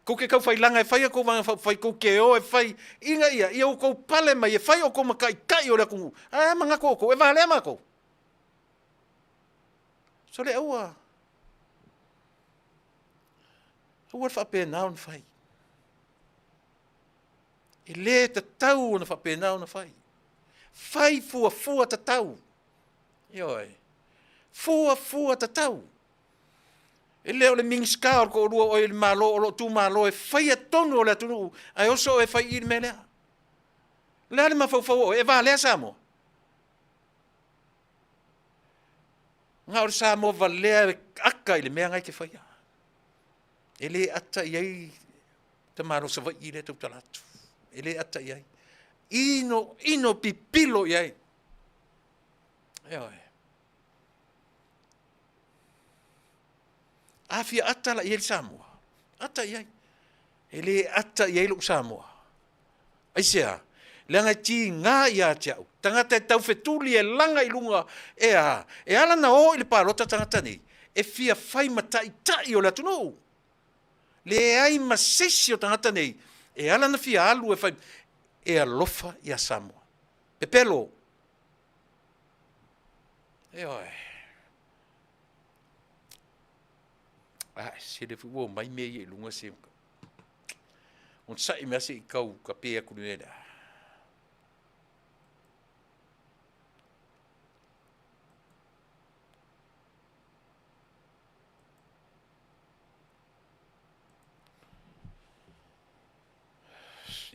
Tou te taufailaga e fai a outou Vaega Faaupufai, tou te o e fai ina ia, ia outou pale mai e fai outou ma taitai o le atunuu, ae a manatu outou, e valea matou? Sole aua, aua le faapena ona fai. E le tatau ona faapena ona fai. Fai fuafua tatau. Ioe. Fuafua tatau. E le o le Minisita o le toalua o oe i le Malo o lo o tu malo e faia tonu o le atunuu, ae oso oe e fai i i le mea lea. O le a le mafaufau o oe? E valea Samoa? Na o le Samoa valea e ata i le mea na e te faia. E le ata i ai tamaloa Savaii lea e tautala atu. E le ata i ai. Ino, ino pipilo i ai. Ioe. A fia ata la i ai le Samoa, ata i ai. E le ata i ai lou Samoa. Aisea? Leaga e tiga ia te au, tagata e taufetuli e laga i luga e a? E ala ona o i le palota tagata nei, e fia fai ma taitai o le atunuu. Leai ma se isi o tagata nei e ala ona fia alu e fai, e alofa ia Samoa. Pepelo. Ioe. Ae, se lea foi ua omai mea ia i luga se onosai mai se i tau tape atu i le mea lea.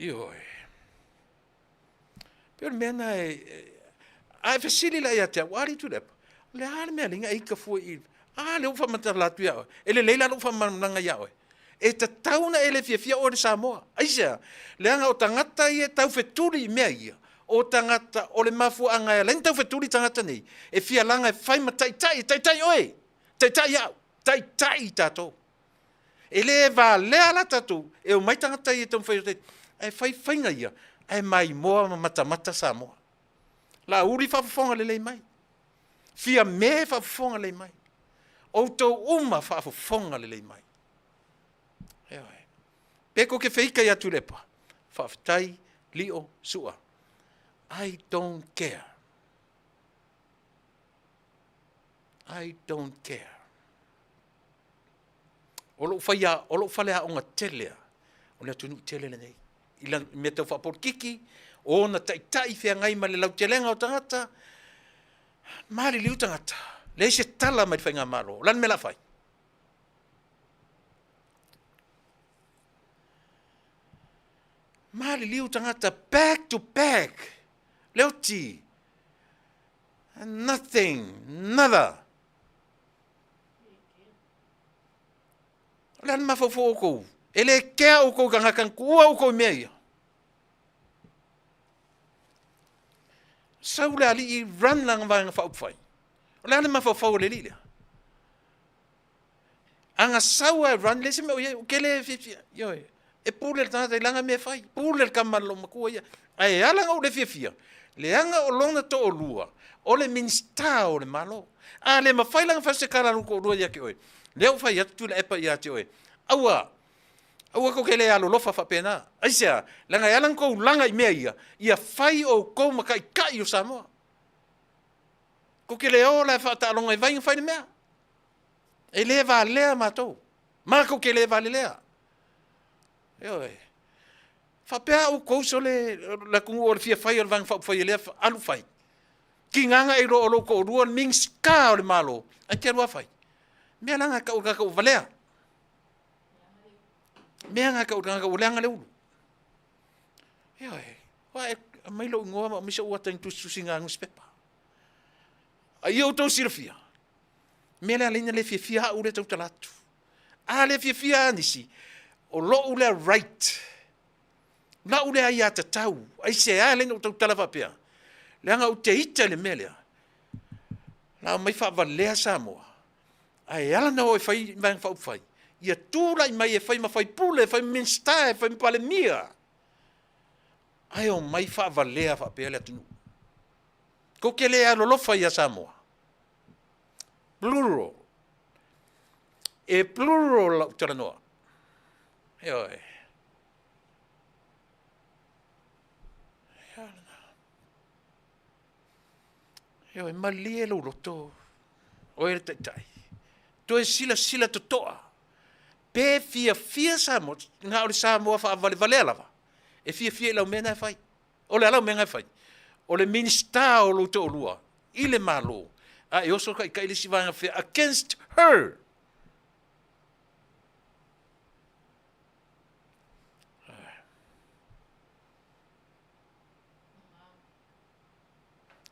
Ioe. Pei o le mea lena e... A e fesili la ia te au, a alii Tuilaepa, o le a le mea e ala ai ona e ita fua i i? A lea ua faamatala atu ia oe. E lelei la lou faamalamalamaga ia oe. E tatau ona e le fiafia oe i le Samoa. Aisea? Leaga o tagata ia e taufetuli i mea ia, o tagata o le mafuaaga e ala ai ona taufetuli tagata nei, e fia laga e fai ma taitai, e taitai oe, taitai au, taitai i tatou. E le valea la tatou, e omai tagata ia e taumafai e ae fai faiga ia, ae maimoa ma matamata Samoa. Laauli faafofoga lelei mai. Fiame faafofoga lelei mai. Outou uma faafofoga lelei mai. Ioe. Pe kou te feita ia Tuilaepa, faafetai, Lio, Sua. I don't care. I don't care. O lou faia, o lou faleaoga tele a, o le atunuu tele lenei. I la mea tau faapolokiki, o ona taitai feagai ma le lautelega o tagata, maliliu tagata, leai se tala mai le faigamalo. O le a le mea o le a fai? Maliliu tagata back to back. Leoti. Nothing. Nada. O le a le mafaufau o outou? E le kea outou i tagata na tuua outou i mea ia. Sau le alii run lana vaega faaupufai. O le a le mafaufau o le alii lea? A na sau lava e run, leai se mea o i ai, ou te le fiafia. Ioe, e pule le tagata i lana mea e fai, pule le tama a le loomatua ia. Ae e ala ona ou le fiafia, leaga o lona toalua o le Minisita o le Malo. A le mafai la ona fai se tala a lou toalua ia te oe, lea ua fai atu Tuilaepa ia te oe, aua, Aua kou te le alolofa faapena. Aisea? Leaga e ala ona tou laga i mea ia, ia fai outou ma taitai o Samoa. Tou te le o la e faataaloga i vai na fai le mea. E le valea matou. Matou te le valelea. Ioe. Faapea outou sole le atunuu o le fia fai o le Vaega Faaupufai e lea alu fai. Tiga na e iloa o lou toalua le Minisita o le Malo, ae te alu lava fai. Mea la na e tau o le tagata ua valea. Mea na e tau o le tagata ua leaga le ulu. Ioe. Aua e aumai lou igoa ma aumai sou ata i ni tusitusiga a nusipepa. A ia outou silafia, mea lea alai na le fiafia au lea tautala atu. A le fiafia a nisi, o lou lea right, lau lea aiatatau, aisea lea na ou tautala faapea? Leaga ou te ita i le mea lea, la omai faavalea Samoa, ae ala ona o e fai Vaega Faaupufai, ia tulai mai e fai ma faipule, e fai ma Minisita, e fai ma Palemia, ae omai faavalea faapea le atunuu. Tou te le alolofa ia Samoa. Plural. E plural lau talanoa. Ioe. Ioe, malie lou loto, oe le taitai. Toe silasila totoa, pe fiafia Samoa, na o le Samoa faavalevalea lava, e fiafia i lau mea na e fai. O le a lau mea na e fai? O le Minisita o lou toalua i le Malo, a e oso taitai le isi vaega fea against her.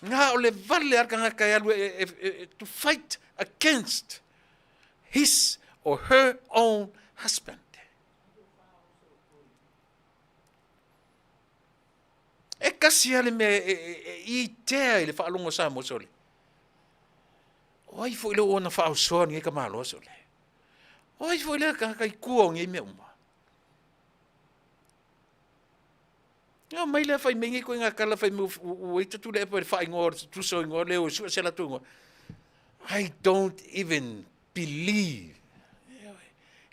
Na o le vale a le tagata e alu e, to fight against his or her own husband. E kasi lava le mea e itea i le faalogo a Samoa sole. O ai foi lea ua ona faaosoa lenei tamaloa sole? O ai foi lea tagata i tua o nei mea uma? Na omai lea fai mai nei ituaiga tala fai mai ua ita Tuilaepa i le faaigoa o le tusa o igoa lea ua sue se latou igoa. I don't even believe.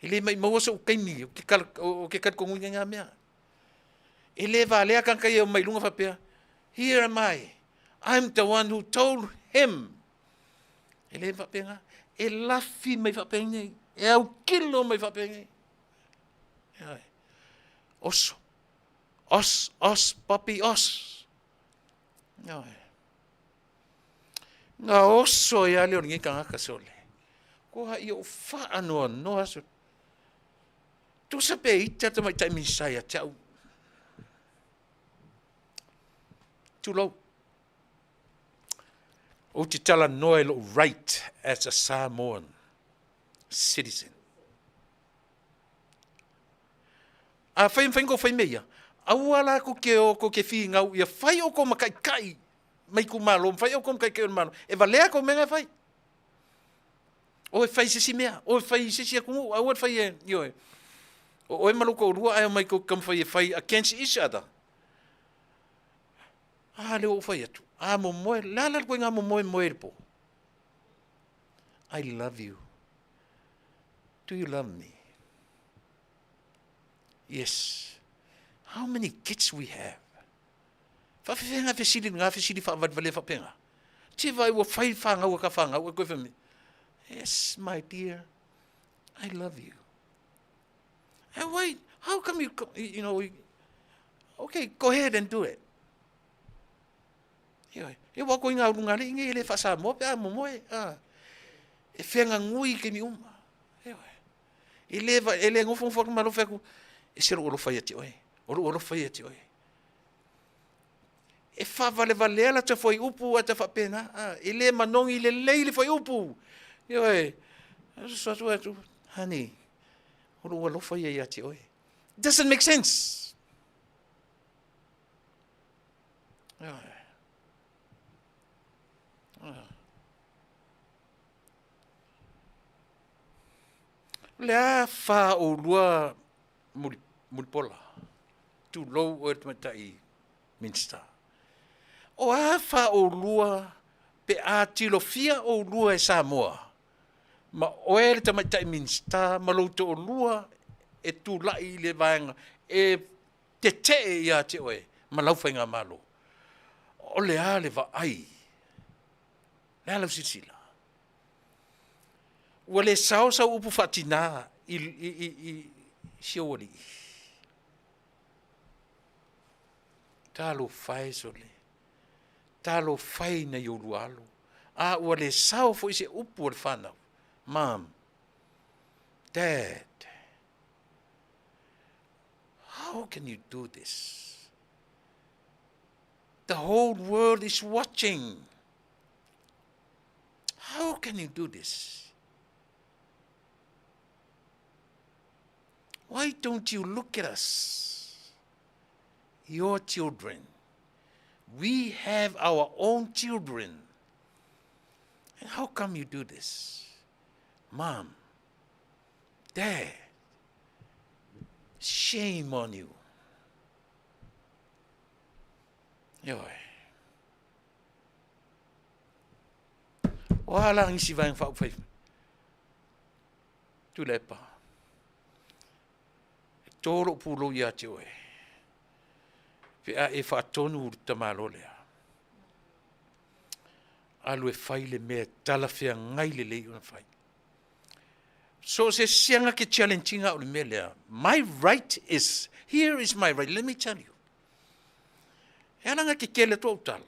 E le maimaua sou taimi ou te talitonuina na mea. E le valea tagata ia e omai i luga faapea, here am I, I'm the one who told him. E le faapena. E lafi mai faapenei, e autilo mai faapenei. Oso. Os, os, poppy, os. Na oso ai lea o lenei tagata sole. Koa ia o faanoanoa sole. Tusa pe ita tamaitai Minisita ia te au. Tulou. Ou te talanoa i lou right as a Samoan citizen. Afai e mafai ona tou fai mea ia, aua la tou te o tou te finau ia fai outou ma taitai ma itumalo, ma fai outou ma taitai o le Malo, e valea tou mea na e fai. O e fai i se isi mea, o e fai i se isi atunuu, aua le fai e, ioe. O oe ma lou toalua ae omai tou te taumafai e fai against each other. A lea ua ou fai atu, a momoe, le a la le ituaiga momoe e moe i le po? I love you. Do you love me? Yes. How many kids we have? Faafefea fesili ngā fesili faavalevalea faapena. Te vai ua fai whāngau a ka whāngau e koe whai Yes, my dear, I love you. And wait, how come you, you know, okay, go ahead and do it. Ioe, e wā koe ngā urunga alii nei e le wha-Samoa pe a momoe, a, e whenganui i kemi uma. Ioe. E le, e le nofonofo atu ma alofa atu, e se lou alofa ia te oe, o lou alofa ia te oe. E faavalevalea la ta fuaiupu a ta faapena, a, e le manogi lelei le fuaiupu. Ioe, soso atu atu, honey, o lou alofa ia ia te oe. It doesn't make sense. Ioe. O le a fa oulua muli, mulipola, tulou oe le tamaitai Minisita. O a fa oulua pe a tilofia oulua e Samoa, ma oe le tamaitai Minisita ma lou toalua e tulai i le vaega e tetee ia te oe ma lau faigamalo? O le a le vaai? Le a lau silasila? Ua le sao sau upu faatina i si ou alii. Talofa e sole, talofa e i nai oulua alo, a ua le sao foi se upu a le fanau, Mom, Dad, how can you do this? The whole world is watching. How can you do this? Why don't you look at us, your children? We have our own children. And how come you do this? Mom, Dad, shame on you. Ioe. O a la nisi vaega faaupufai? Tuilaepa, e to lou pulou ia te oe pe a e faatonu le tamaloa lea. Alu e fai le mea e talafeagai lelei ona fai. So o se sianga ke challenge ina o le mea lea. My right is, here is my right, let me tell you. E ala na kekele atu au tala,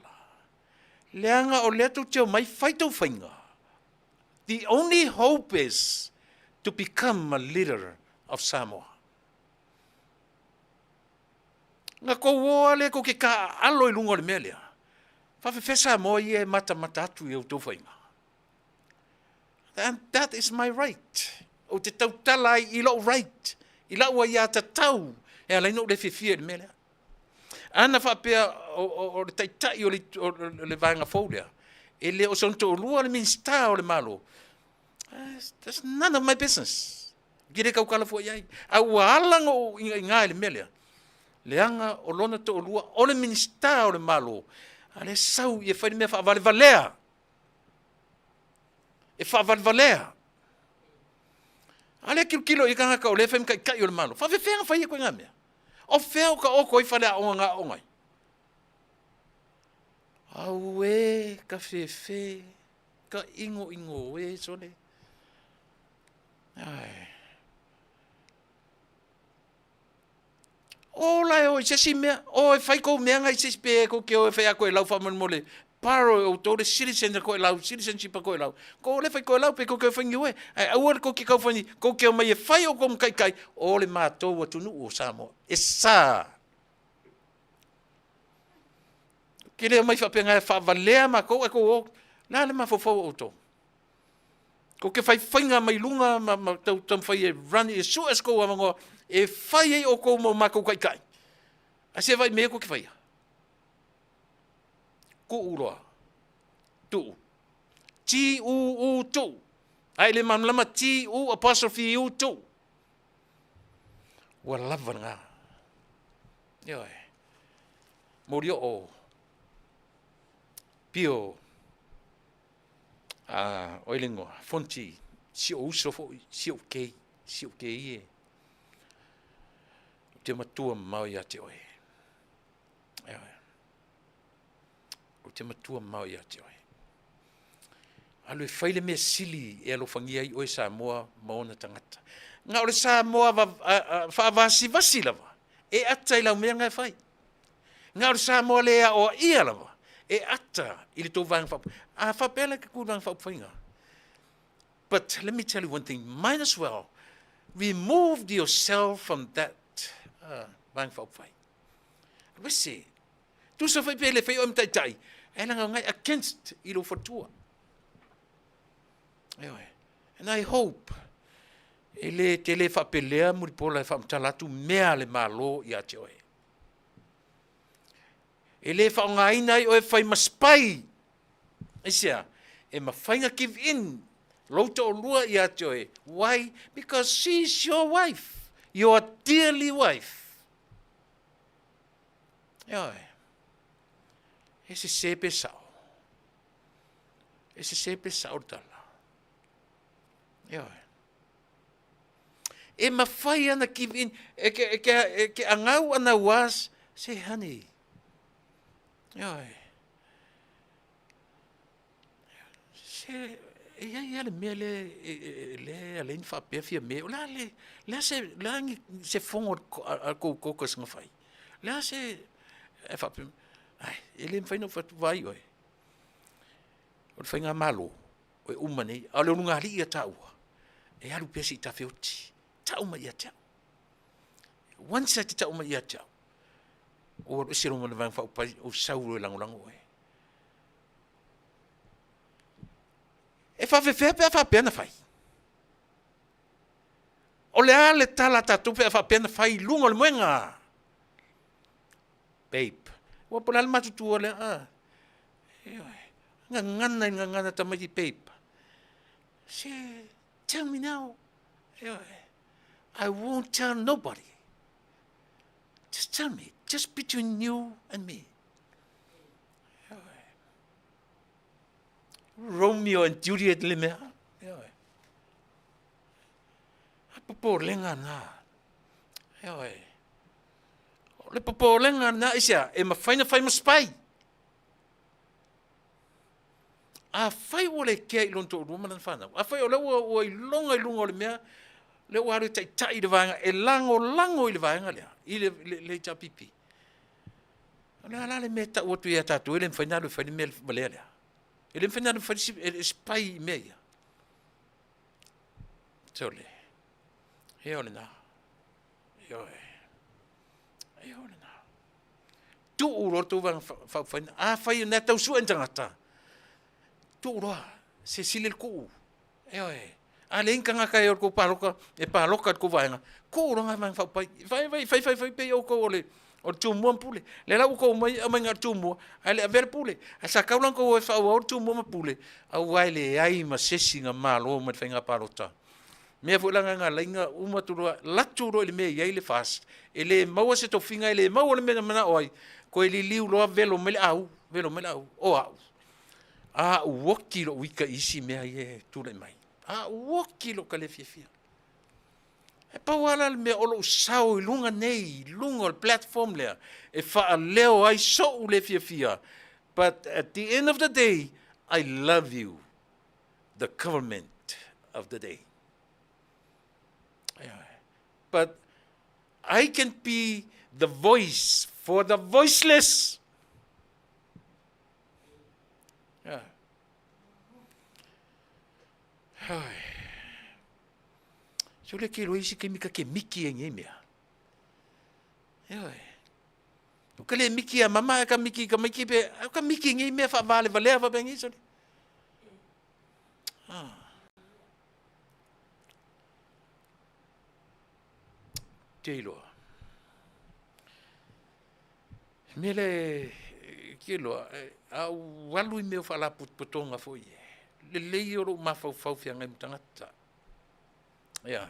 leaga o lea tou te omai fai tou faiga. The only hope is to become a leader of Samoa. Na kou o lava lea kou te taaalo i luga o le mea lea. Faafefea Samoa ia e matamata atu i a outou faiga? And that is my right. Ou te tautala ai i lou right, i lau aiatatau e ala ai ona ou le fiafia i le mea lea. Ana faapea o le taitai o le vaega fou lea, e le o sona toalua le Minisita o le Malo, that's none of my business. Ou te le tautala fua i ai. A ua ala ona ou inaiga i le mea lea, leaga o lona toalua o le Minisita o le Malo, a o lea e sau e fai le mea faavalevalea. E faavalevalea. A lea e tilotilo i tagata o lea e fai ma taitai o le Malo, faafefea ona fai ia ituaiga mea? O fea o taoto ai faleaoga na aooga ai? Auē ka fefe, ka inoino e sole. Ae. O la e o i se isi mea, o e fai tou mea na i se isi, pe tou te o e fai a Toelau faamolemole, borrow e outou le citizen a Toelau, citizenship a Toelau, kou le fai Toelau pe tou te o e fai Niue, ae aua le tou te tau fai, tou te omai e fai outou ma taitai o le matou atunuu o Samoa. E sa. Ou te le omai faapena e faavalea matou ae tou o. O le a le mafaufau o outou? Tou te fai faiga mai luga ma tau taumafai e run e sue so tou avanoa e fai ai outou ma o matou taitai. Ae se vaai i mea ia tou te faia. Tuu loa. Tuu. T-U-U tuu. A e le malamalama T-U apostrophe U tuu. Ua lava lena. Ioe. Molioo. Pio. A, o ai le igoa? Fonti, si ou uso foi, si ou kei, si ou kei e. Ou te matua mamao ia te oe. Ioe. Ou te matua mamao ia te oe. Alu e fai le mea sili e alofagia ai oe Samoa ma ona tagata. Na o le Samoa faavasivasi lava e ata i lau mea na e fai. Na o le Samoa le aoaia lava e ata i le tou vaega faaupufai. A faapea la e te tu i le vaega faaupufai But let me tell you one thing, might as well remove yourself from that vaega faaupufai. Aluese, tusa foi pe le fai oe ma taitai, ae leaga o lena e against i lou faletua. Ioe. And I hope e le te le faapelea Mulipola e faamatala atu mea a le Malo ia te oe. E le faaaogaina ai oe e fai ma spy. Aisea? E mafai na give in lou toalua ia te oe. Why? Because she is your wife. Your dearly wife. Ioe. E sese pe sao. E sese pe sao le tala. Ioe. E mafai ana give in, e ke, e ke, e ke angau ana was, say honey. Ioe. Se, e iai a le mea le, e, le ala ai na faapea Fiame, o le a le, le a se, le a se fono a le kou caucus na fai? Le a se, e faapea, ai, e le mafai ona ou fai atu, vaai oe, o le faigamalo, e uma nei, a o le ulugalii a taua, e alu pea seia tafeoti, tau mai ia te au. Once e te tau mai ia te au, ou alu ese loa ma le Vaega Faaupufai, ou sau loa e lagolago oe. E faapefea pe a faapea na fai? O le a le tala a tatou pe a faapea na fai i luga o le moega? Babe, ua po o le a le matutua lea? Ah. Ioe. Gagana i le gagana tamaiti babe. Se, tell me now. Ioe. I won't tell nobody. Just tell me, just between you and me. Ioe. Romeo and Juliet le mea. Ioe. A popolega na. Ioe. O le popolega na aisea? E mafai na fai ma spy. Afai ua le kea i lona toalua ma lana fanau, afai o lea ua, ua iloga i luga o le mea, lea ua alu e taitai i le vaega, e lagolago i le vaega lea, i le, le, le HRPP. O le a la le mea e tau atu ia tatou e le mafai ona alu e fai le mea valea lea? E le mafai ona alu e fai le spy i mea ia. Sole. Ia o lena. Ioe. Ia o lena. Tuu loa le tou vaega faaupufai. Afai o lena e tau sue ni tagata, tuu loa, se sili le tuu. Ioe. A leai ni tagata e o i le tou palota, e palota i le tou vaega, tuu loa lena vaega faaupufai. Fai fai fai fai fai pei outou o le o le Tumua ma Pule. Lea la ua outou omai aumai na o le Tumua, ae le avea le Pule. Ae sa tatau la ona outou o e faaauau le Tumua ma Pule, aua e leai ma se isi na malo mai le faiga palota. Mea foi la na na ala ai ona uma atu loa, latu loa i le mea e i ai le FAST, e le maua se tofiga, e le maua le mea na manao ai, toe liliu loa velo mai le au, velo mai le au, o au. A ua oti lou ita i isi mea ia e tulai mai. A ua oti lou tale fiafia. E pau lava la le mea o lou sao i luga nei, i luga o le platform lea, e faaleo ai sou le fiafia. But at the end of the day, I love you, the government of the day. But I can be the voice for the voiceless. Yeah. Se o le ke loa isi taimi ka ke miki ai nei mea. Ioe. O ka le miki a mama ka miki ka maiki pe o ka miki nei mea faavalevalea faapea sole. Ah. Te iloa. Mea le ke iloa, a ou alu i mea o faalapotopotoga foi e, lelei o lou mafaufau feagai ma tagata. Ia.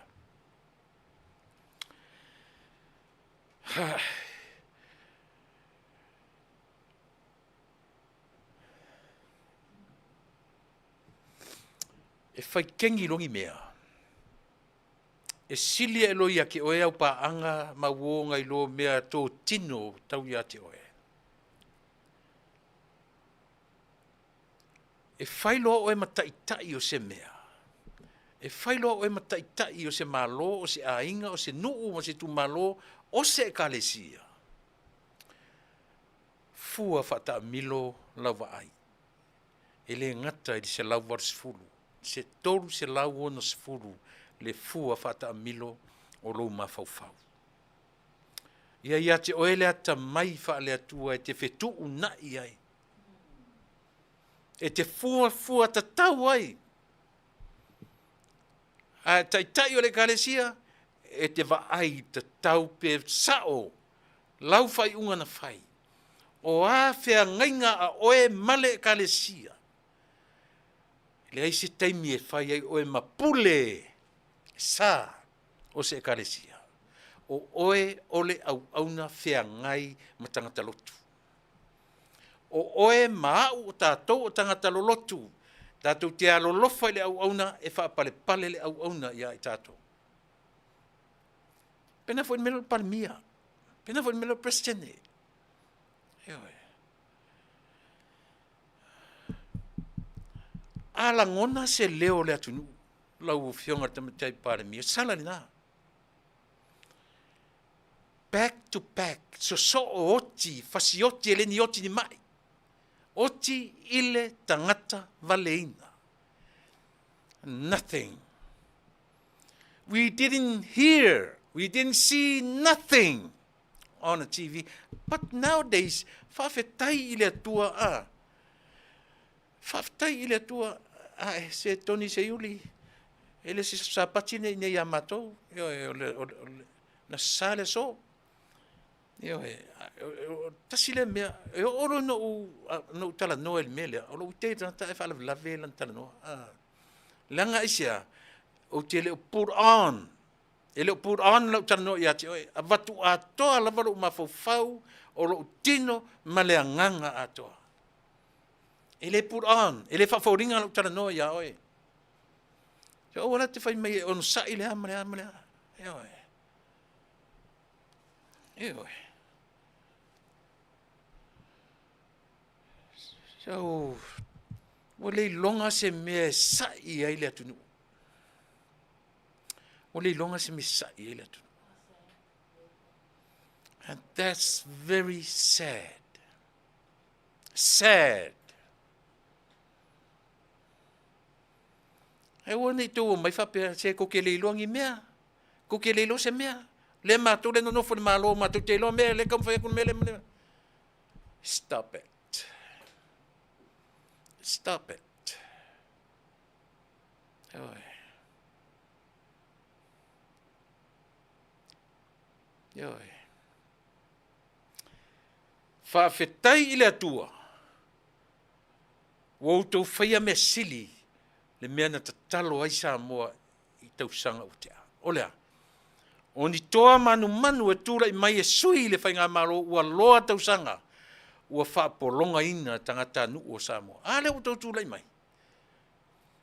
E fai kegi loa ni mea. E sili ae loa ia te oe au paaga ma uo nai lo mea totino tau ia te oe. E fai loa oe ma taitai o se mea, e fai loa oe ma taitai o se Malo, o se aiga, o se nuu ma se itumalo, o se Ekalesia, fua faataamilo lau vaai. E le gata i le 180, se 360 le fua faataamilo o lou mafaufau. Ia ia te oe le atamai faale-Atua e te fetuunai ai, e te fuafua tatau ai. A e taitai o le Ekalesia, e te vaai tatau pe sao lau faaiuga na fai. O a feagaiga a oe ma le Ekalesia, e leai se taimi e fai ai oe ma pule sa o se Ekalesia. O oe o le auauna feagai ma tagata lotu. O oe ma au o tatou o tagata lolotu, tatou te alolofa i le auauna e faapalepale le auauna ia i tatou. Pena foi le mea lea o le Palemia, pena foi le mea lea o le Peresetene. Ioe. A lagona se leo o le atunuu, lau Afioga i le Tamaitai Palemia, sala lena. Back to back, sosoo oti, fasioti, e le ni oti ni mai. Oti i le tagata valeina. Nothing. We didn't hear, we didn't see nothing on the TV. But nowadays, faafetai i le Atua, a. Faafetai i le Atua, a se Toni Seiuli, e le se sapati nei nei ia matou, ioe, o le, o le, na sa le aso. Ioe, tasi lea mea, e oo loa ina ou talanoa i le mea lea, o lou ite tagata ae faalavelave lana talanoa. Leaga aisea? Ou te le o put on, e le o put on lau talanoa ia te oe. Avatu atoa lava lou mafaufau o lou tino ma le agaga atoa. E le put on, e le faafoliga lau talanoa ia oe. So aua la te fai mai e onosai le a ma le a ma le a. Ioe. Ioe. So, ua le iloga se mea e sa'i ai le atunuu. Ua le iloga se mea e sa'i ai le atunuu. And that's very sad. Sad. E aua ne i tou omai faapea, se tou te le iloa ni mea, tou te le iloa se mea. Lea matou lea nonofo i le Malo, matou te iloa mea, lea e taumafai atu le mea lea ma le mea. Stop it. Stop it. Oi. Oi. Faafetai i le Atua ua outou faia mea sili le mea na tatalo ai Samoa i tausaga ua tea. O le a? O ni toa manumanu e tulai mai e sui le faigamalo ua loa tausaga ua faapologaina tagatanuu o Samoa. A lea ua outou tulai mai?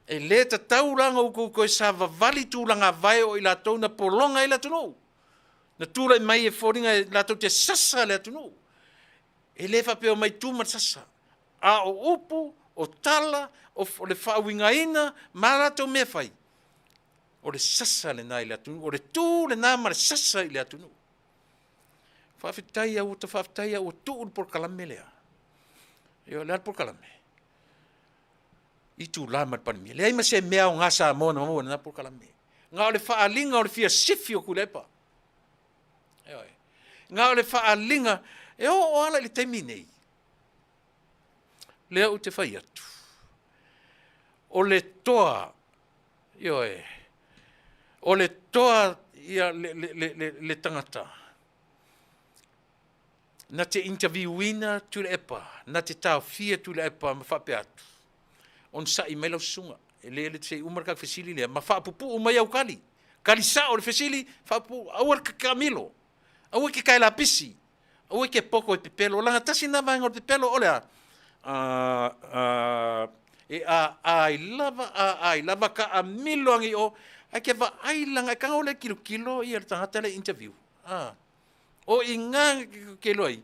E le tatau la ona outou toe savavali tulaga vae o i latou na pologa ai le atunuu, na tulai mai e foliga e latou te sasa le atunuu. E le faapea omai tu ma le sasa, a o upu, o tala, o le faauigaina ma a latou mea e fai, o le sasa lena i le atunuu, o le tu lena ma le sasa i le atunuu. Faafetai ua ta faafetai ua tuu le polokalame lea. Ioe, o le a le polokalame? Itula ma le Palemia. Leai ma se mea aoga Samoa na maua i lena polokalame. Na o le faaaliga o le fia sifi o Tuilaepa. Ioe. Na o le faaaliga, e oo lava la i le taimi nei, lea ou te fai atu, o le toa, ioe, o le toa ia le, le, le, le, le tagata, na te interviewina Tuilaepa, na te taofia Tuilaepa ma faapea atu, onosai mai lau susuga, e le le se i uma le tatou fesili lea, ma faapupuu mai au tali. Tali sao le fesili, faapupuu, aua le taamilo, aua e te tae lapisi, aua e te poto e pepelo, leaga tasi lena vaega o le pepelo, o le a? E aai lava, aai lava, taamilo ane i o, ae te vaai leaga e tago lea e tilotilo ia le tagata lea e interview. O i ina ke iloa ai,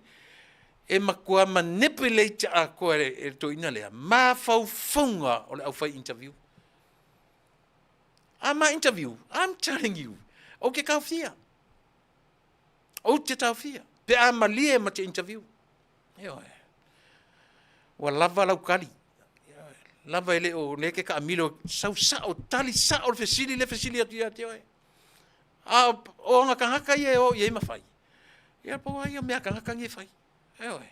e matua manipulate atoa e le toeaina lea mafaufauga o le aufai interview. A ma interview, I'm telling you, ou te taofia. Ou te taofia. Pe a malie ma te interview. Ioe. Ua lava lau tali. Lava e le o lea ke taamilo sau sao, tali sao le fesili le fesili atu ia te oe. A o aga tagata ia e o i ai ma fai, ia pau lava ia o mea a tagata nei e fai. Ioe.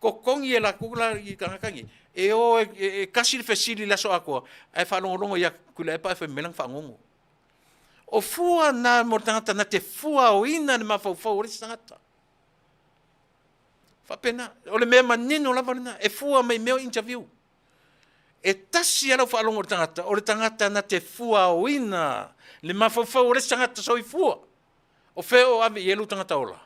Totogi e latou la i tagata nei, e o e kasi le fesili i le aso atoa, ae faalogologo ia Tuilaepa ae fai mai lana fagogo. O fua na mo le tagata na te fuaoina le mafaufau o le isi tagata. Faapena, o le mea manino lava lena, e fua mai mea o interview. E tasi lava lau faalogo i le tagata, o le tagata na te fuaoina le mafaufau o le isi tagata soifua. O fea o ave i ai lou tagata ola?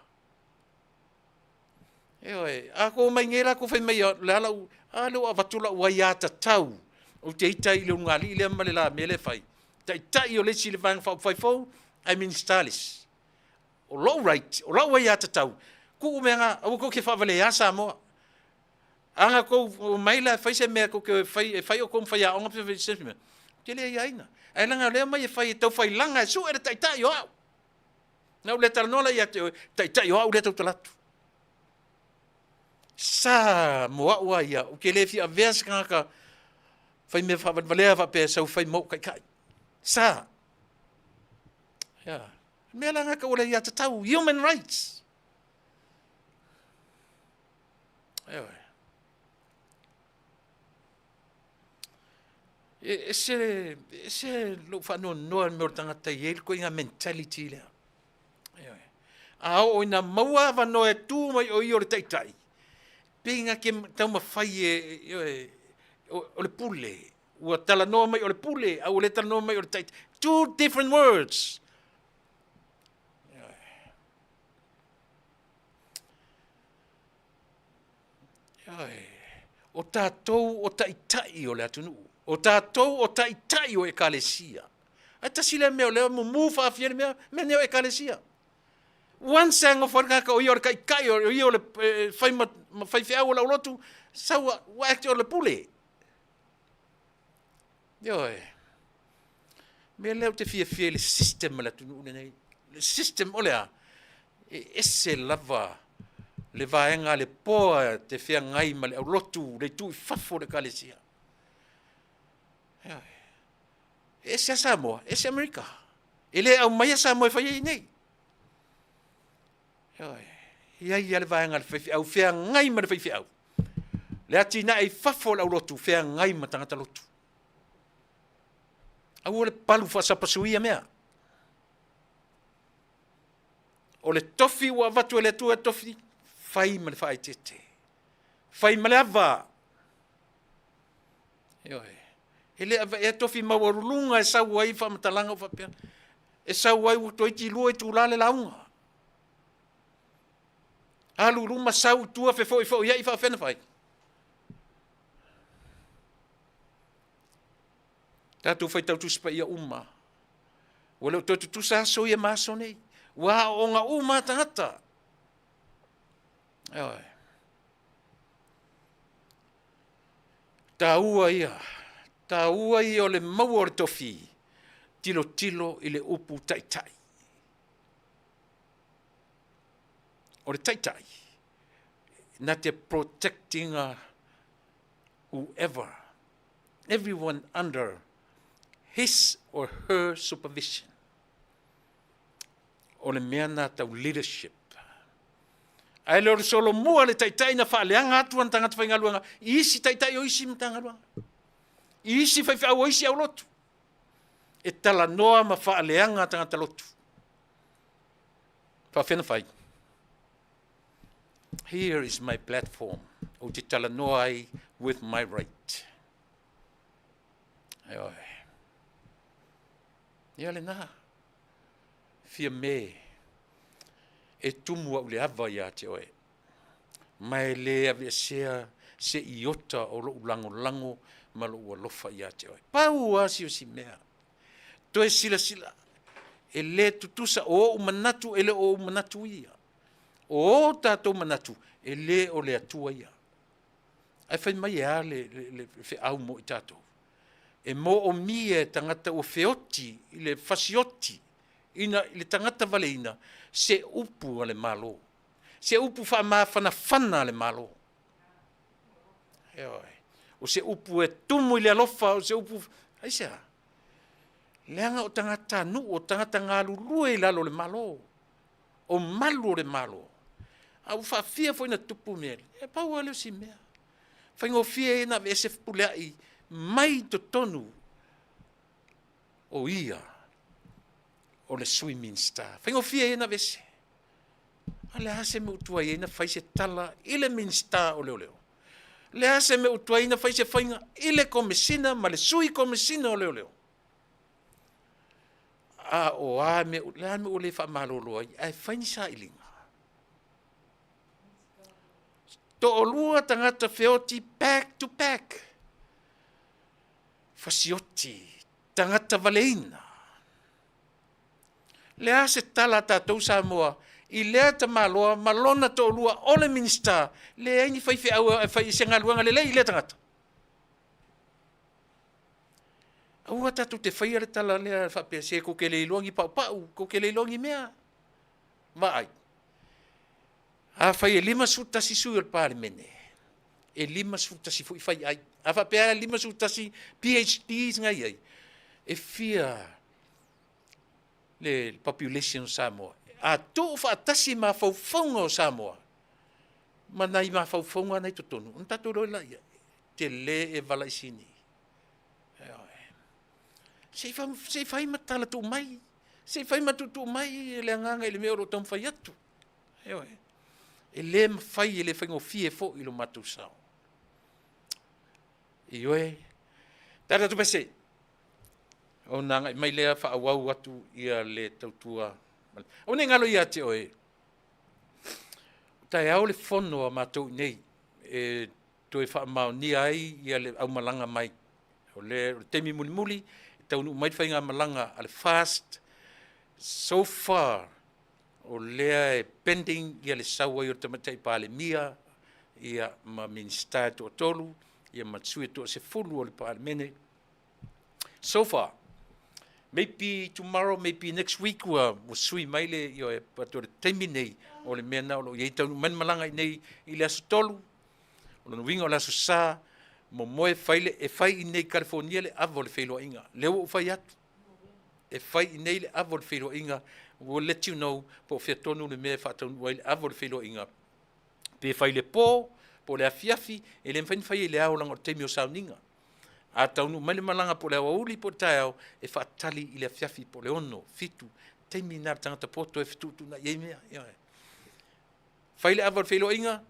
Ioe, a tou omai nei la tou fai mai o le a lau, a lea ua avatu lau aiatatau, ou te ita i le ulugalii lea ma le la mea lea e fai. Taitai o le isi i le Vaega Faaupufai fou, ae Minisita le isi. O lou right, o lau aiatatau, tuu mea na, aua tou te faavaleā Samoa. A na tou omai la e fai se mea tou te o e fai, e fai outou ma faiaoga pe fai se isi mea, ou te le aiaina. Ae leaga o lea e omai e fai e taufailaga e sue le taitai o au. Na ou le talanoa la ia te oe, taitai o au lea e tautala atu. Sa mo au lava ia, ou te le fia avea se tagata fai mea faavalevalea faapea e sau e fai mo ou taitai. Sa. Ia. Mea la na tau o le aiatatau, human rights. Ioe. E ese, ese lou faanoanoa i le mea o le tagata e i ai le ituaiga mentality lea. Ioe. A oo ina maua avanoa e tu mai o ia o le taitai, pei na te taumafai e, ioe, o le pule. Ua talanoa mai o le pule, a ua le talanoa mai o le taitai. Two different words. Ioe. O tatou o taitai o le atunuu. O tatou o taitai o ekalesia. Ae tasi lea mea o lea mumu faafia le mea, mea nei o ekalesia. Once e nofo ai le tagata o ia o le taitai, o ia o le fai ma faifeau o le aulotu, sau ua act o le pule. Ioe. Mea lea ou te fiafia i le system a le atunuu lenei. Le system o le a? E ese lava le vaega a le poa te feagai ma le aulotu, le itu i fafo o le ekalesia. Ioe. E ese a Samoa, ese Amerika. E le aumaia Samoa e fai ai nei. Ioe. E i ai lava le vaega a le faifeau, feagai ma le faifeau. Le atinae i fafo o le aulotu, feagai ma tagata lotu. Aua le palu faasapasui ia mea. O le tofi ua avatu e le Atua e tofi, fai ma le faaeteete. Fai ma le ava. Ioe. E le avaea tofi maualuluga e sau ai faamatalaga ua faapea. E sau ai ua toeitiiti 2 itula le lauga. Alu i luma sau i tua fefoifoiai faapefea ona fai. Tatou faitau Tusi Paia uma. Ua le o toe tutusa aso ia ma aso nei. Ua aooga uma lava tagata. Ioe. Taua ia, taua ia o le maua o le tofi, tilotilo i le upu taitai. O le taitai, na te protect ina whoever, everyone under his or her supervision. O le mea na tau leadership. Ae le o le solomua le taitai na faaleaga atu ana tagata faigaluega i isi taitai o isi Matagaluega, i isi faifeau o isi aulotu. E talanoa ma faaleaga tagata lotu. Faafefea ona fai? Here is my platform. Ou te talanoa ai with my right. Ioe. Ia lena. Fia me e tumu au le ava ia te oe. Ma e le aveesea se iota o lou lagolago ma lou alofa ia te oe. Pau lava si o si mea. Toe silasila, e le tutusa o ou manatu e le o ou manatu ia. O o tatou manatu e le o le Atua ia. Ae fai mai e a le feau mo i tatou? E moomia e tagata ua feoti i le fasioti ina i le tagata valeina se upu a le Malo, se upu faamafanafana a le Malo. Ioe. O se upu e tumu i le alofa, o se upu, aisea? Leaga o tagata nuu, o tagata galulue i lalo o le Malo, o malu o le Malo. A ua faafia foi na tupu mea, e pau lava lea o si mea. Faigofie ai ona aveese Fepuleai mai totonu o ia o le Sui Minisita. Faigofie ai ona aveese. A le a se mea ua tuai ai ona fai se tala i le Minisita o Leoleo? Le a se mea ua tuai ai ona fai se faiga i le Komesina ma le Sui Komesina o Leoleo? A o a mea, le a mea ua le faamalolo ai, ae fai ni sailiga. Toalua tagata feoti back to back. Fasioti, tagata valeina. Le a se tala a tatou Samoa i lea tamaloa ma lona toalua o le Minisita, leai ni faifeau e fai i se galuega lelei i lea tagata. Aua tatou te faia le tala lea faapea se tou te le iloa ni paupau, tou te le iloa ni mea. Vaai, afai e 51 sui usufono o le Palemene, e 51 foi faiai. A faapea e 51 PhDs na e i ai, e fia le population o Samoa? A tuufaatasi mafaufauga o Samoa ma nai mafaufauga na i totonu, ona tatou iloa lea, tele e vala i sini. Se i fai ma tala tuu mai, se i fai ma tuutuu mai le agaga i le mea o lo o taumafai atu. Ioe. E le mafai, e le faigofie foi lo matou sao. Ioe. Tala atu pese, ona agai mai lea faaauau atu ia le tautua. Aua ne i galo ia te oe, o taeao le fono a matou i inei e toe faamaonia ai ia le aumalaga mai. O le taimi mulimuli e taunuu mai le faigamalaga a le FAST. So far, o lea e pending ia le sau ai o le Tamaitai Palemia ia ma Minisita e toatolu ia ma sui e toasefulu o le Palemene. So far, maybe tomorrow, maybe next week ua sui mai le, ioe, but o le taimi nei, o le mea na o lo o i ai, taunuu mai le malaga i nei i le aso 3, o lona uiga o le aso Sa, momoe fai le, e fai i nei i California le ava o le feiloaiga. Lea ua ou fai atu, e fai i nei le ava o le feiloaiga, we'll let you know po o fea tonu le mea e faataunuu ai le ava o le feiloaiga. Pe fai le po, po o le afiafi, e le mafai ona fai i le ao leaga o le taimi o sauniga. A taunuu mai le malaga po o le aoauli po o le taeao, e faatali i le afiafi po o le 6, 7, taimi lena le tagata poto e fetuutuunai ai mea. Ioe. Fai le ava o le feiloaiga,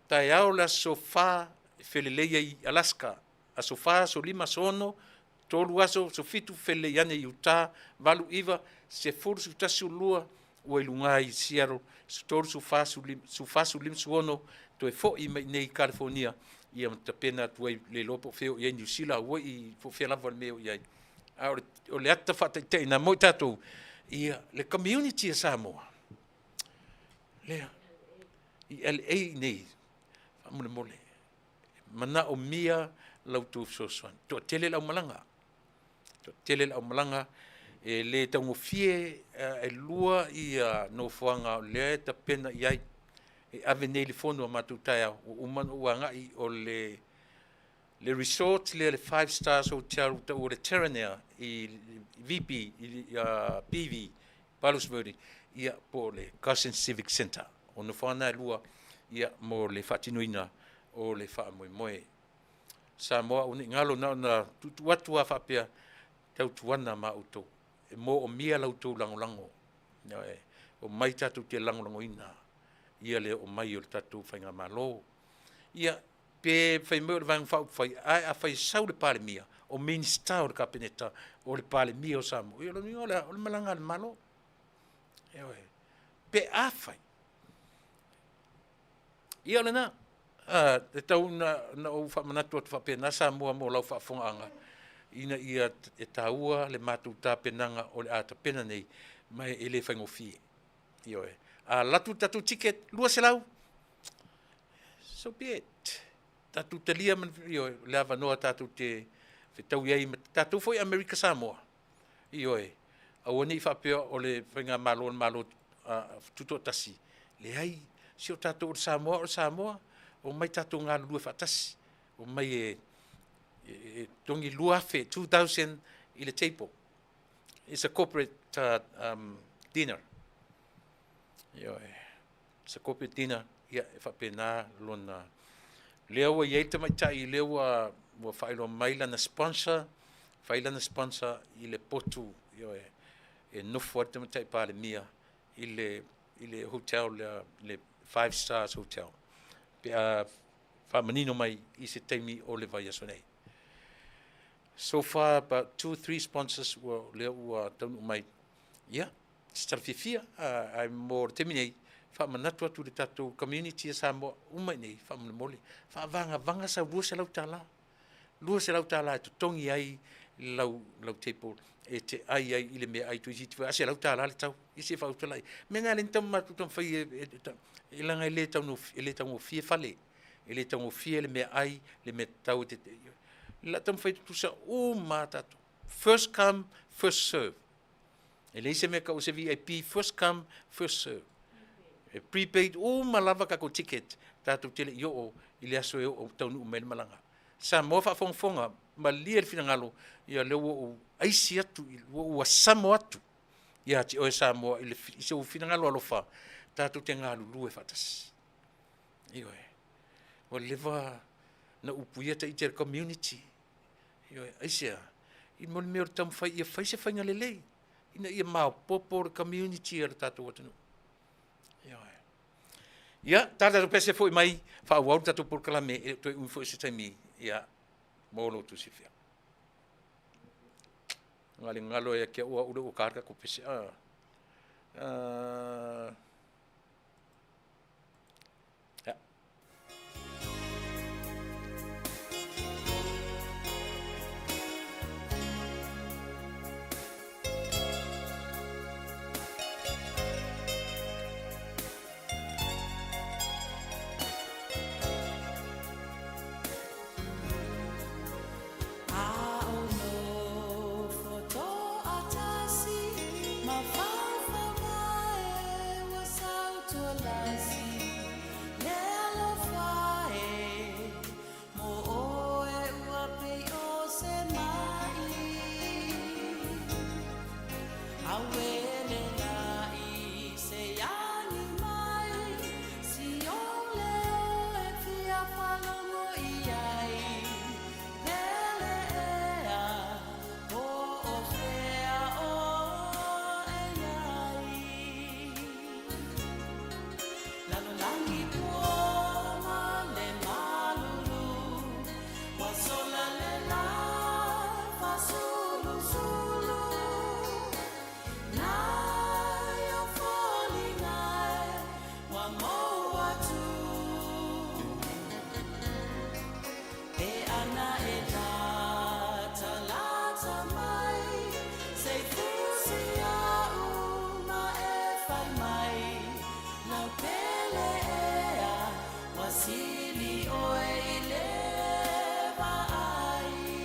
taeao le aso 4 e felelei ai i Alaska, aso 4, aso 5, aso 6, 3 aso, aso 7 felelei ane i Utah, 8, 9, 10, 11, 12, ua i luga i Seattle, 13, 14, 15, 16, toe foi mai nei i California, ia ma tapena atu ai, le iloa po o fea o i ai Niu Sila, Hawaii, po o fea lava le mea o i ai. A o le ata faataitaiina mo i tatou, ia le community a Samoa, lea, i LA nei, faamolemole, manaomia la outou fesoasoani. Toatele le aumalaga, toatele le aumalaga, e le taugofie, e lua ia nofoaga o lea e tapena i ai, e ave nei le fono a matou taeao, ua uma ona ou agai o le resort lea, le 5 stars hotel ua taua o le Terranea i VP, i PV, Palos Verde, ia po o le Carson Civic Center. O nofoaga na e lua ia mo le faatinoina o le faamoemoe. Samoa ua ne i galo na ona tuutuu atu lava faapea, tautuana ma outou, e moomia la outou lagolago. Omai tatou te lagolagoina ia le oo mai o le tatou faigamalo. Ia, pe fai mai o le Vaega Faaupufai, ae afai e sau le Palemia, o Minisita o le Kapeneta, o le Palemia o Samoa, ia o lona uiga o le malaga a le Malo. Ioe. Pe afai. Ia o lena, e tau na ou faamanatu atu faapena Samoa mo lau faafofogaaga, ina ia e taua le matou tapenaga o le a tapena nei, ma e le faigofie. Ioe. A alu atu le tatou ticket 200, so be it. Tatou talia ma ioe, le avanoa tatou te fetaui ai ma tatou foi Amerika Samoa. Ioe. Aua ne i faapea o le faigamalo o le Malo tutoatasi, leai, si o tatou o le Samoa o le Samoa, omai tatou galulue faatasi, omai e togi 2,000, 2,000 i le table. It's a corporate dinner. Ioe. It's a corporate dinner, ia e faapena lona. Lea ua i ai le tamaitai, lea ua faailoa mai lana sponsor, fai lana sponsor i le potu, ioe, e nofo ai le Tamaitai Palemia i le hotel lea, le 5 stars hotel, pe a faamanino mai i se taimi o le vaiaso nei. So far about 2 3 sponsors ua lea ua taunuu mai. Ia, se tala fiafia, ae mo le taimi nei, faamanatu atu i le tatou community a Samoa uma i nei, faamolemole, faavagavaga sau $200, $200 e totogi ai lau, lau table e te ai ai i le mea ai toeitiiti foi a $100 le tau. Ia se i faauta laia. Mea na lea na matou taumafai e, e, e, leaga e le taugofie, e le taugofie fale. E le taugofie le meaai, le mea tatau e te... La taumafai tutusa uma lava tatou. First come, first serve. E leai se mea tau o se VIP, first come, first serve. E prepaid uma lava tatou ticket, tatou te le i oo i le aso e oo taunuu mai le malaga. Samoa faafogafoga, malie le finagalo, ia lea ua ou aisi atu, ua ou asamo atu ia te oe Samoa i, le, i sou finagalo alofa, tatou te galulue faatasi. Ioe. Ua leva na upuia ita e le community. Ioe. Aisea? I mo le mea o le taumafai ia fai se faiga lelei ina ia maopoopo le community a le tatou atunuu. Ioe. Ia, tatou pese foi mai, faaauau le tatou polokalame, e le o toe umi foi se taimi, ia, mo lo outou silafia. Galegalo ia te au au le ua ta le tatou pese. Ah. Uh,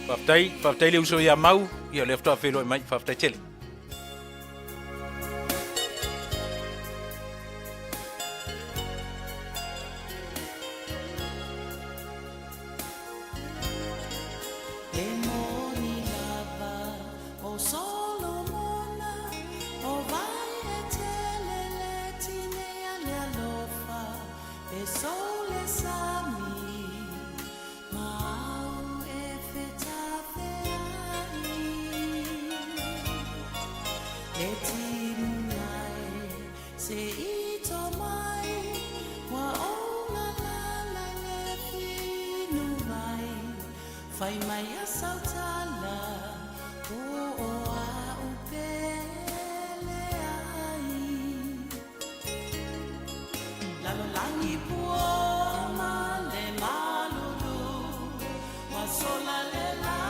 Faafetai, faafetai le uso ia Mau, ia o lea faatoa feiloai mai, faafetai tele. E moni lava o Solomona, o vai e tele le tinei le alofa, e sole sami, ma au e fetafeai. Le timu mai, se ito mai, ua ola lala i le finu mai, fai mai a sautala, po o a'u pele ai. Lalolagi pua ma le malulu, ua sola le la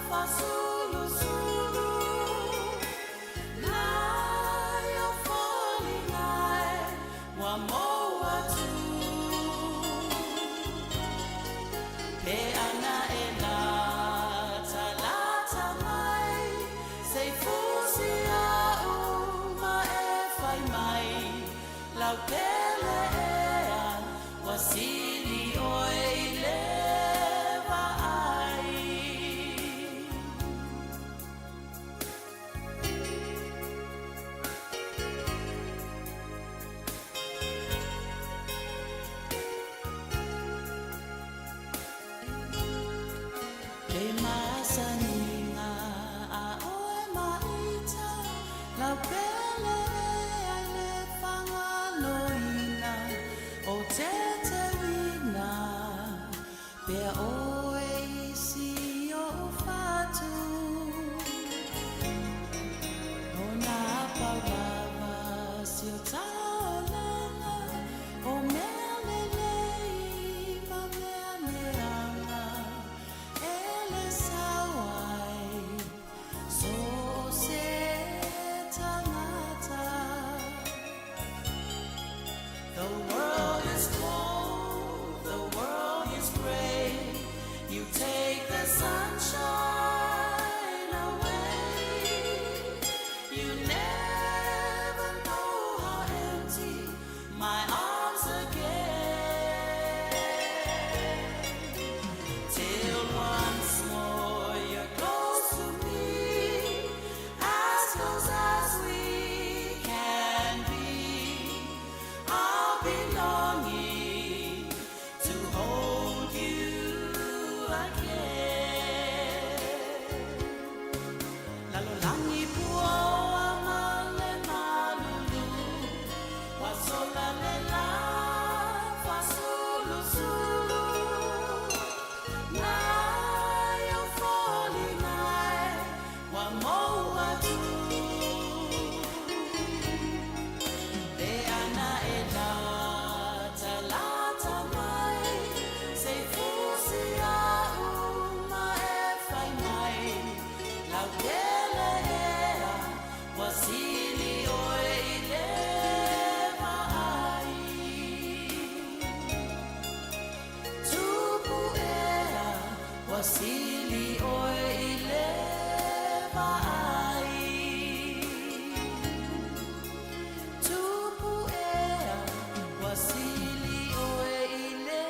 fasulusulu. Nai o foliga e ua mou atu. Pe ana e latalata mai, se i fusi a'u ma e fai mai, lau pele ea, ua sili oe i le vaai. Le masaniga a oe ma ita, lau pele ea i le fagaloina o teteuina. The world is cold, the world is grey. You take the sunshine away. You never know how empty my arms again. Till once more you're close to me, as close as we can be. I'll be longing to hold you again. Lalolagi puaoa ma le malulu, ua sola le lā fāsulusulu. Nai ou foliga e ua mou atu. Le ana e latalata mai, se i fusi aʻu ma e fai mai, lautele ea ua sili oe i le vaai. Tupu ea ua sili oe i le vaai. Tupu ea ua sili oe i le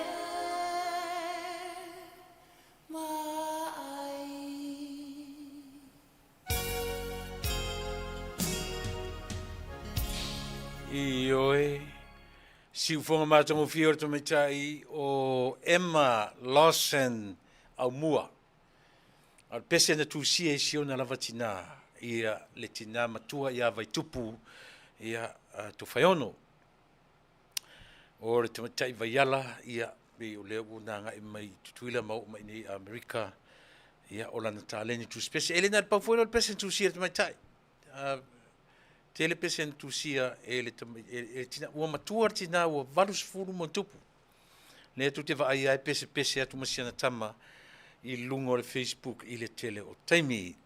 vaai. Ioe, siufoga matagofie o le tamaitai o Emma Lawson Aumua. A o le pese na tusia i si ona lava tinā, ia le tinā matua iā Vaitupu, ia Tofaeono. O le tamaitai Vaiala, ia, pei o lea ua na agai mai i Tutuila ma oo mai i nei i Amerika, ia, o lana taleni tusipese. E le na o le pau foi lea o le pese na tusia e le tamaitai. Tele pese na tusia e le, e, e tina, ua matua le tinā ua 80 ma tupu. Lea tou te vaai ai pesepese atu ma si ana tama i luga o le Facebook i le tele o taimi.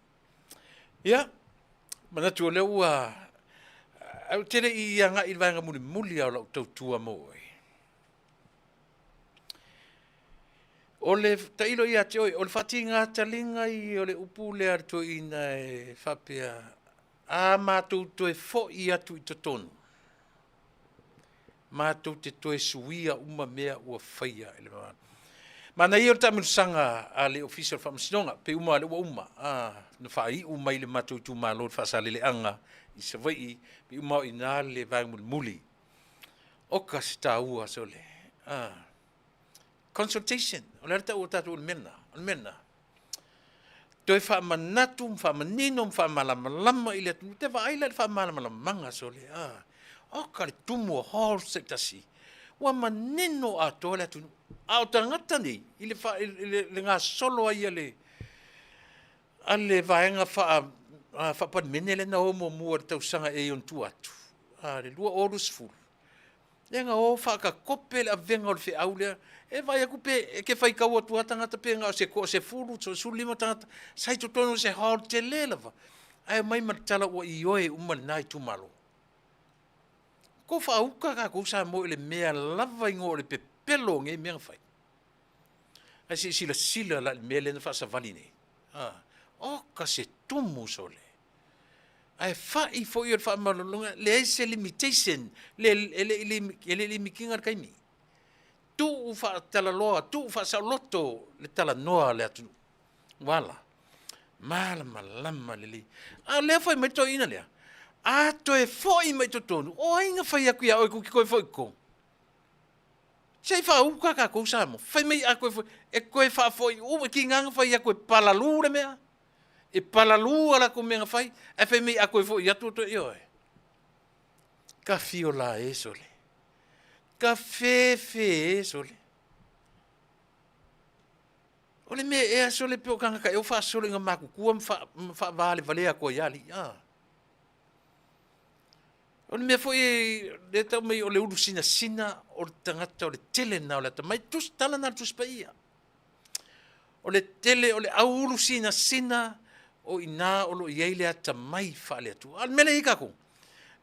Ia, manatu o lea ua ae ou te le i agai i le vaega mulimuli a o lau tautua mo oe. O le tailo ia te oe, o le faatiga taliga ia o le upu lea a le toeaina e faapea, a matou toe foi atu i totonu, matou te toe suia uma mea ua faia e le Malo. Manaia o le taamilosaga a le Ofisa o le Faamasinoga, pei uma lea ua uma na faaiu mai le matou itumalo i le Faasaleleaga i Savaii, pei uma o i ina le vaega mulimuli. Oka se taua sole. Consultation, o le a le tau o tatou o le mea lena? O le mea lena. Toe faamanatu ma faamanino ma faamalamalama i le atunuu. Te vaai la i le faamalamalamaga sole. Oka le tumu o halls taitasi. Ua manino atoa le atunuu. A o tagata nei, i le, fa, i le, le gasolo ai a le, a le vaega faa, faapalemene lea na o muamua i le tausaga e i ona tua atu, a, le 2020, lea na o faatakope le avega o le feau lea, e vaai atu pe e te faitau atu lava tagata pe na o se toasefulu, toasefululima tagata sa i totonu o se hall tele lava, ae omai ma le tala ua ioe uma lena itumalo. Ko faauka tatou Samoa i le mea lava igoa o le pepelo o nei mea na fai. Ae se i silasila la i le mea lea na faasavali nei. Ah, oka se tumu sole. Ae fa'i foi o le faamalologa, leai se limitation, le, e le i e le i limit ina le taimi. Tuu faatalaloa, tuu faasaoloto le talanoa a le atunuu. Ua ala. Malamalama lelei. A o lea fai mai le toeaina lea, a toe foi mai i totonu, o ai na fai atu ia oe tou te toe foi i totonu? Se i faauka tatou Samoa. Fai mai a toe foi, e toe faafoi uma, tiga na fai atu e palalū le mea. E palalū a latou mea na fai, ae fai mai a toe foi atu, toe, ioe. Ka fio la e sole. Ka fefe e sole. O le mea ea sole pe o tagata ea ua faasolo ina matutua ma, fa, ma faavalevalea atu ai alii. Ah. O le mea foi lea tau mai o le ulu sinasina o le tagata o le tele lena o le atamai. Tusi, tala na le Tusi Paia. O le tele o le au ulu sinasina o i ina o lo o i ai le atamai faale-Atua. A o le mea lea e i ai tatou,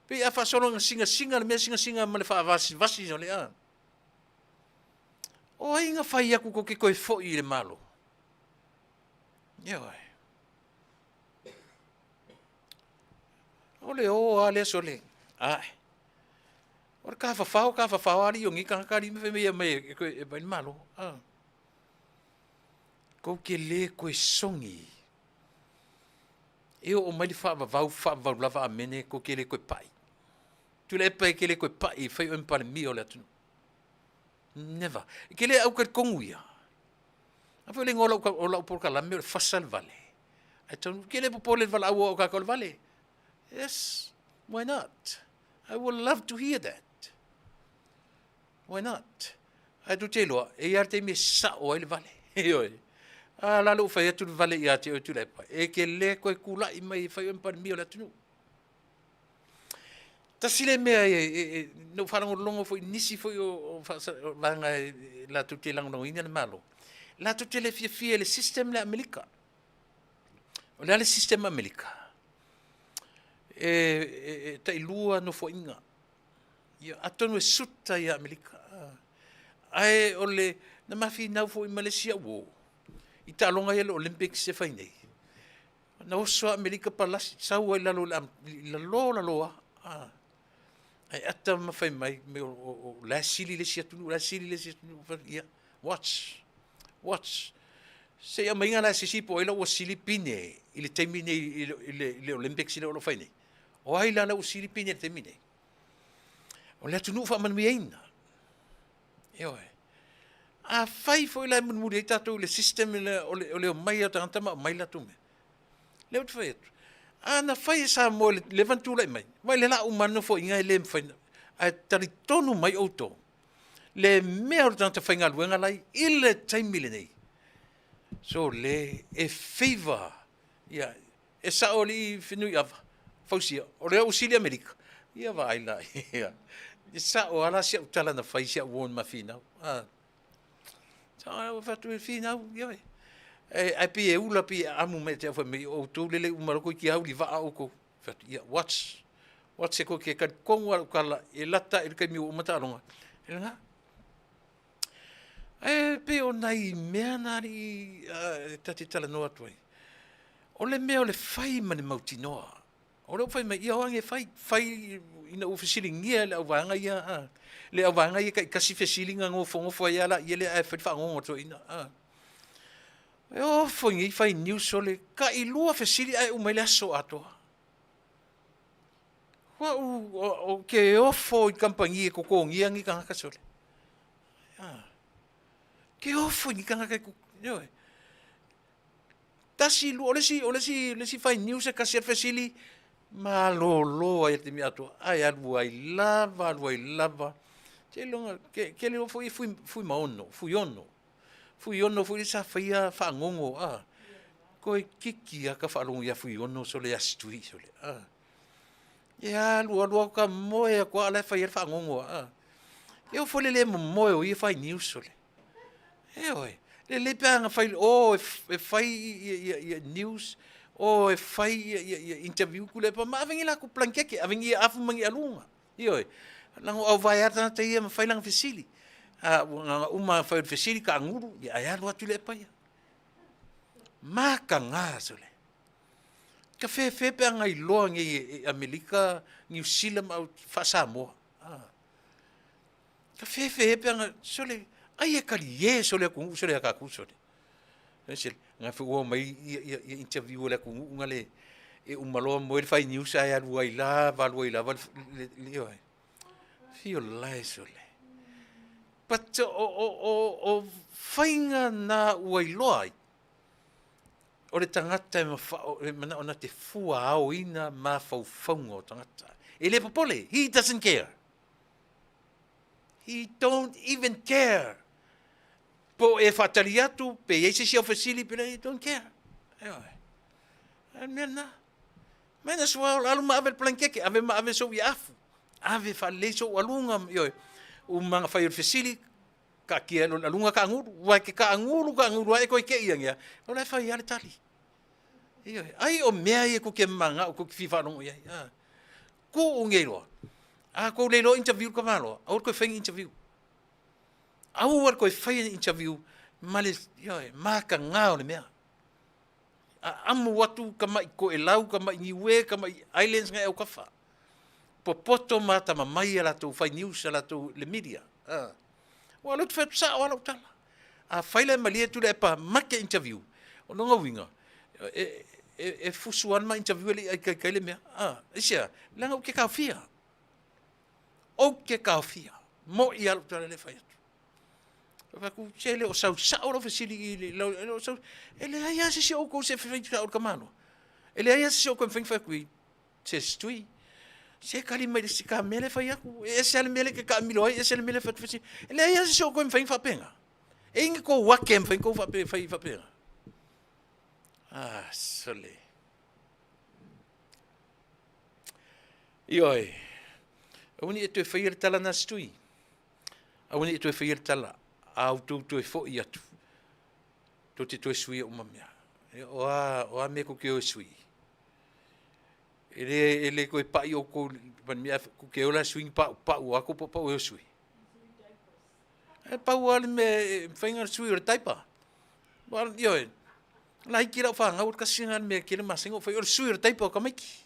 Pei a faasolo ina singasinga le mea singasinga ma le faavasivasi o le a. O ai na fai atu tou te toe foi i le Malo? Ioe. O le o lava lea sole. Ae. O le tafafao, tafafao alii o nei tagata alii ma fai mai e aumai e toe e aumai le Malo. Ah. Tou te le toe sogi. E oo mai le faavavau, faavavau lava amene, tou te le toe pai. Tuilaepa e te le toe pai e fai oe ma Palemia o le atunuu. Never. E te le au talitonu ia. A foi le igoa o lau polokalame o le fasa le vale. Ae taunuu, e te le popole i le valaau a au tagata o le vale. Yes, why not? I would love to hear that. Why not? Ae tou te iloa, e i ai lava le taimi e sao ai le vale. Ioe. A la lea ua fai atu le vale ia te oe Tuilaepa, e te le toe tulai mai e fai oe ma Palemia o le atunuu. Tasi lea mea na ou faalogologo foi i nisi foi o vaega latou te lagolagoina le Malo, latou te le fiafia i le system lea a Amerika. O le a le system a Amerika? E tailua nofoaiga. Ia, atonu e suta ia Amerika. Ae o le, na ma finau foi ma le isi au uo, i taaloga ia le Olympics e fai nei, na oso a Amerika palasi, sau ai i lalo i lalo lalo lava. Ae ata ma fai mai, o la e sili le isi atunuu, o la e sili le isi atunuu. Ia, watch, watch. Se i aumaiga la e sisi po o ai la ua sili pine i le taimi nei i le Olympics lea o lo o fai nei. O ai la la ua sili pine i le taimi nei? O le atunuu faamanuiaina. Ioe. Afai foi la e mulimuli ai tatou i le system lea o le omai o tagata ma aumai latou mea. Lea ou te fai atu, a na fai e Samoa i le leva ona tulai mai, vaai le la uma lava le nofoaiga e le mafai ona, ae talitonu mai outou, le mea o le tagata faigaluega la e i i le taimi lenei, sole, e favor ia, E sao alii Fenuiava, Fausia, o lea ua sili Amerika. Ia vaai la, ia. E sao lava la si au tala na fai si au uo ma finau. Ah. Sao ua fai atu e finau, ia e. Ae pei e ula, pei e amu mai te au fai mai, o outou lele uma loko i ki au li vaa outou. Fai atu, ia, watch. Watch e koe ke talitonu lava lau tala, e lata i le taimi ua uma taaloga. E lena. Ae pei o nai mea na alii ta te talanoa atu ai, o le mea o le fai ma le mautinoa. O lea ua fai mai, ia o age fai, fai ina ua fesiligia e le auvaega ia, a, le auvaega ia taitasi fesiliga nofonofo ai lava laia lea ae fai le fagogo a le toeaina, a. E ofo i nei fai news o le tailua fesili ae uma ai le aso atoa. Ou te ofo i kamupani e totogia ni tagata sole. Ke ofo i ni tagata e ioe. Tasi, lua, o le isi, o le isi, le isi fai news e kasi a le fesili, malolo ai le taimi atoa. Ae alu ai lava, alu ai lava. Seiloga, ke, ke le foi fui, fui maono, fui ono. Fui ono foi lea sa faia fagogo, a. Koe kiki a ka faalogo ia fui ono sole ia situi sole, a. E alu alu au ka moe atu a o la e fai ai le fagogo a. E oo foi le le momoe o ia fai news sole. Ioe. Lelei pe ana fai o e fai ia news, o e fai ia interview Tuilaepa ma ave ni latou blankete, ave ni afu ma ni aluga. Ioe. Leaga o auvae lava tagata ia ma fai lana fesili. A ua na ona uma fai o le fesili taagulu, ia ae alu atu Tuilaepa ia. Mataga sole. Ka fefe pe ana iloa nei e Amerika, Niu Sila ma faa-Samoa. Ka fefe pe ana, sole, ai e talie sole atunuu sole ia tatou sole. Na foi ua omai ia interview a le atunuu na le e uma loa moe le fai news ae alu ai lava alu ai lava le ioe. Fio lae sole. But o faiga na ua iloa ai, o le tagata e manao na te fua aoina mafaufauga o tagata. E le popole, he doesn't care. He don't even care. Po o e faatali atu, pe i ai se isi au fesili, pe leai, he don't care. Ioe. A o le mea lena. Might as well alu ma ave le palankeke, ave ma ave sou afu. Ave faalelei sou aluga, ioe. Uma na fai o le fesili, kaatia loa le aluga kaagulu. Ua e te kaagulu, kaagulu lava e toe te i ane a, o la e fai lava le tali. Ioe. Ai o mea ia tou te manao tou te fia faalogo i ai. Tuu nei loa. A kou le iloa interview le tamaloa, aua le toe fai ni interview. Aua le toe faia ni interview ma le, ioe, mataga o le mea. Aamu atu tamai Toelau, tamai Niue, tamai islands na e autafa. Popoto ma atamamai a latou fai news a latou le media. Aua o lea ou te fai atu sao lava lau tala. Afai la e malie Tuilaepa ma te interview, o lona uiga, e, e, e fusu lava le ma interview e le i aitaitai le mea. A, aisea? Leaga ou te taofia. Ou te taofia. Mo'i lava lau tala lea e fai atu. Ou fai atu, se le o sau sao lau fesili i le, e le o sau, e leai lava se isi o outou se fai sao i le tamaloa. E leai lava se isi o outou e mafai ona fai atu i ai, se isi tui. Se tali mai i le isi ta mea lea e fai atu, e ese lava le mea lea e te taamilo ai, ese le mea lea e fai atu fesili. E leai lava se isi o outou e mafai ona faapena. E i ai ni tou ake e mafai ona tou fai faapena? Ah, sole. Ioe, aua ne i e toe faia le tala na se tui. Aua ne i e toe faia le tala, a outou toe foi atu, tou te toe suia uma mea. O a, o a mea tou te o e sui? E le, e le toe pai outou, tou te o la e sui ni paupau, o a tou paupau e o e sui? E pau lava le mea e mafai ona sui o le diaper. Ioe, laiti lau fanau, o le tasi lena mea e tele masani ona ou faia, o le sui o le diaper o tamaiti.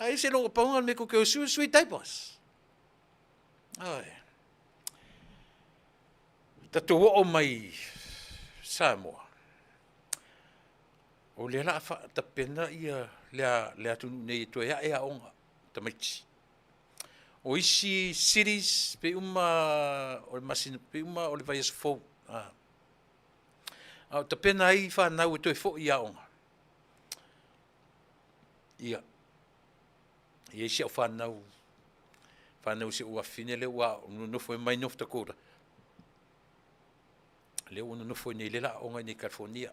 Ai se logo pau lena o le mea tou te o e sui, sui diapers. Ioe. Tatou oo mai Samoa, o lea o le a faatapena ia le atunuu nei e toe ae aoga tamaiti. O isi cities pei uma o le masina, pei uma o le vaiaso fou, a o tapena ai fanau e toe foi i aoga. Ia, e i ai si au fanau, fanau i si ou afafine lea ua nonofo mai North Dakota, lea ua nonofo i inei, lea o le a aooga i inei i California.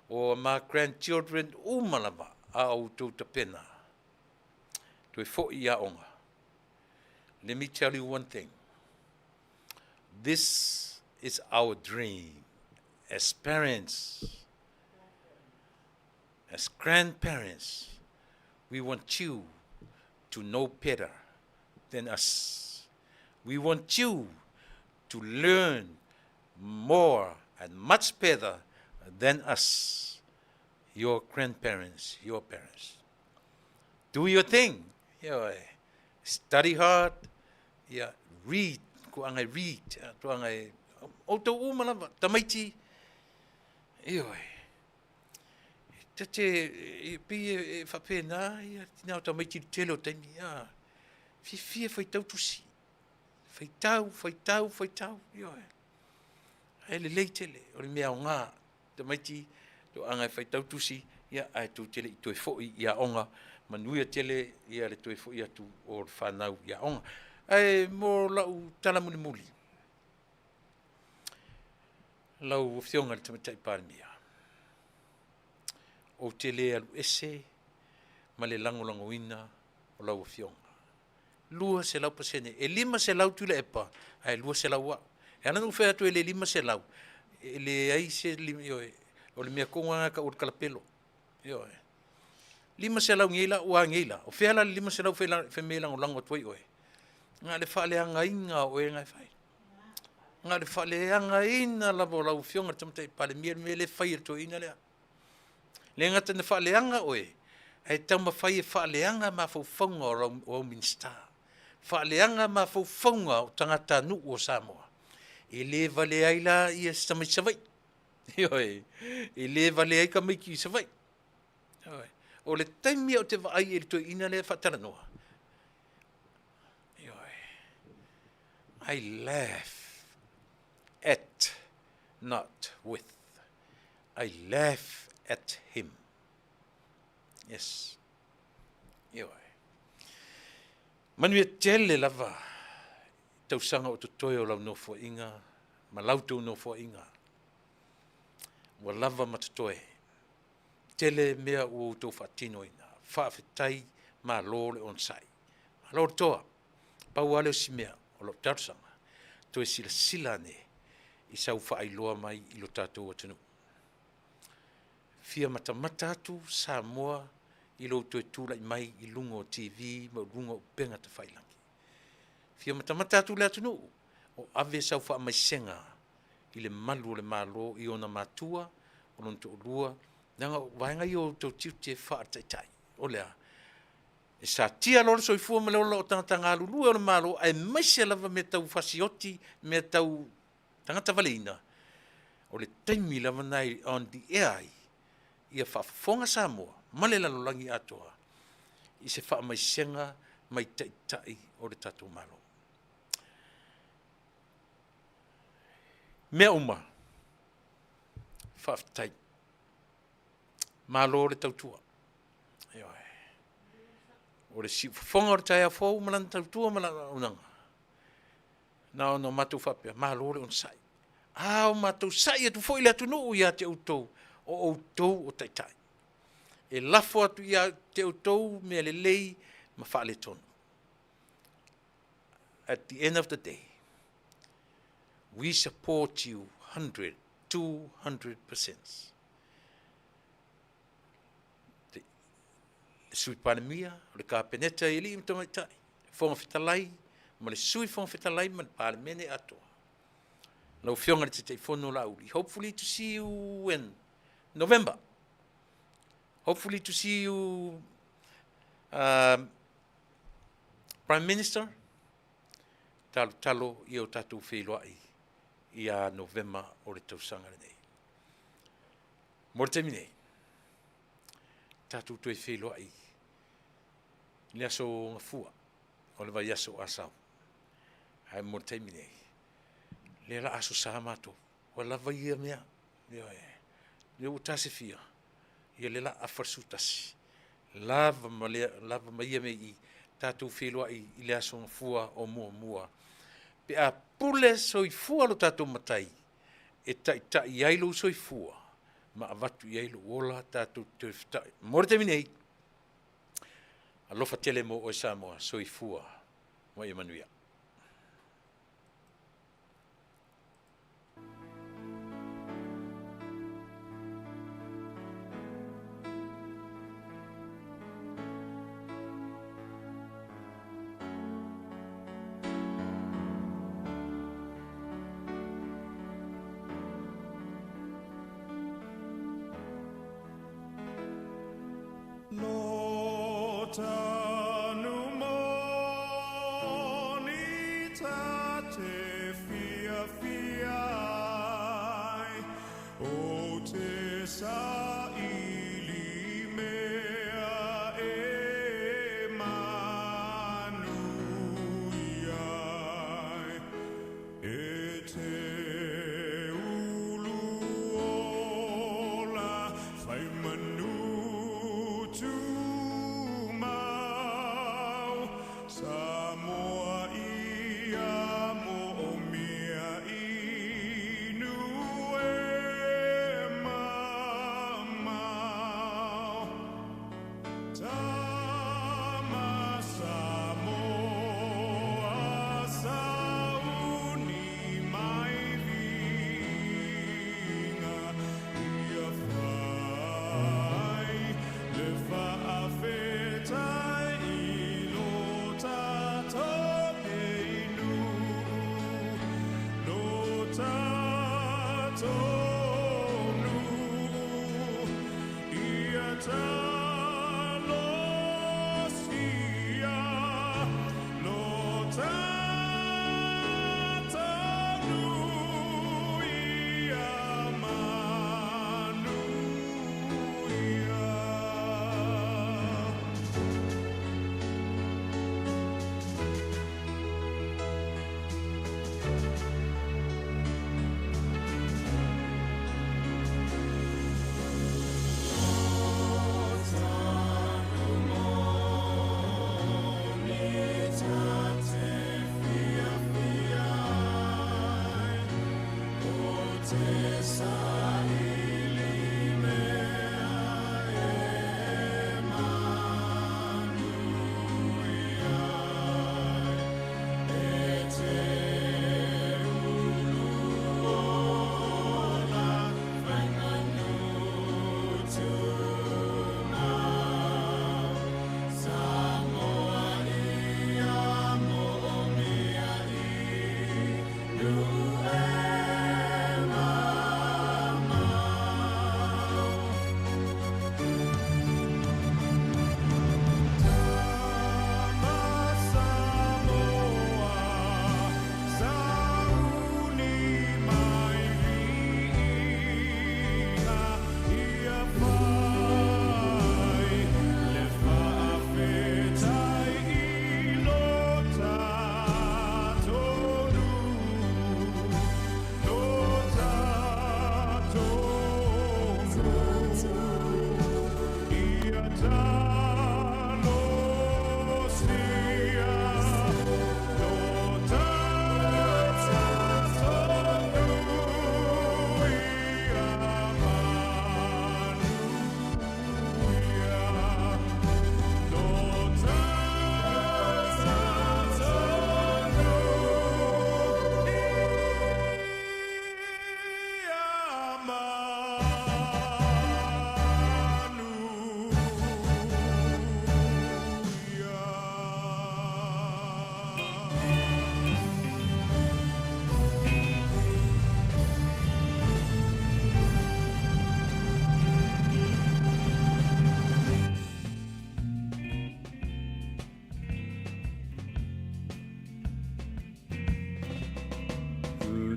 O ma grandchildren uma lava a outou tapena toe foi i aoga. Let me tell you one thing. This is our dream as parents, as grandparents. We want you to know better than us. We want you to learn more and much better than us, your grandparents, your parents. Do your thing. Ioe. Study hard. Ia, read. Ko anga e read. To anga e... Outou uma lava, tamaiti. Ioe. Ta te, e, pei e, e whapēnā, ia, tina o tamaiti le tele o taimi. Ia, fiafia whaitau tusi. Whaitau, whaitau, whaitau. Ioe. Ae lelei tele, o le mea aoga. Tamaiti, toaga e faitau tusi, ia, ae tou te le i toe foi i aoga, manuia tele ia le toe foi atu o le fanau i aoga. Ae mo lau tala mulimuli, lau Afioga i le Tamaitai Palemia, ou te le alu ese ma le lagolagoina o lau Afioga. 200%. E 500 Tuilaepa, ae 200 au. E ala ona ou fai atu e le 500, e leai se, ioe, o le mea tonu lava lena e tau o le kalapelo. Ioe. 500 nei la, ua nei la. O fea la le 500 fai mea e lagolago atu ai oe? Na o le faaleagaina o oe na e fai. Na o le faaleagaina lava o lau Afioga i le Tamaitai Palemia le mea lea e fai e le toeaina lea. Le gata ina faaleaga oe, ae taumafai e faaleaga mafaufauga o au Minisita, faaleaga mafaufauga o tagatanuu o Samoa. E le valea ai la ia si tamaiti Savaii. Ioe, e le valea ai tamaiti i Savaii. Ioe. O le taimi ou te vaai i le toeaina lea e faatalanoa, ioe, I laugh at, not with. I laugh at him. Yes. Ioe. Manuia tele lava i tausaga o totoe o lau nofoaiga ma lau tou nofoaiga. Ua lava ma totoe. Tele mea ua outou faatinoina. Faafetai, malo le onosai. Malo le toa. Pau lava lea o si mea o lau talosaga, toe silasila ane i sau faailoa mai i lo tatou atunuu. Fia matamata atu Samoa i lou toe tulai mai i luga o TV ma luga o upega tafailagi. Fia matamata atu le atunuu, o ave sau faamaisega i le malu o le Malo i ona matua, o lona toalua, leaga o vaega ia o outou tiute faataitai. O le a? E satia loa le soifua ma le ola o tagata galulue o le Malo aemaise lava mea tau fasioti, mea tau tagata valeina, o le taimi lava lena e on the air ai, ia faafofoga Samoa ma le lalolagi atoa i se faamaisega mai Taitai o le tatou Malo. Mea uma, faafetai. Malo le tautua. Ioe. O le siufofoga o le taeao fou ma lana tautua ma lana auaunaga, na ona matou faapea, malo le onosai. A o matou sai atu foi i le atunuu ia te outou, o outou o taitai. E lafo atu ia te outou mea lelei ma faaletonu. At the end of the day, we support you 100, 200%. Le Sui Palemia, o le Kapeneta i alii ma tamaitai, Fofoga Fetalai ma le Sui Fofoga Fetalai ma le Palemene atoa. Lau Afioga i le Taitaifono Laauli, hopefully to see you in November. Hopefully to see you, Prime Minister, talotalo ia o tatou feiloai ia Novema o le tausaga lenei. Mo le taimi nei, tatou toe feiloai i le aso Gafua o le vaiaso Asau. Ae mo le taimi nei, lea la aso sa matou, ua lava ia mea. Ioe. Lea ua tasefia, ia lea la afa le 11, lava ma, lea, lava ma ia mea i i, tatou feiloai i le aso Gafua o muamua. Pe a pule soifua lo tatou Matai, e taitai ai lou soifua ma avatu i ai lou ola tatou te toe fetai. Mo le taimi nei, alofa tele mo oe Samoa, soifua ma ia manuia.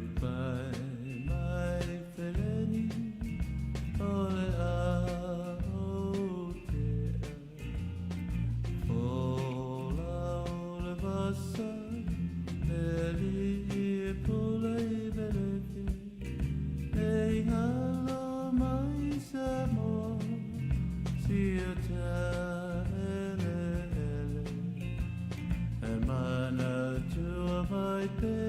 Goodbye my feleni o le a ou tea Folau le vasa le alii e pule i Belefi E i galo mai Samoa si o ta eleele E manatua mai pea.